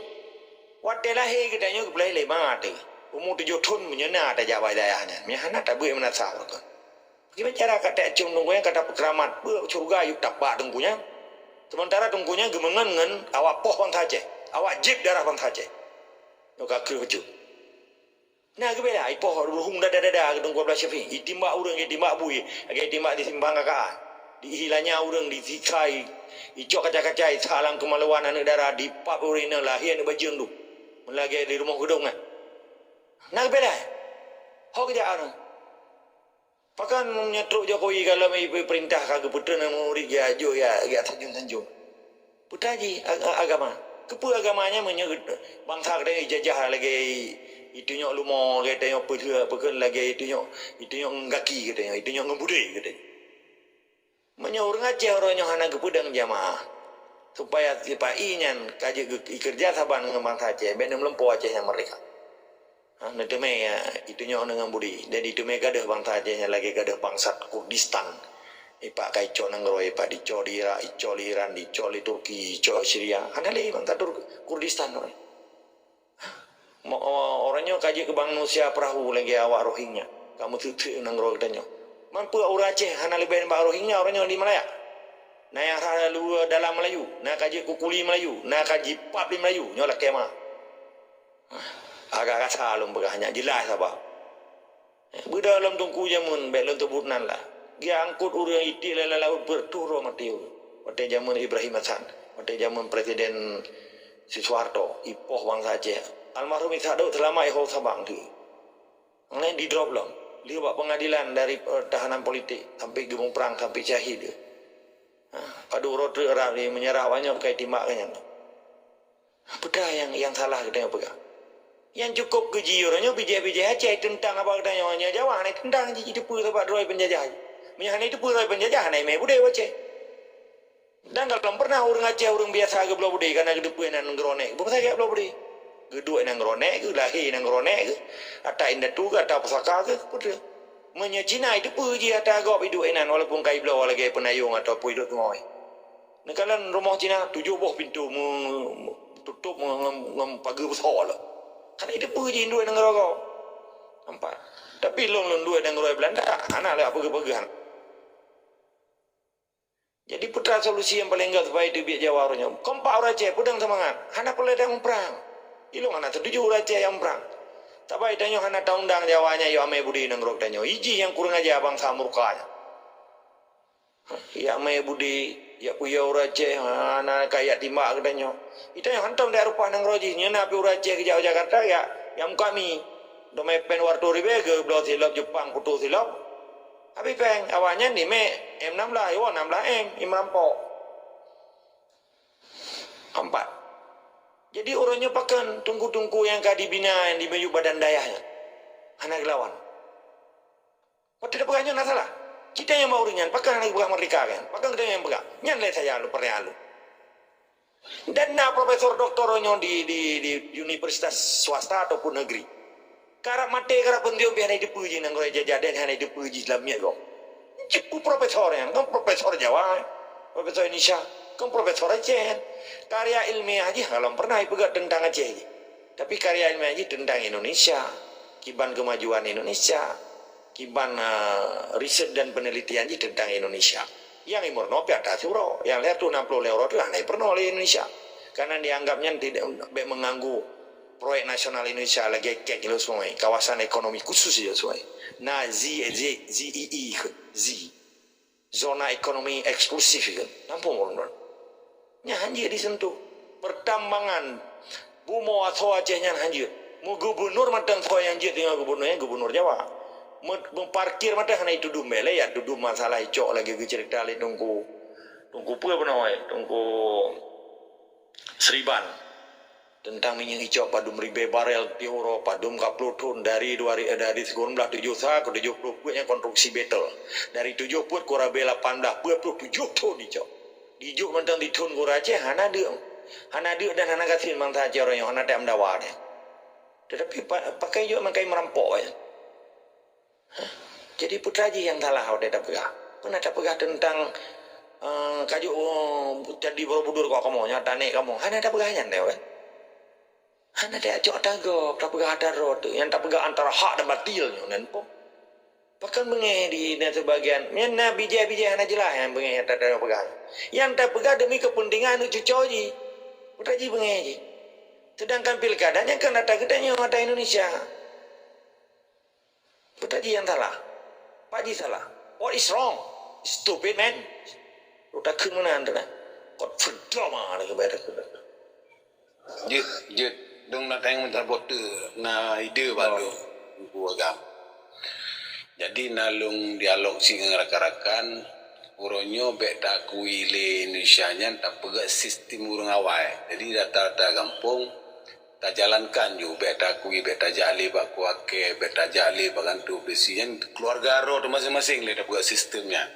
Watée lahé geutanyoe geupeulahé lé ma teuh. Umu tujoh thon meunyoe na tajak bak dayah nyan. Meunyoe hana tabeuet meunasah beureukat. Bagaimana cara ka tacôm teungku nyan ka tapeukeuramat? Beuet syeuruga yub tapak teungku nyan. Seumeuntara teungku nyan geumeungon ngon awak poh bansa Aceh, awak jieb darah bansa Aceh. Nyoe ka kreueh bacut. Na geubela, ipoh ruhueng dada-dada keu Teungku Abdullah Syafi'i. Itimbak ureuëng, itimbak bui, lagée itimbak di Simpang K K A. Dihilanya ureuëng, disiksa, icok kaca-kaca, isalam keumaluan aneuëk dara, dipap ureuëng inong lahé aneuëk bajeueng tu. Meulagée di rumoh geudong nyan. Na geubela. Ho geujak aneuëk. Pakon meunyoe trok Jokowi ka lom ipeurintah ka geupeutrön murit geuajoh ya, ya sanjong-sanjong. Peue jih a-, a-, agama? Keupeue agama nyan meunyoe bansa geutanyoe ijajah lagée itunyok lumo, lagée tanyoe peulheueh, peukon lagée itunyok, itunyok ngon gaki geutanyoe, itunyok ngon budé geutanyoe? Meunyoe ureuëng Aceh uroe nyoe hana geupeudong jamaah, supaya sipa-i nyan ka jeuet geu-, ikeureuja saban ngon bansa Aceh, bék neumeulumpoe Aceh nyang meurdeka. Ha, neuteumé, ya, itunyok ngon budé. Dan itunyok gadôh bansa Aceh nyang lagée gadôh bangsat Kurdistan. Ipak ka icok nanggroe, ipak dicok di Irak, icok di Iran, dicok di Turki, icok Syria. Hana lé bansa Tur-, Kurdistan. Mo-, uroe nyoe ka jeuet keu manusia peurahô lagée awak Rohingya. Ka meuseuet-seuet nanggroe geutanyoe. Man peue ureuëng Aceh hana leubeh nibak Rohingya uroe nyoe di Malaya? Na nyang rhah luweue dalam Melayu, na ka jeuet keu kuli Melayu, na ka jipap di Melayu, nyoe lakée ma. Agak kasa lôn peugah nyan, jeulaih saba. Beudôh lom Teungku jameun, bék lôn teubuet nan lah. Geuangkot ureuëng iték lam laôt beuet turoe maté ureuëng. Watée jameun Ibrahim Hasan, watée jameun Presiden Suharto, ipoh bansa Aceh. Almarhum Ishak Daud seulamat iho Sabang tu. Nyan di drop lom. Lheueh bak peungadilan dari, eh, tahanan politik sampai geumuprang sampai syahid. Ha, padub uroe treuk rab di meunyeurah awak nyoe kai timbak keu nyan. Peue nyang, nyang salah geutanyoe peugah? Nyang cukôp geuji uroe nyoe bijéh-bijéh Aceh teuntang haba geutanyoe, nyoe Jawa hana teuntang jih, jiteupeue sabab droe peunjajah jih. Meunyoe hana teupeue droe peunjajah, hana imé budé u Aceh. Dan gohlom pernah ureuëng Aceh, ureuëng biasa geubloe budé, kana geuteupeue nan nanggroe nèk, beupeusagai bloe budé. Geuduek nan nanggroe nèk, geulahé nan nanggroe nèk, ata indatu, ata pusaka, peue. Meunyoe Cina, jiteupeue jih ata gob iduek inan, walaupun ka ibloe lagée peunayong atawa peue iduek teungoh. Neukalon rumoh Cina, tujoh boh pintoe meu-, tutôp ngon, ngon, ngon pageue beusoe lom. Kan jiteupeue jih duek nanggroe gob. Nampak? Tapi lôn, lôn duek nanggroe Beulanda, hana lé peugah-peugah. Jadi, peue solusi nyang paleng gét supaya teubiet Jawa uroe nyoe? Kompak ureuëng Aceh, peudong seumangat. Hana peureulée muprang. Ilôn hana seutuju ureuëng Aceh nyang muprang. Sabab tanyoe hana taundang Jawa nyan, yôh amé budé nanggroe tanyoe. Ijih nyang kureueng aja bansa murka nyan. Yak mé budé, yak peuyôh ureuëng Aceh, hana kajak timbak geutanyoe. Geutanyoe hantom tajak rumpah nanggroe jih, nyoe na pih ureuëng Aceh geujak u Jakarta, yak, yak muka mi. Domé péng dua reutôh ribée geubloe silop Jepang putôh silop. Habéh péng, awaknyan dimé M enam belas, iwoe enam belas M, imrampok. Empat. Jadi, uroe nyoe pakon teungku-teungku nyang ka dibina, nyang dimiyueb badan dayah nyan? Hana geulawan. Watée tapeugah nyoe na salah. Kita nyang bak ureuëng nyan, pakon hana geupeugah merdeka kan? Pakon geutanyoe nyang peugah? Nyan lé saya lôn peureulée lôn. Dan na profesor doktor nyoe di, di, di universitas swasta ataupun negeri. Karab maté, karab peuntiong pih hana jiteupeue jih nanggroe jajah dan hana jiteupeue jih lam miet gob. Jih peue profesor nyan, kon profesor Jawa, profesor Indonesia, kon profesor Aceh. Karya ilmiah jih gohlom pernah jipeugah teuntang Aceh jih. Tapi karya ilmiah jih teuntang Indonesia, kiban keumajuan Indonesia. Kiban, eh, riset dan peunelitian jih teuntang Indonesia. Nyang imeurunoe pih ata siuroe, nyang lhée reutôh nam ploh lhée uroe teuh hana ipeurunoe lé Indonesia. Karena dianggap nyan tidak, bék mengganggu proyek nasional Indonesia lagée kek ilée sungai, kawasan ekonomi khusus ilée sungai. Na Z E E, Z E E, Z. Zona ekonomi eksklusif itu. Nampak ureuëng nyan hanjeuet disentuh. Pertambangan, bumoe asoe Aceh nyan hanjeuet. Meugubunur mantong soe nyang jeuet deungon gubunur nyan, gubunur Jawa. Me-, meuparkir mantong hana jitudum, bék lé ya tudum masalah icok lagée geuceurita lé Teungku. Teungku peue peunoh, Teungku Sriban. Teuntang minyeuk icok padum ribée barel tiep uroe, padum ka ploh thon dari dua ri-, dari sikureueng blaih tujoh sa keu tujoh ploh peuet nyang konstruksi betel. Dari tujoh peuet keu ribée lapan blaih peuet ploh tujoh thon icok. Dijok mantong di thon keu ureuëng Aceh, hana deuk. Hana deuk dan hana gasien bansa Aceh uroe nyoe, hana tajak meudawa deh. Tetapi pa-, pakai jok makai meurampok ya. Jadi peue jih nyang salah watée tapeugah? Peue na tapeugah teuntang, eh, kajok, eh, jadi Borobudur kok kamoe, nyoe tanek kamoe. Hana tapeugah nyan deh, kan? Hana tajak cok ata gob, tapeugah ata droe tu. Nyang tapeugah antara hak dan batil nyoe nan po. Pakon beungéh di na sebagian, nyan na bijéh-bijéh hana jeulaih nyang beungéh ata tapeugah. Nyang tapeugah demi kepentingan aneuëk cucoe jih. Peue jih beungéh jih. Sedangkan pilkada nyan kan ata geutanyoe, ata Indonesia. Peue taji nyang salah? Pat jih salah? What is wrong? Stupid man. Lu takheun meunan tu kan. Kot freedom ah lagi bayar takheun. Jeuet, jeuet. Dong na tayang meutabot tu na ide baru. Buku agam. Jadi na lôn dialog sit ngon rakan-rakan, uroe nyoe bèk takui lé Indonesia nyan tapeugah sistem ureueng awai. Jadi rata-rata gampông tajalankan ju, bèk takui, bèk tajak lé bak kuakée, bèk tajak lé bak kantô polisi nyan, keuluwarga droe teuh maséng-maséng lé tapeugah sistem nyan.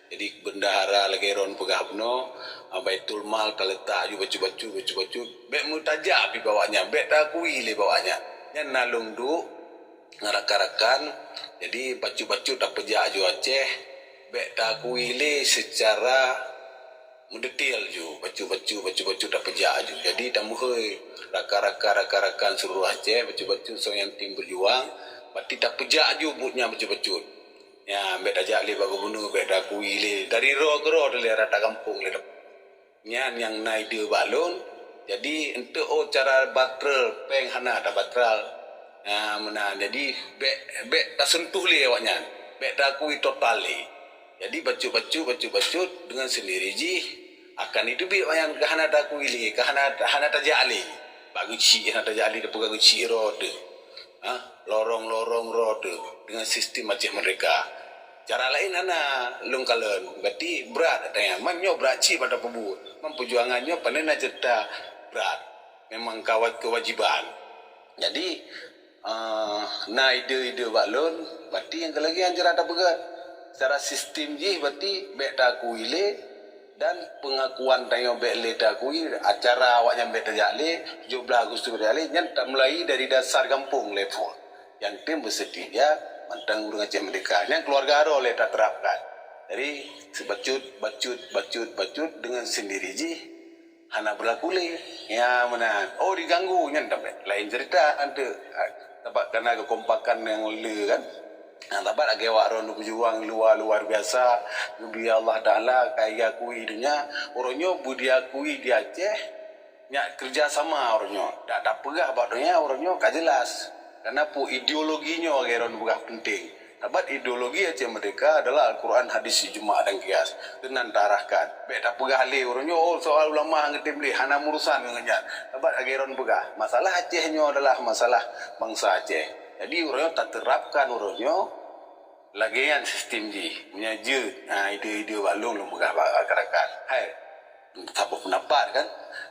Jadi bendahara lagèe droen peugah bunoe, ah, Baitul Mal taleutak ju bacut-bacut, bacut-bacut, bèk meutajak pih bak awaknyan, bèk takui lé bak awaknyan. Nyan na lôn duek ngon rakan-rakan, jadi bacut-bacut tapeujak ju Aceh, bèk takui lé seucara meudetail ju, bacut-bacut, bacut-bacut tapeujak ju. Jadi tameuhôi rakan-rakan, rakan-rakan seuluruh Aceh, bacut-bacut soe nyang tim beujuang, berarti tapeujak ju buet nyan bacut-bacut. Nyan, bèk tajak lé bak gubunur, bèk takui lé. Dari droe keudroe lé rata gampông lé. Nyan nyang na ide bak lôn. Jadi, eunteuk oh cara batrel, péng hana tabatrel. Nah, meunan. Jadi, bèk, bèk taseuntuh lé awaknyan. Bèk takui total lé. Jadi, bacut-bacut, bacut-bacut deungon sendiri jih akan jiteubiet awaknyan ka hana takui lé, ka hana, hana tajak lé. Bak geuchik hana tajak lé, tapeugah geuchik droe teuh. Ha, lorong-lorong droe teuh deungon sistem Aceh Merdeka. Cara laén hana lôn kalon, berarti brat ata nyan. Man nyoe brat cit bak tapeubuet. Man peujuangan nyoe pane na ceurita brat. Memang kawa-, kewajiban. Jadi, eh, na ide-ide bak lôn, berarti nyang keu lagèe nyan cara tapeugah. Secara sistem jih berarti bèk takui lé, dan peungakuan tanyoe bèk lé takui, acara awaknyan bèk tajak lé, tujoh blaih Agustus bèk tajak lé, nyan tamulai dari dasar gampông lé phon. Nyang tem beuseutia mantong ureueng Aceh Merdeka. Nyan keuluwarga droe lé taterapkan. Jadi, bacut, bacut, bacut, bacut deungon sendiri jih hana beulaku lé. Ya, meunan. Oh, diganggu, nyan tapi laén ceurita, eunteuk. Sabab kana keukompakan nyang le kan. Nah, sabab lagèe awak droen beujuang luwa, luar biasa. Geubri Allah Taala ka diakui donya. Uroe nyoe beu diakui di Aceh, nyak keureuja sama uroe nyoe. Dak tapeugah bak donya uroe nyoe ka jelas. Kana peue ideologi nyoe lagèe droen peugah penting. Sabab ideologi Aceh Merdeka adalah Al-Quran, hadis, ijma dan qiyas. Keunan taarahkan. Bèk tapeugah lé uroe nyoe, oh, soal ulama han geutem lé, hana meurusan ngon nyan. Sabab lagèe droen peugah, masalah Aceh nyoe adalah masalah bansa Aceh. Jadi, uroe nyoe taterapkan uroe nyoe lagèe nyan sistem jih. Meunyoe jeuet, ha, ide-ide bak lôn, lôn peugah bak rakan-rakan. Hai, saboh peundapat kan?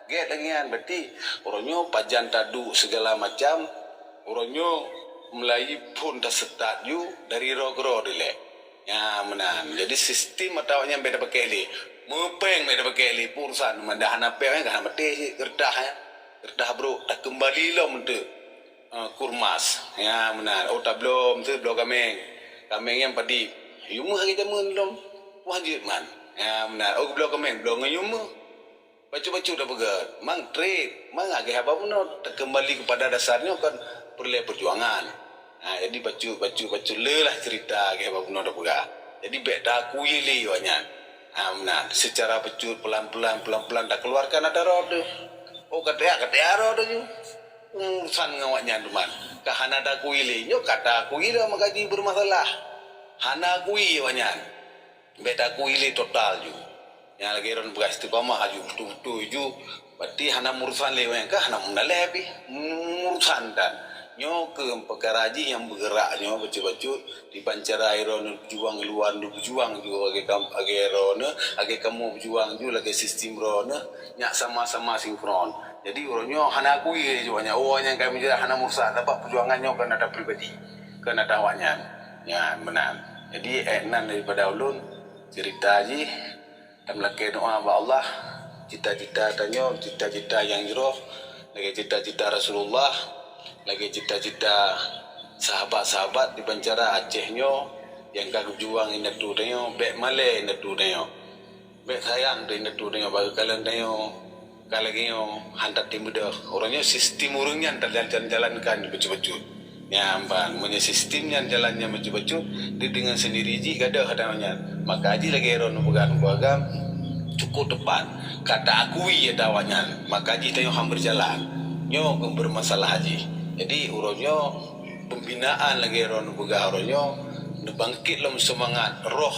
Gèt lagèe nyan, berarti uroe nyoe pajan taduek segala macam, uroe nyoe meulayeue phon taseutôt ju dari droe keudroe dilèe. Nyan meunan. Jadi sistem ata awaknyan bèk tapakèk lé. Meupéng bèk tapakèk lé, peue urusan, meunyo hana péng kan hana maté cit, geureutah, eh. Geureutah brôk, takeumbali lom teuk, eh, keu rumas. Nyan meunan. Oh, tabloe, meuseu bloe kaméng. Kaméng nyan padit. Yue meuh lagèe jameun lom. Wah, jeuet man. Nyan meunan. Oh, bloe kaméng, bloe ngon yue meuh. Bacut-bacut tapeugah, mang treb, mang lagèe haba bunoe, takeumbali keupada dasar nyoe kon peureulèe peujuangan. Ha, jadi bacut, bacut, bacut le lah ceurita lagèe haba bunoe tapeugah. Jadi bèk takui lé awaknyan. Ha, meunan, seucara bacut, pelan-pelan, pelan-pelan takeuluarkan ata droe teuh. Oh, ka tajak, ka tajak droe teuh ju. Urusan ngon awaknyan teuma. Ka hana takui lé, nyoe ka takui lé maka jih beureumasalah. Hana akui awaknyan. Bèk takui lé total ju. Nyang lagèe droen peugah istiqamah ju, beutôi-beutôi ju. Berarti hana meurusan lé, nyang ka hana meunalèe pih. Meurusan tan. Nyoe keuh peukara jih nyang beugeurak nyoe bacut-bacut. Diban cara droeneuh beujuang, luwa droeneuh beujuang ju lagèe kam-, lagèe droeneuh, lagèe kamoe beujuang ju lagèe sistem droeneuh. Nyak sama-sama sinkron. Jadi uroe nyoe hana akui lé ju awaknyan, oh, nyang ka meujeulaih hana meurusan. Sabab peujuangan nyoe kon ata pribadi, kon ata awaknyan. Nyan meunan. Jadi, eh, nan daripada ulôn. Ceurita jih, tameulakèe doa bak Allah, cita-cita tanyoe, cita-cita nyang jroh, lagèe cita-cita Rasulullah, lagèe cita-cita sahabat-sahabat diban cara Aceh nyoe, nyang ka geujuang indatu tanyoe, bèk malèe indatu tanyoe. Bèk sayang teuh indatu tanyoe, bak geukalon tanyoe. Ka lagèe nyoe, han tatem beudôh. Uroe nyoe sistem ureueng nyan tajalan-jalankan bacut-bacut. Nyan ban, meunyoe sistem nyan jalan nyan bacut-bacut, di deungon sendiri jih gadôh ata nyan. Maka jih lagèe droeneuh peugah, cukôp teupat. Ka taakui ata awaknyan, maka jih tanyoe han beujalan. Nyoe keuh beureumasalah jih. Jadi, uroe nyoe, pembinaan lagée droe neupeugah uroe nyoe, neubangkét lom seumangat roh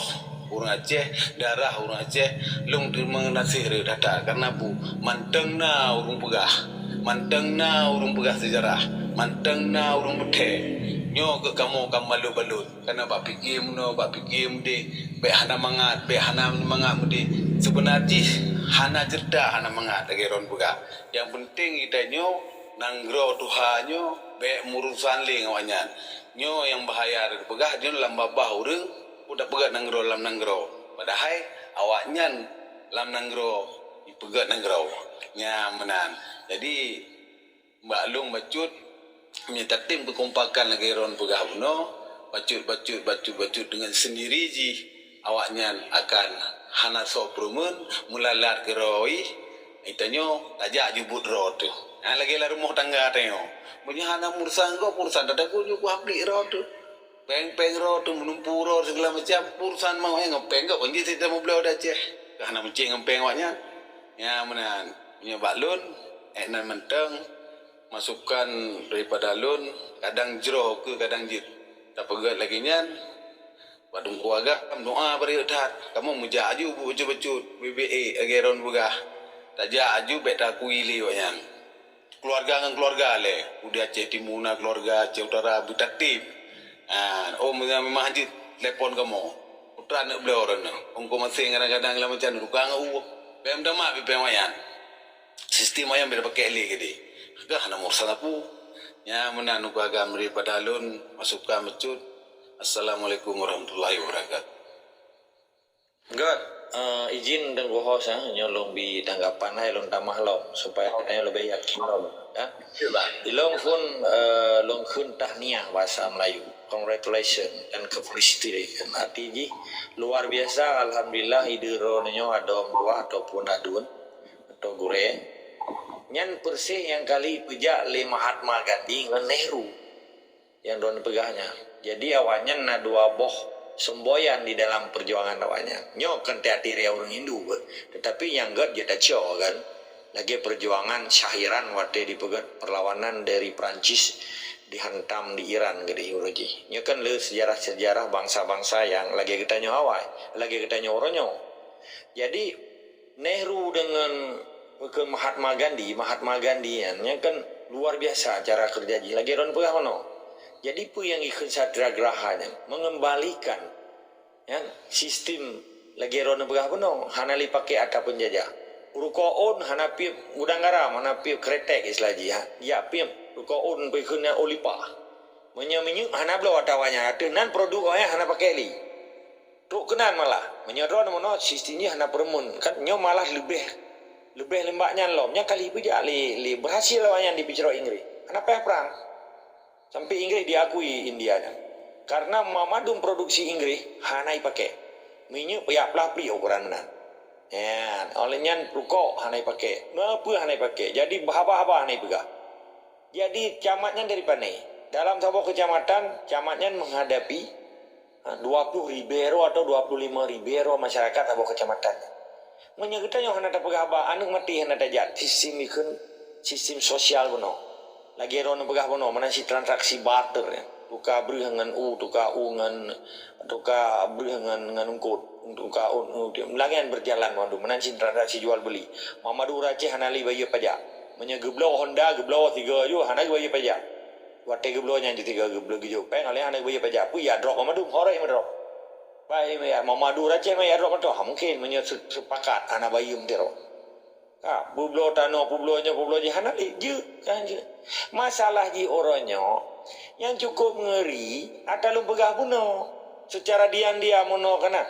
ureuëng Aceh, darah ureuëng Aceh, lôn teurimong gaséh rot that-that. Kareuna peue? Mantong na ureuëng peugah, mantong na ureuëng peugah seujarah, mantong na ureuëng peuthée. Nyoe keuh kamoe ka balot-balot. Kareuna bak pike meunoe, bak pike meudeh, bék hana mangat, bék hana mangat meudeh. Seubeuna jih hana ceurita, hana mangat lagée droe neupeugah. Nyang peunteng geutanyoe nanggroe tuha nyoe bék meurusan lé ngon awaknyan. Nyoe nyang bahaya, tapeugah nyoe lam babah ureuëng, peue tapeugét nanggroe lam nanggroe. Padahai awaknyan lam nanggroe jipeugét nanggroe. Nyan meunan. Jadi, bak lôn bacut, meunyoe tatem keukompakan lagée droe neupeugah bunoe, bacut, bacut, bacut, bacut deungon seundiri jih awaknyan akan hana soe peureumeun, meulalat keudroe, geutanyoe tajak ju buet droe teuh. Nyan lagée lam rumoh tangga tanyoe. Meunyoe hana meurusan gob, meurusan teuh, taku nyoe kuhaplik droe teuh. Péng-péng droe teuh, meunumpu droe, segala macam, urusan mau, eh, ngon péng gob, kon jih sita meubloe di Aceh. Ka hana meucéh ngon péng awaknyan. Nyan meunan. Meunyoe bak lôn, eh, nan mantong, masukan daripada lôn, kadang jroh keu kadang jeuet. Tapeugét lagée nyan, bak Teungku Agam, doa beu rayeuk that. Kamoe meujak aju buet bacut-bacut, B B A, lagée droe neupeugah. Tajak aju bék takui lé awaknyan. Keuluwarga ngon keuluwarga lé. Peue di Aceh Timu na keuluwarga, Aceh Utara, beutatém. Ha, oh, meunyoe memang hanjeuet telepon kamoe. Putra aneuk bloe droeneuh. Ongko maséng kadang-kadang lam macam tukang u. Bèk meutamah pih péng awaknyan. Sistem awaknyan bèk tapakék lé keudéh. Ka hana meurusan sapeue. Nyan meunan ukeue agam daripada lôn, masukan bacut. Assalamualaikum warahmatullahi wabarakatuh. Göt, eh, izin Teungku Host, eh, nyoe lôn bi tanggapan hai lôn tamah lom, supaya tanyoe leubeh yakin lom, ya. Ilôn phôn, eh, lôn kheun tahniah bahasa Melayu. Congratulations dan kefelicitations. Arti jih, luar biasa, alhamdulillah, ide droeneuh nyoe adoe dua ataupun aduen atau gurèe. Nyan persis nyang kali peujak lé Mahatma Gandhi ngon Nehru. Nyang droeneuh peugah nyan. Jadi, awaknyan na dua boh semboyan di dalam perjuangan awaknyan. Nyoe kon teuaté raya ureueng Hindu beuh, tetapi nyang göt jeuet tacok kan. Lagèe perjuangan Syah Iran watèe dipeugöt perlawanan dari Perancis dihantam di Iran keudéh uroe jih. Nyoe kan le sejarah-sejarah bangsa-bangsa nyang lagèe geutanyoe awai, lagèe geutanyoe uroe nyoe. Jadi, Nehru deungon ke Mahatma Gandhi, Mahatma Gandhi nyan, nyan kan luar biasa cara kerja jih. Lagèe droeneuh peugah meunoe. Jadi, peue nyang jikheun Satyagraha nyan? Mengembalikan, ya, sistem lagèe droeneuh peugah bunoe, hana lé pakék atra peunjajah. Rukoe ôn hana piep gudang garam, hana piep kretek istilah jih, ha. Jak piep rukoe ôn peue jikheun nyan ôn lipah. Meunyoe minyeuk hana bloe atra awaknyan, ateueh nan produk awaknyan hana pakék lé. Trok keunan malah. Meunyoe droeneuh meunoe, sistem jih hana peureumeun. Kan nyoe malah leubeh, leubeh lembak nyan lom. Nyan kali peujak lé, lé berhasil awaknyan dipeucrok Inggris. Hana payah prang. Sampai Inggris diakui India nyan. Karena mamandum produksi Inggris hana jipakék. Minyeuk peuyak plah plik ukoran meunan. Nyan, oleh nyan rukok hana jipakék. Meupeu hana jipakék. Jadi, haba-haba hana jipeugah. Jadi, camat nyan dari pane? Dalam saboh kecamatan, camat nyan menghadapi, ha, dua puluh ribèe droe atau dua puluh lima ribèe droe masyarakat saboh kecamatan. Meunyoe geutanyoe hana tapeugah haba, aneuk maté hana tajak, sistem jikheun sistem sosial bunoe. Lagèe droeneuh peugah bunoe, meunan cit transaksi barter, ya. Tuka breueh ngon u, tuka u ngon, tuka breueh ngon, ngon eungkôt, tuka u, u, lagèe nyan berjalan mandum, meunan cit transaksi jual beli. Mamadu ureueng Aceh hana lé bayeue pajak. Meunyoe geubloe Honda, geubloe Tiga ju, hana geubayeue pajak. Watèe geubloe nyan ju Tiga geubloe geujok péng, oleh hana geubayeue pajak. Peue jak drop mandum, horeuh meudrop. Bai, ya, Mamadu ureueng Aceh meuyak drop mantong. Ha, mungkin meunyoe se-, sepakat hana bayeue meutiro. Ha, peubloe tanoh, peubloe nyoe, peubloe jih hana lé, jeuet, kan jeuet. Masalah jih uroe nyoe, nyang cukup ngeuri, ata lôn peugah bunoe. Secara diam-diam bunoe kana.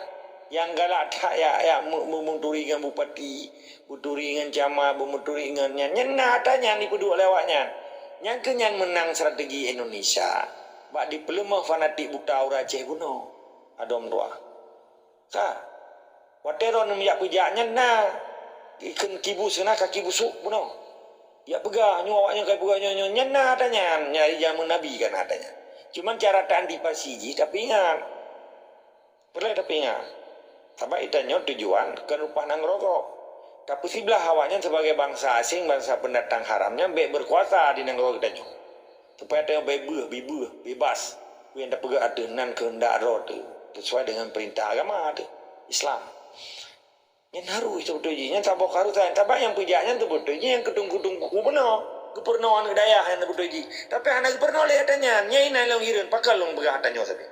Nyang galak that yak, yak meu-, meu-, meuturi ngon bupati, beuturi ngon camat, beumeuturi ngon nyan. Nyan na ata nyan jipeuduek lé awaknyan. Nyan keuh nyan meunang strategi Indonesia. Bak dipeuleumah fanatik buta ureueng Aceh bunoe. Adoe dua. Ka. Watèe droeneuh jak peujak nyan na. Jikheun kibus na kaki busuk bunoe. Jak peugah nyoe awaknyan ka peugah nyoe, nyoe. Nyan na ata nyan. Nyang jameun Nabi kan ata nyan. Cuman cara taantisipasi jih tapeuingat. Peureulèe tapeuingat. Sabab geutanyoe tujuan kon upah nanggroe gob. Tapeusiblah awaknyan sebagai bangsa asing, bangsa pendatang haram nyan bèk berkuasa di nanggroe geutanyoe. Supaya tanyoe bebeuh, bibeuh, bebas. Peue nyang tapeugah ateueh nan keuheundak droe teuh, sesuai dengan perintah agama teuh, Islam. Nyan harus beutôi jih. Nyan saboh kehareusan. Sabab nyang peujak nyan teuh beutôi jih, nyang keudong-keudong gubunur, gubunur aneuk dayah nyan teuh beutôi jih. Tapi hana gubunur lé ata nyan. Nyan inan lôn hireuen, pakon lôn peugah ata nyoe sabe.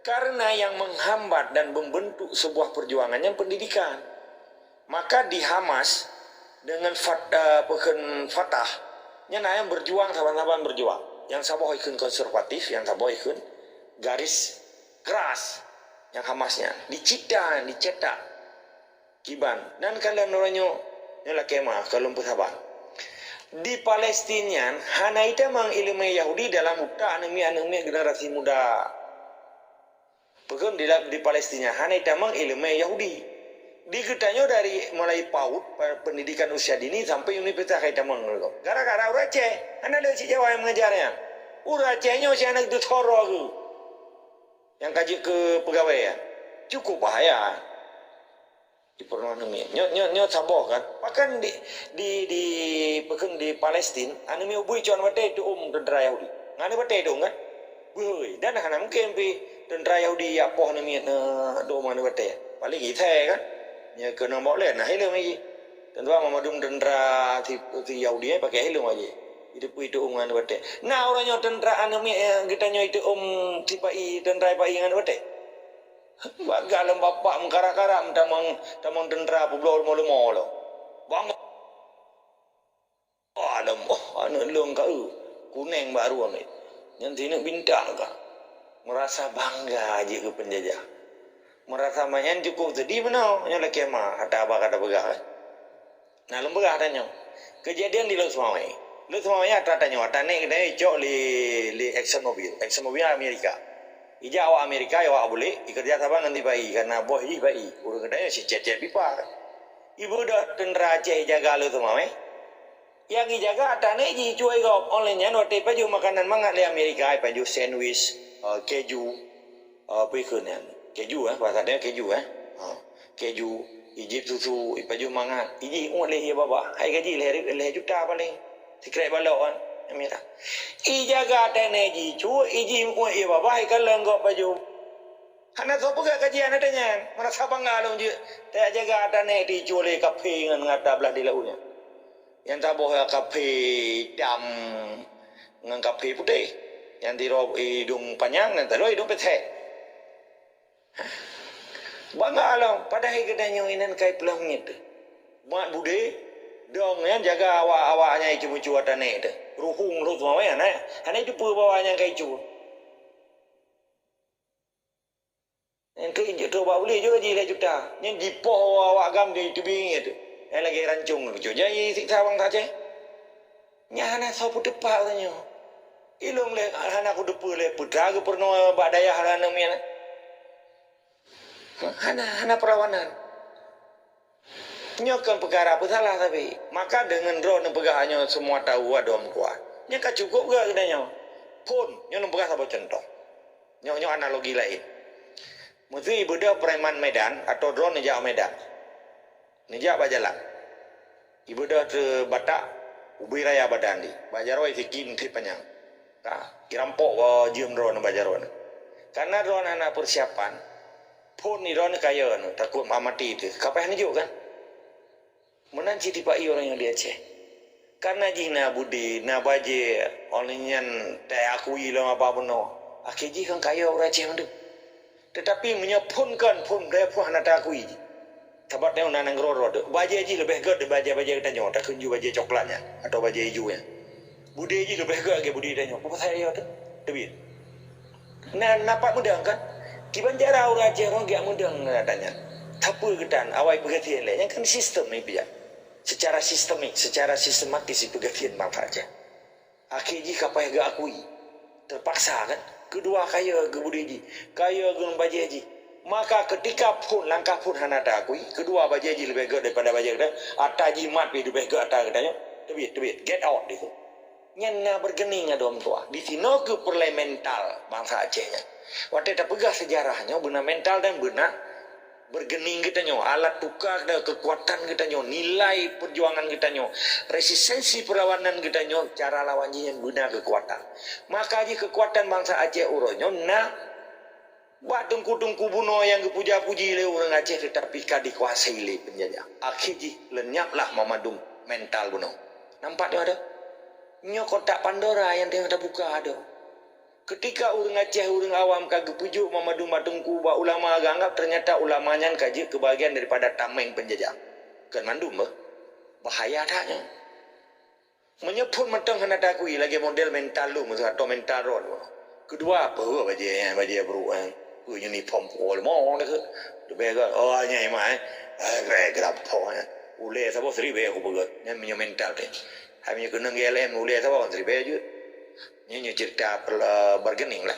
Karena yang menghambat dan membentuk sebuah perjuangan nyan pendidikan. Maka di Hamas dengan Fat-, eh, peukheun Fatah, nyan na nyang berjuang, saban-saban berjuang. Nyang saboh ikheun konservatif, nyang saboh ikheun garis keras. Nyang Hamas nyan dicipta, dicetak kiban. Dan kalian uroe nyoe, nyoe lakée meuah, ka lôn peusaban. Di Palestina nyan hana itamong ileumé Yahudi dalam utak aneuk miet-aneuk miet generasi muda. Peukheun di, di Palestina hana itamong ileumé Yahudi. Di geutanyoe dari mulai PAUD, pe-, pendidikan usia dini, sampai universitas ka itamong lom. Gara-gara ureuëng Aceh, hana lé cit Jawa nyang mengajar nyan. Ureuëng Aceh nyoe si aneuk teuthoro geuh nyang ka jeuet keu peugawée nyan. Cukup bahaya. Di peurunoe aneuk miet. Nyoe, nyoe, nyoe saboh kan. Bahkan di, di, di, peukheun di Palestina, aneuk miet ubui cok aneuk batée teuom tentara Yahudi. Ngon aneuk batée teuom kan? Beuhôi. Dan hana mungken pih tentara Yahudi jak poh aneuk miet, eh, teuom aneuk batée. Paléng isai kan? Nyoe keunong bak ulée, na helm lagi. Tentara memadum tentara si, si Yahudi, eh, pakai helm aja. Itu pun itu ngon aneuk batée. Nah, uroe nyoe tentara aneuk miet, eh, geutanyoe itu om sipa-i, tentara sipa-i ngon aneuk batée. Bak galom bapak meukarak-karak meutamong, tamong tentara peubloe leumo-leumo lom. Bang, oh, lom, oh, aneuk lôn ka eu, kuneng bak rueng nyan. Nyan sineuk bintang ka. Meurasa bangga jeuet keu peunjajah. Meurasa manyang cukup seudeh meunoe, nyoe lakée meuah, ata haba ka tapeugah. Nah, lôn peugah tanyoe. Keujadian di Lhokseumawe. Lhokseumawe ata tanyoe, ata nèk geutanyoe icok lé, lé ExxonMobil. ExxonMobil Amerika. Ijak awak Amerika, awak bulek, ikeureuja saban ngon sipa-i, karena boh jih sipa-i. Ureuëng geutanyoe sicet-cet pipa. Ibeudôh tentara Aceh ijaga Lhokseumawe. Nyang ijaga ata nèk jih cuai gob. Óh lheueh nyan watée ipajoh makanan mangat lé Amerika, ipajoh sandwich, eh, keju, eh, peue kheun nyan. Keju, eh, bahasa dia keju, eh. Ha, keju, ijép susu, ipajoh mangat, ijih uet lé ie babah. Hai gaji lhèe, lhèe juta paléng. Sikrek balok kan, Amerika. Ijaga ata nèk jih cuai, ijih uet ie babah, ikalon gob pajoh. Hana soe peugah gaji aneuk nyan. Meurasa bangga lom jeuet. Tajak jaga ata nèk teuh icue lé kaphé ngon ata blaih di laôt nyan. Nyang saboh kaphé itam ngon kaphé putéh. Nyang sidroe idong panyang, nyang sidroe idong peusék. Bangga lom, padahai geutanyoe inan kai pulang miet teuh. Mat budé, dong nyan jaga awak-awak nyang icue-cue ata nèk teuh. Ruhueng Lhokseumawe hana, hana iteupeue bahwa nyang ka icue. Nyang keu injek trok bak ulèe jih lhèe juta. Nyan jipoh awak GAM di teubiet. Nyang lagèe rancong lagèe nyan jisiksa bansa Aceh. Nyan hana soe peuteupat tanyoe. Ilôn lé hana kuteupeue lé peue teuma geupeurunoe bak dayah aneuk miet. Hana, hana peulawanan. Nyoe kon peukara peusalah sabe. Maka deungon droeneuh peugah nyoe semua tahu adoe meutuah. Nyoe ka cukup gét geutanyoe. Phon, nyoe lôn peugah saboh cuntoh. Nyoe, nyoe analogi laén. Meuseu ibeudôh preman Medan atau droeneuh neujak u Medan. Neujak bak jalan. Ibeudôh teuh batak, ubé raya badan jih. Bak jaroe sikin trép panyang. Ka, irampok jeuem droeneuh bak jaroe. Karena droeneuh hana persiapan, phon droeneuh kayèe nyoe, takot maté teuh. Kapai neujok kan? Meunan cit tipa-i ureueng nyang di Aceh. Karena jih na budi, na bajèe, óh lheueh nyan teuakui lom haba bunoe. Akhé jih kan kayèe ureueng Aceh mandum. Teutapi meunyoe phon kon, phon, phon hana teuakui jih. Sabab tanyoe na nanggroe droe teuh. Bajèe jih leubeh gét dari bajèe-bajèe geutanyoe, takheun ju bajèe coklat nyan atau bajèe ijo nyan. Budi jih leubeh gét lagèe budi tanyoe. Peue pasai yo teuh? Teubiet. Na, na pat meudong kan? Kiban cara ureueng Aceh ngon gét meudong na tanya. Tapi geutan awai peugasien lé. Nyan kan sistem ipiak. Secara sistemik, secara sistematis ipeugasien bansa Aceh. Akhé jih kapai geuakui. Terpaksa kan? Keudua kayèe geu budi jih, kayèe geu bajèe jih. Maka keutika phon, langkah phon hana teuakui, keudua bajèe jih leubeh gét daripada bajèe geutanyoe, ata jih mat pih leubeh gét ata geutanyoe. Teubiet, teubiet, get out dikeu. Nyan na bergening adoe meutuah. Disinoe keu peureulèe mental bansa Aceh nyan. Watèe tapeugah seujarah nyoe beuna mental dan beuna Bergening geutanyoe, alat tukar geutanyoe, keukuatan geutanyoe, nilai peujuangan geutanyoe, resistensi peulawanan geutanyoe, cara lawan jih nyan beuna keukuatan. Maka jih keukuatan bansa Aceh uroe nyoe na bak teungku-teungku bunoe nyang geupuja-puji lé ureuëng Aceh, teutapi ka dikuasai lé peunjajah. Akhé jih leunyaplah mamandum mental bunoe. Nampak nyoe ada? Nyoe kotak Pandora nyang teungoh tabuka ada. Keutika ureuëng Aceh, ureuëng awam ka geupeujok mamandum bak teungku, bak ulama, geuanggab teunyata ulama nyan ka jeuet keu bagian daripada tameng peunjajah. Kon mandum beuh. Bahaya that nyoe. Meunyoe phon mantong hana takui lagée model mental lôn atau mental droen. Keudua, peue bajée, bajée brôk, eh. Peue uniform pukul limong dah ke. Leubeh ke, oh, nyai mah, eh. Eh, grab po, eh. Ulée saboh siribée aku peugah. Nyan meunyoe mental teh. Hai meunyoe keunong G L M ulée saboh siribée jeuet. Nyoe, nyoe cerita per-, bargaining lah.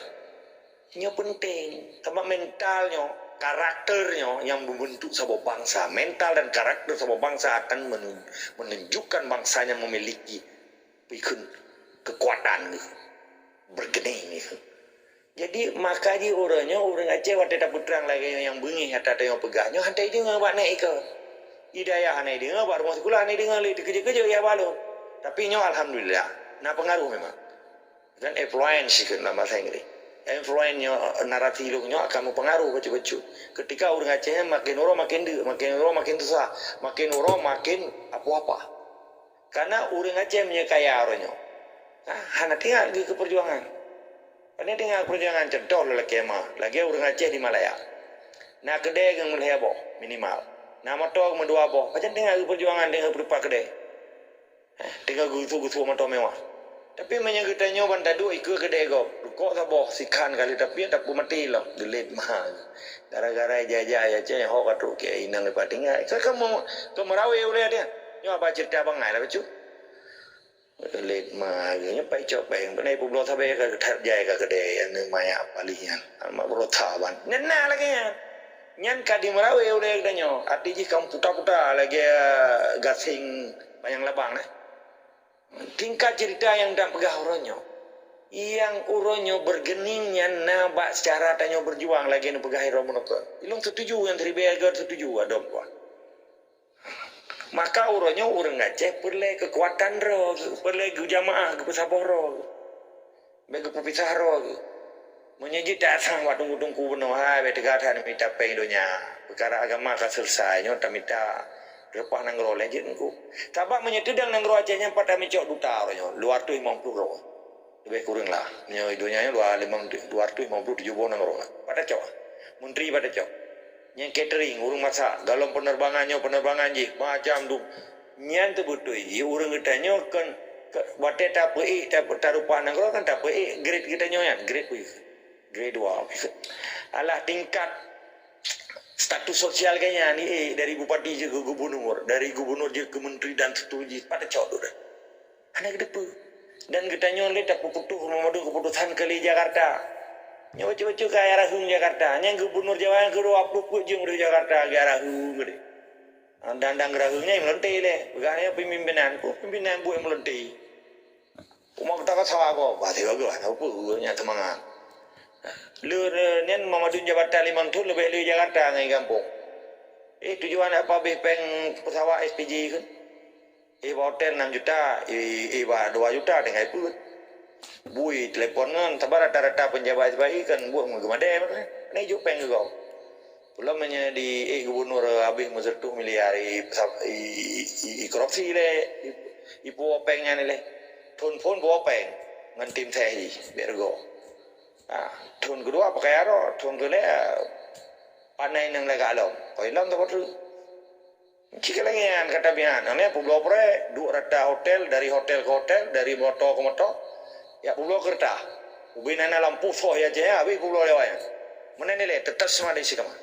Nyoe penting. Sabab mental nyoe, karakter nyoe yang membentuk saboh bangsa. Mental dan karakter saboh bangsa akan menu-, menunjukkan bangsa yang memiliki pikun kekuatan gitu. Bergening gitu. Jadi, maka jih uroe nyoe ureuëng Aceh watée tapeutrang lagée nyang beungéh ata tanyoe peugah nyoe hana ideungoe bak nèk iko. Di dayah hana ideungoe, bak rumoh sikula hana ideungoe lé, dikeujeuet-keujeuet ya balon. Tapi nyoe alhamdulillah, na pengaruh memang. Dan influence ikut dalam bahasa Inggris. Influence nyoe, narasi lôn nyoe akan mempengaruh bacut-bacut. Ketika ureuëng Aceh makin uroe makin deuk, makin uroe makin susah, makin uroe makin apa-apa. Karena ureuëng Aceh meunyoe kaya uroe nyoe, ha, hana teuingat geuh keu peujuangan. Pane teuingat peujuangan, contoh lôn lakée ma, lagée ureuëng Aceh di Malaya. Na keudée geuh meulhèe boh, minimal. Na moto geuh meudua boh, pajan teuingat geuh peujuangan, teuingat geuh peurupa keudée. Eh, teuingat geuh geusu-geusu moto mewah. Tapi meunyoe geutanyoe ban taduek ikeue keudée gob, rukok saboh, sikhan kali tapi tapeumaté lom, geulet ma. Gara-gara ijazah ya ceh ho ka trok keu inong ipat tinggai. Ka kamu, ka meurawe ulée dia. Nyoe haba cerita bangai lah bacut. Lét ma, nyoe pai cok péng, beuna ipubloe sabe ka that jai ka keudée, aneuk manyak paléh nyan. Mak beurota ban. Nyan na lagée nyan. Nyan ka dimeurawe ulée geutanyoe. Até jih ka puta-puta lagée, eh, gasing panyang labang, eh. Tingkat cerita nyang dang peugah uroe nyoe. Nyang uroe nyoe bergening nyan na bak secara tanyoe berjuang lagée neupeugah Iro Munoke. Ilong setuju nyang siribée geuh setuju adom kuah. Maka uroe nyoe ureuëng Aceh peureulée keukuatan droe geuh, peureulée geujamaah geupeusaboh droe geuh. Bék geupeupisah droe geuh. Meunyoe jeuet taasang bak teungku-teungku bunoe, hai bék teuga that mita péng donya. Peukara agama ka seuleusoe, nyoe tamita reupah nanggroe lé jeuet teungku. Sabab meunyoe teudong nanggroe Aceh nyan pat tamicok duta uroe nyoe, dua ratus lima puluh droe. Leubeh kureueng lah. Nyoe donya nyoe dua limong, dua ratus lima puluh tujoh boh nanggroe. Pat tacok. Menteri pat tacok. Nyang catering, ureuëng masak, dalam penerbangan nyoe, penerbangan jih, macam tu. Nyan teubeutôi jih ureuëng geutanyoe kon, ke-, watée tapeuék, ta-, tareupah nanggroe kan tapeuék grade geutanyoe nyan, grade wis. Grade dua. Alah tingkat status sosial geutanyoe nyan, eh, dari bupati jeuet keu gubernur, dari gubernur jeuet keu menteri dan seterusnya, pat tacok tu dah. Hana geuteupeue. Dan geutanyoe lé tapeuputoh meumadu keuputosan keu lé Jakarta. Nyoe bacut-bacut ka aya raheung Jakarta. Nyang gubernur Jawa nyang keudua ploh peuet jeuem di Jakarta, ka aya raheung geude. Dan, dan raheung nyan meulonte lé. Peugah nyan pimpinan, peue pimpinan buet meulonte. Umat kita ka salah ko, bah tiga belas, apa nyan semangat. Le, le, nyan meumadu jabatan limong thon leubeh le Jakarta ngon gampông. Eh, tujuan apa habéh péng pesawat S P J kan? Eh, bak hotel enam juta, eh, eh, bak dua juta tinggai peuet. Bui telepon ngon, sabab rata-rata peunjabat sipai kan buet ngon geumadé, kan ijuk péng keu gob. Peulom meunyoe di, eh, gubernur habéh meuseureutôh miliar, i, i, i, i korupsi lé, i, ipuwoe péng nyan lé. Thon phon puwoe péng ngon tim seh jih, bék reugoe. Ah, thon keudua pakai arok, thon keulhèe, ah, panai nang lagak lom. Koi lom saboh treuk. Cit lagée nyan ka tabiat, nyan publoe preh, duek rata hotel, dari hotel ke hotel, dari moto ke moto, ya publoe keureuta. Ubé na lampu soh ya jeh, habéh publoe lewat nyan. Meunan ilée, teutap seumah dari si kama.